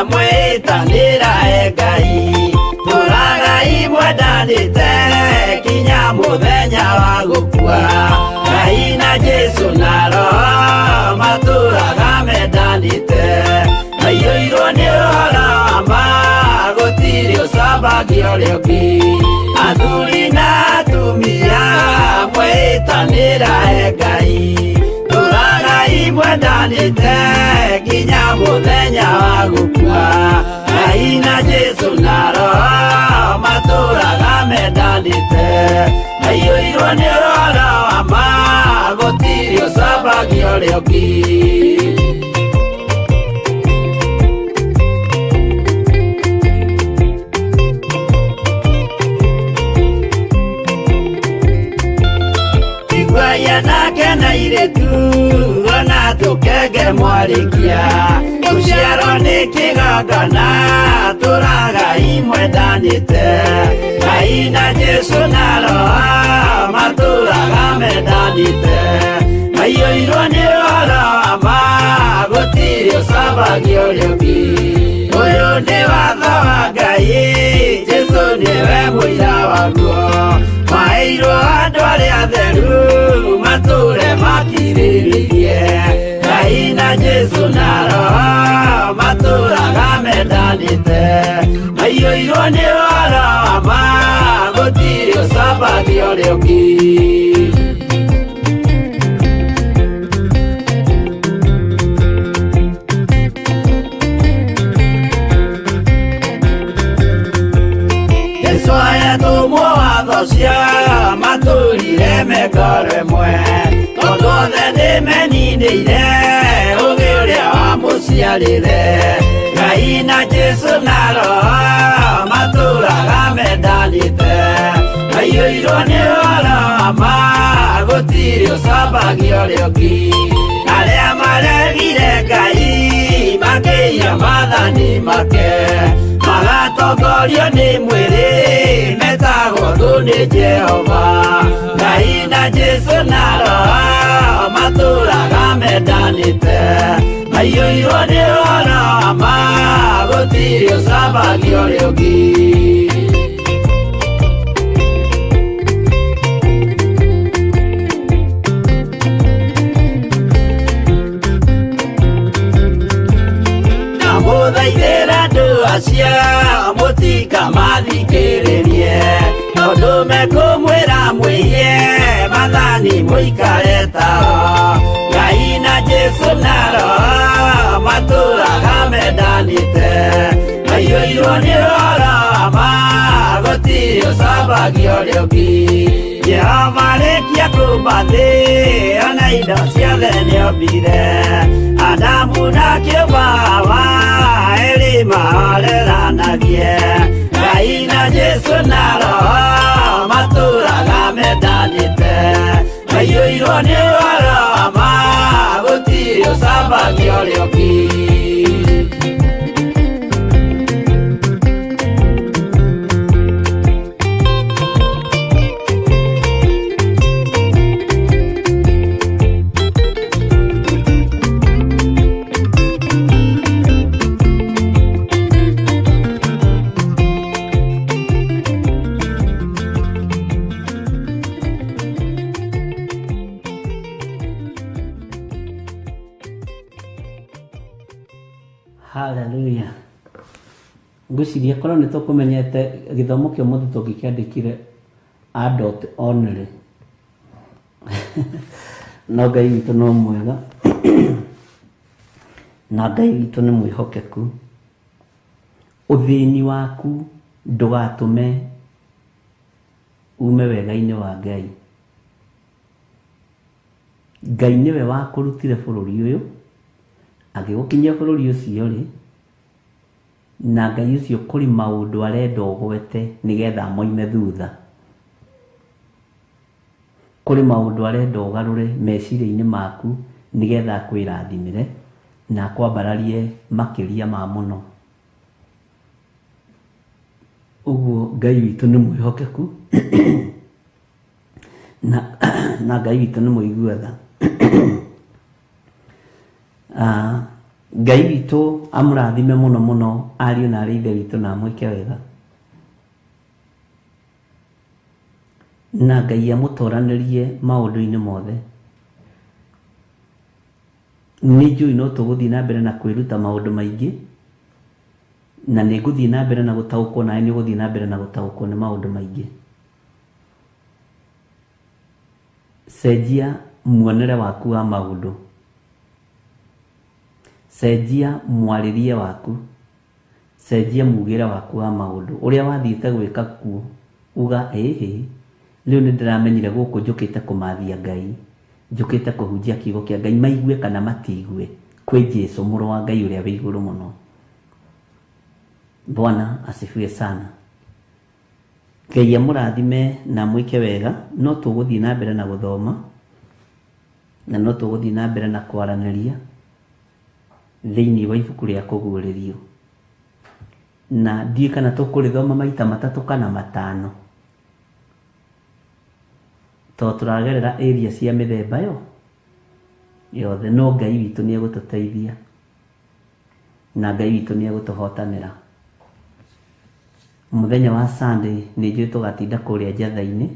mwĩtanĩra e Ngai tũragai mwendanĩte kinya mũthenya wa gũkua Ngai na Jesu na Roho matũraga mendanĩte maiyũirwo nĩ ũhoro wa ma gũtirĩ ũcambagio ũrĩa ũngĩ Athuri na atumia mwĩtanĩra e Ngai tũragai mwendanĩte nginya mũthenya wa gũkua Ngai na Jesu na Roho matũraga mendanĩte maiyũirwo nĩ ũhoro wa ma gũtirĩ ũcambagio ũrĩa ũngĩ. Iguai anake na airĩtu ona tũkenge mwarĩkia gũciarwo nĩ kĩgongona tũragai mwendanĩte Ngai na Jesu na Roho matũraga mendanĩte maiyũirwo nĩ ũhoro wa ma gũtirĩ ũcambagio ũrĩa ũngĩ Ũyũ nĩ watho wa Ngai Jesu nĩwe mũira waguo maheirwo andũ arĩa atheru matũre makirĩrĩirie Ngai na Jesu na Roho matũraga mendanĩte maiyũirwo nĩ ũhoro wa ma gũtirĩ ũcambagio ũrĩa ũngĩ. Jesu ayatũmwo watho cia matũrire mengoro ĩmwe tondũ othe nĩmeninĩire ũgĩ ũrĩa wa mũciĩ. amũciarĩre. Ngai na Jesũ na Roho matũraga mendanĩte, maiyũirwo nĩ ũhoro wa ma, gũtirĩ ũcambagia ũrĩa ũngĩ. Arĩa maregire Ngai makĩiya maathani make, magatongorio nĩ mwĩrĩ, metagwo thũ nĩ Jehova. Ngai na Jesũ na Roho matũraga mendanĩte, maiyũirwo nĩ ũhoro wa ma, gũtirĩ ũcambagia ũrĩa ũngĩ. Ndamũthaithĩra andũ acio mũtikamathikĩrĩrie, tondũ mekũmwĩra mwĩhie maathani mũikare tao. Ngai na Jesũ na Roho matũraga mendanĩte, maiyũirwo nĩ ũhoro wa ma, gũtirĩ ũcambagia ũrĩa ũngĩ. Jehova arĩkia kũũmba thĩ, ona indo ciothe nĩombire, Adamu na kĩũmba Hawa, erĩ mahoreranagie. Ngai na Jesũ na Roho matũraga mendanĩte, maiyũirwo nĩ ũhoro wa ma, gũtirĩ ũcambagia ũrĩa ũngĩ. Hallelujah. Ngwĩciria korwo nĩ tũkũmenyete gĩthomo kĩa ũmũthĩ tũngĩkĩandĩkire adult only. No Ngai witũ no mwega na Ngai witũ nĩ mwĩhokeku. Ũthĩni waku ndũgatũme ume wega-inĩ wa Ngai. Ngai nĩwe wakũrutire bũrũri ũyũ, agĩgũkinyia bũrũri ũcio rĩ, na Ngai ũcio kũrĩ maũndũ arenda ũgwete nĩgetha moime thutha. Kũrĩ maũndũ arenda ũgarũre meciria-inĩ maku nĩgetha akwĩrathimĩre na akwambararie makĩria ma mũno. Ũguo Ngai witũ nĩ mwĩhokeku na Ngai witũ nĩ mũigua tha. Ngai witũ amũrathime mũno mũno ariũ na arĩ ithe witũ na amwĩke wega. Na Ngai amũtoranĩrie maũndũ-inĩ mothe. Nĩ njũĩ no tũgũthiĩ na mbere na kwĩruta maũndũ maingĩ, na nĩ ngũthiĩ na mbere na gũtaũkwo, nawe nĩ ũgũthiĩ na mbere na gũtaũkwo nĩ maũndũ maingĩ. Cenjia muonere waku wa maũndũ. Cenjia mwarĩrie waku. Cenjia mugĩre waku wa maũndũ. Ũrĩa wathiĩte gwĩka kuo, uga ĩhĩ, rĩu nĩ ndĩramenyire gũkũ njũkĩte kũmathia Ngai, njũkĩte kũhunjia kiugo kĩa Ngai, maigue kana matiigue, kwĩ Jesũ mũrũ wa Ngai ũrĩa wĩ igũrũ mũno. Bwana asifiwe sana. Ngai amũrathime na amwĩke wega. No tũgũthiĩ na mbere na gũthoma, na no tũgũthiĩ na mbere na kwaranĩria thĩinĩ wa ibuku rĩa kũguũrĩrio. Na ndiũĩ kana tũkũrĩthoma maita matatũ kana matano, tondũ tũragerera area cia mĩthemba yo yothe. No Ngai witũ nĩ egũtũteithia, na Ngai witũ nĩ egũtũhotanĩra. Mũthenya wa Sunday nĩ njũĩ tũgatinda kũrĩa Njatha-inĩ.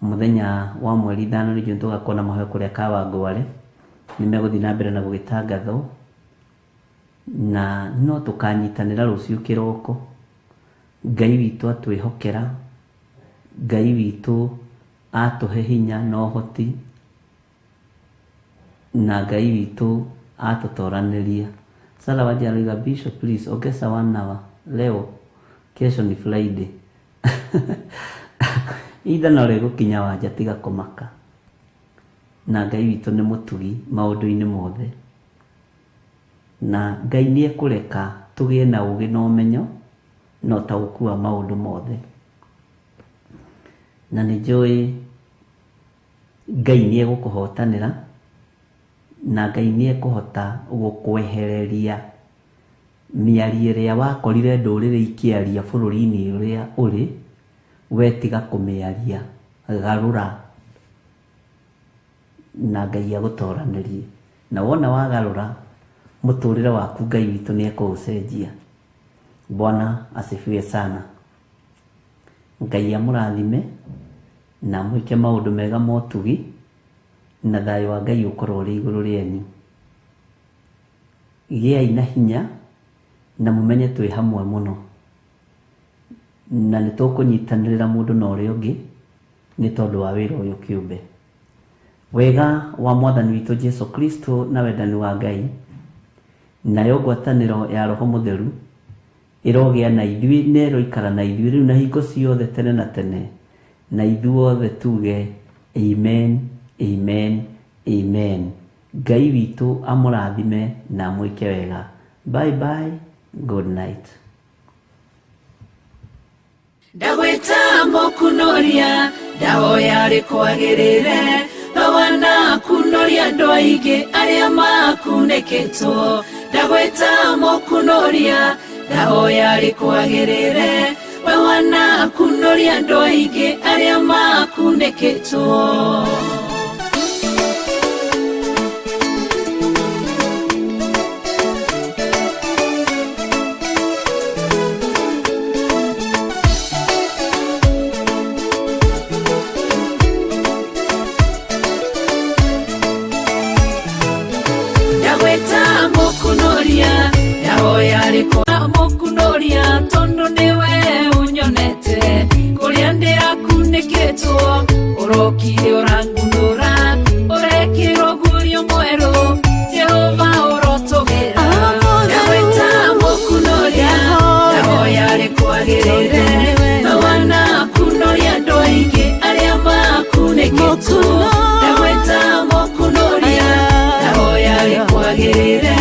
Mũthenya wa mweri 5 nĩ njũĩ tũgakorwo na mahoya kũrĩa Kawangware. Nĩ megũthiĩ na mbere na gũgĩtangathwo, na no tũkanyitanĩra rũciũ kĩroko. Ngai witũ atwĩhokera, Ngai witũ atũhe hinya na ũhoti, na Ngai witũ atũtoranĩria. Sarah Wanja aroiga, Bishop please ongeza 1 hour leo, kesho ni Friday. Itha no rĩgũkinya Wanja, tiga kũmaka. Na Ngai witũ nĩ mũtugi maũndũ-inĩ mothe. Na Ngai nĩ ekũreka tũgĩe na ũgĩ na ũmenyo na ũtaũku wa maũndũ mothe. Na nĩ njũĩ Ngai nĩ egũkũhotanĩra, na Ngai nĩ ekũhota gũkwehereria mĩario ĩrĩa wakorire ndũrĩrĩ ikĩaria bũrũri-inĩ ũrĩa ũrĩ, we tiga kũmĩaria, garũra na Ngai agũtoranĩrie. Na wona wagarũra, mũtũrĩre waku Ngai witũ nĩ ekũũcenjia. Bwana asifiwe sana. Ngai amũrathime na amwĩke maũndũ mega ma ũtugi, na thayũ wa Ngai ũkorwo ũrĩ igũrũ rĩanyu. Gĩai na hinya na mũmenye twĩ hamwe mũno, na nĩ tũkũnyitanĩrĩra mũndũ na ũrĩa ũngĩ nĩ tondũ wa wĩra ũyũ kĩũmbe. Wega wa Mwathani witũ Jesu Kristo na wendani wa Ngai nayo ngwatanĩro ya Roho Mũtheru ĩrogĩa na ithuĩ na ĩroikara na ithuĩ rĩu na hingo ciothe tene na tene, na ithuothe tuge amen, amen, amen. Ngai witũ amũrathime na amwĩke wega. Bye bye, good night. Ndagwĩta mũkunoria, ndahoya rĩkwagĩrĩre, mawana kunoria andũ aingĩ arĩa makunĩkĩtwo. Ndagwĩta mũkunoria, ndahoya rĩkwagĩrĩre, mawana kunoria andũ aingĩ arĩa makunĩkĩtwo. Ndagwĩta mũkunoria, ndahoya rĩkwa mũkunoria, tondũ nĩwe ũnyonete kũrĩa ndĩrakunĩkĩtwo, ũrokire ũrangunũra, ũrekĩrwo gurio mwerũ, Jehova ũrotũgĩra. Ndagwĩta mũkunoria, ndahoya rĩkwagĩrĩre, mawana kunoria andũ aingĩ arĩa makunĩkĩtwo. Ndagwĩta mũkunoria, ndahoya rĩkwagĩrĩre,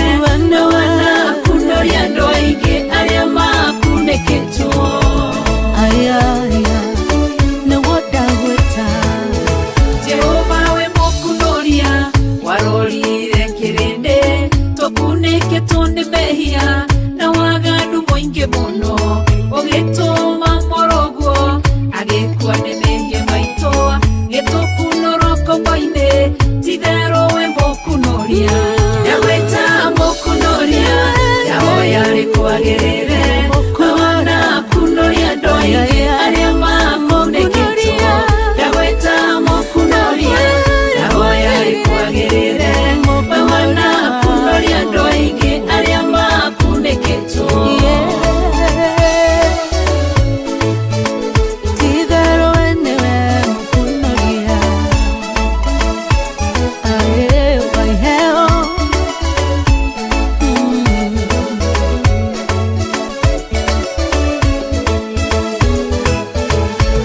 mawana kunoria andũ aingĩ arĩa makunĩkĩtwo. Jehova we mũkunoria, warorire kĩrĩndĩ, tũkunĩkĩtwo nĩ mehia na waganu mũingĩ mũno, ũgĩtũma mũrũguo agĩkua nĩ mehia maitũ, gĩtũkunũra ngombo-inĩ, ti-itherũ we mũkunoria. Ndagwĩta mũkunoria, ndahoya rĩkwagĩrĩre, mawana kunoria andũ aingĩ arĩa makunĩkĩtwo. Ndagwĩta mũkunoria, ndahoya rĩkwagĩrĩre, mawana kunoria andũ aingĩ arĩa makunĩkĩtwo.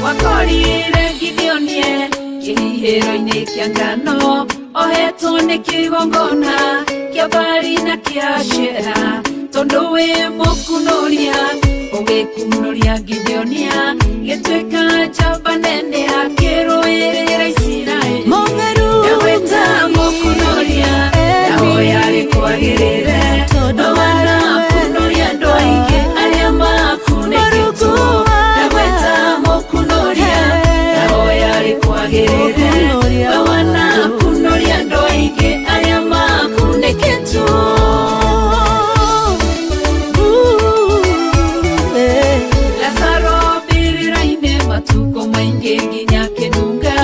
Wakorire Gideonie kĩhihĩro-inĩ kĩa ngano, ohetwo nĩ kĩgongona kĩa Baali na kĩa Ashera, tondũ wĩ mũkunoria, ũgĩkunoria Gideonia, gĩtuĩka njamba nene akĩrũĩrĩra Isiraeli. Ndagwĩta mũkunoria, ndahoya rĩkwagĩrĩre, mawana kunoria andũ aingĩ arĩa makunĩkĩtwo. Ndagwĩta mũkunoria, ndahoya rĩkwagĩrĩre, mawana kunoria andũ aingĩ arĩa makunĩkĩtwo. Lazaro mbĩrĩra-inĩ matukũ maingĩ nginya kĩnunga,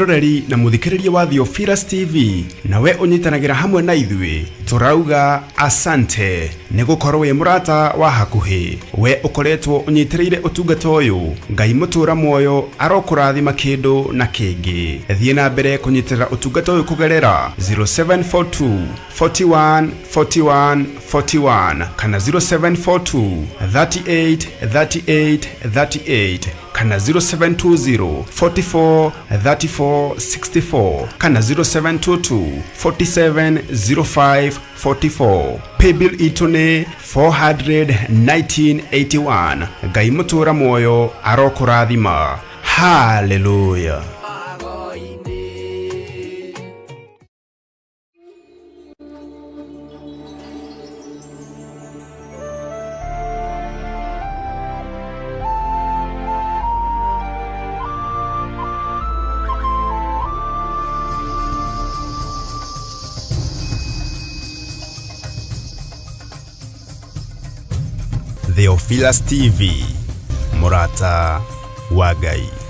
Mwĩroreri na mũthikĩrĩria wa Theophilus TV, nawe ũnyitanagĩra hamwe na ithuĩ, tũrauga asante nĩ gũkorwo wĩ mũrata wa hakuhĩ. We ũkoretwo ũnyitĩrĩire ũtungata ũyũ, Ngai mũtũra muoyo arokũrathima kĩndũ na kĩngĩ. Thiĩ na mbere kũnyitĩrĩra ũtungata ũyũ kũgerera 0742 41 41 41 kana 0742 38 38 38 kana 0720 44 34 64 kana 0722 47 05 44. Paybill itũ nĩ 41981. Ngai mũtũra muoyo arokũrathima. Haleluya. Theophilus TV, mũrata wa Ngai.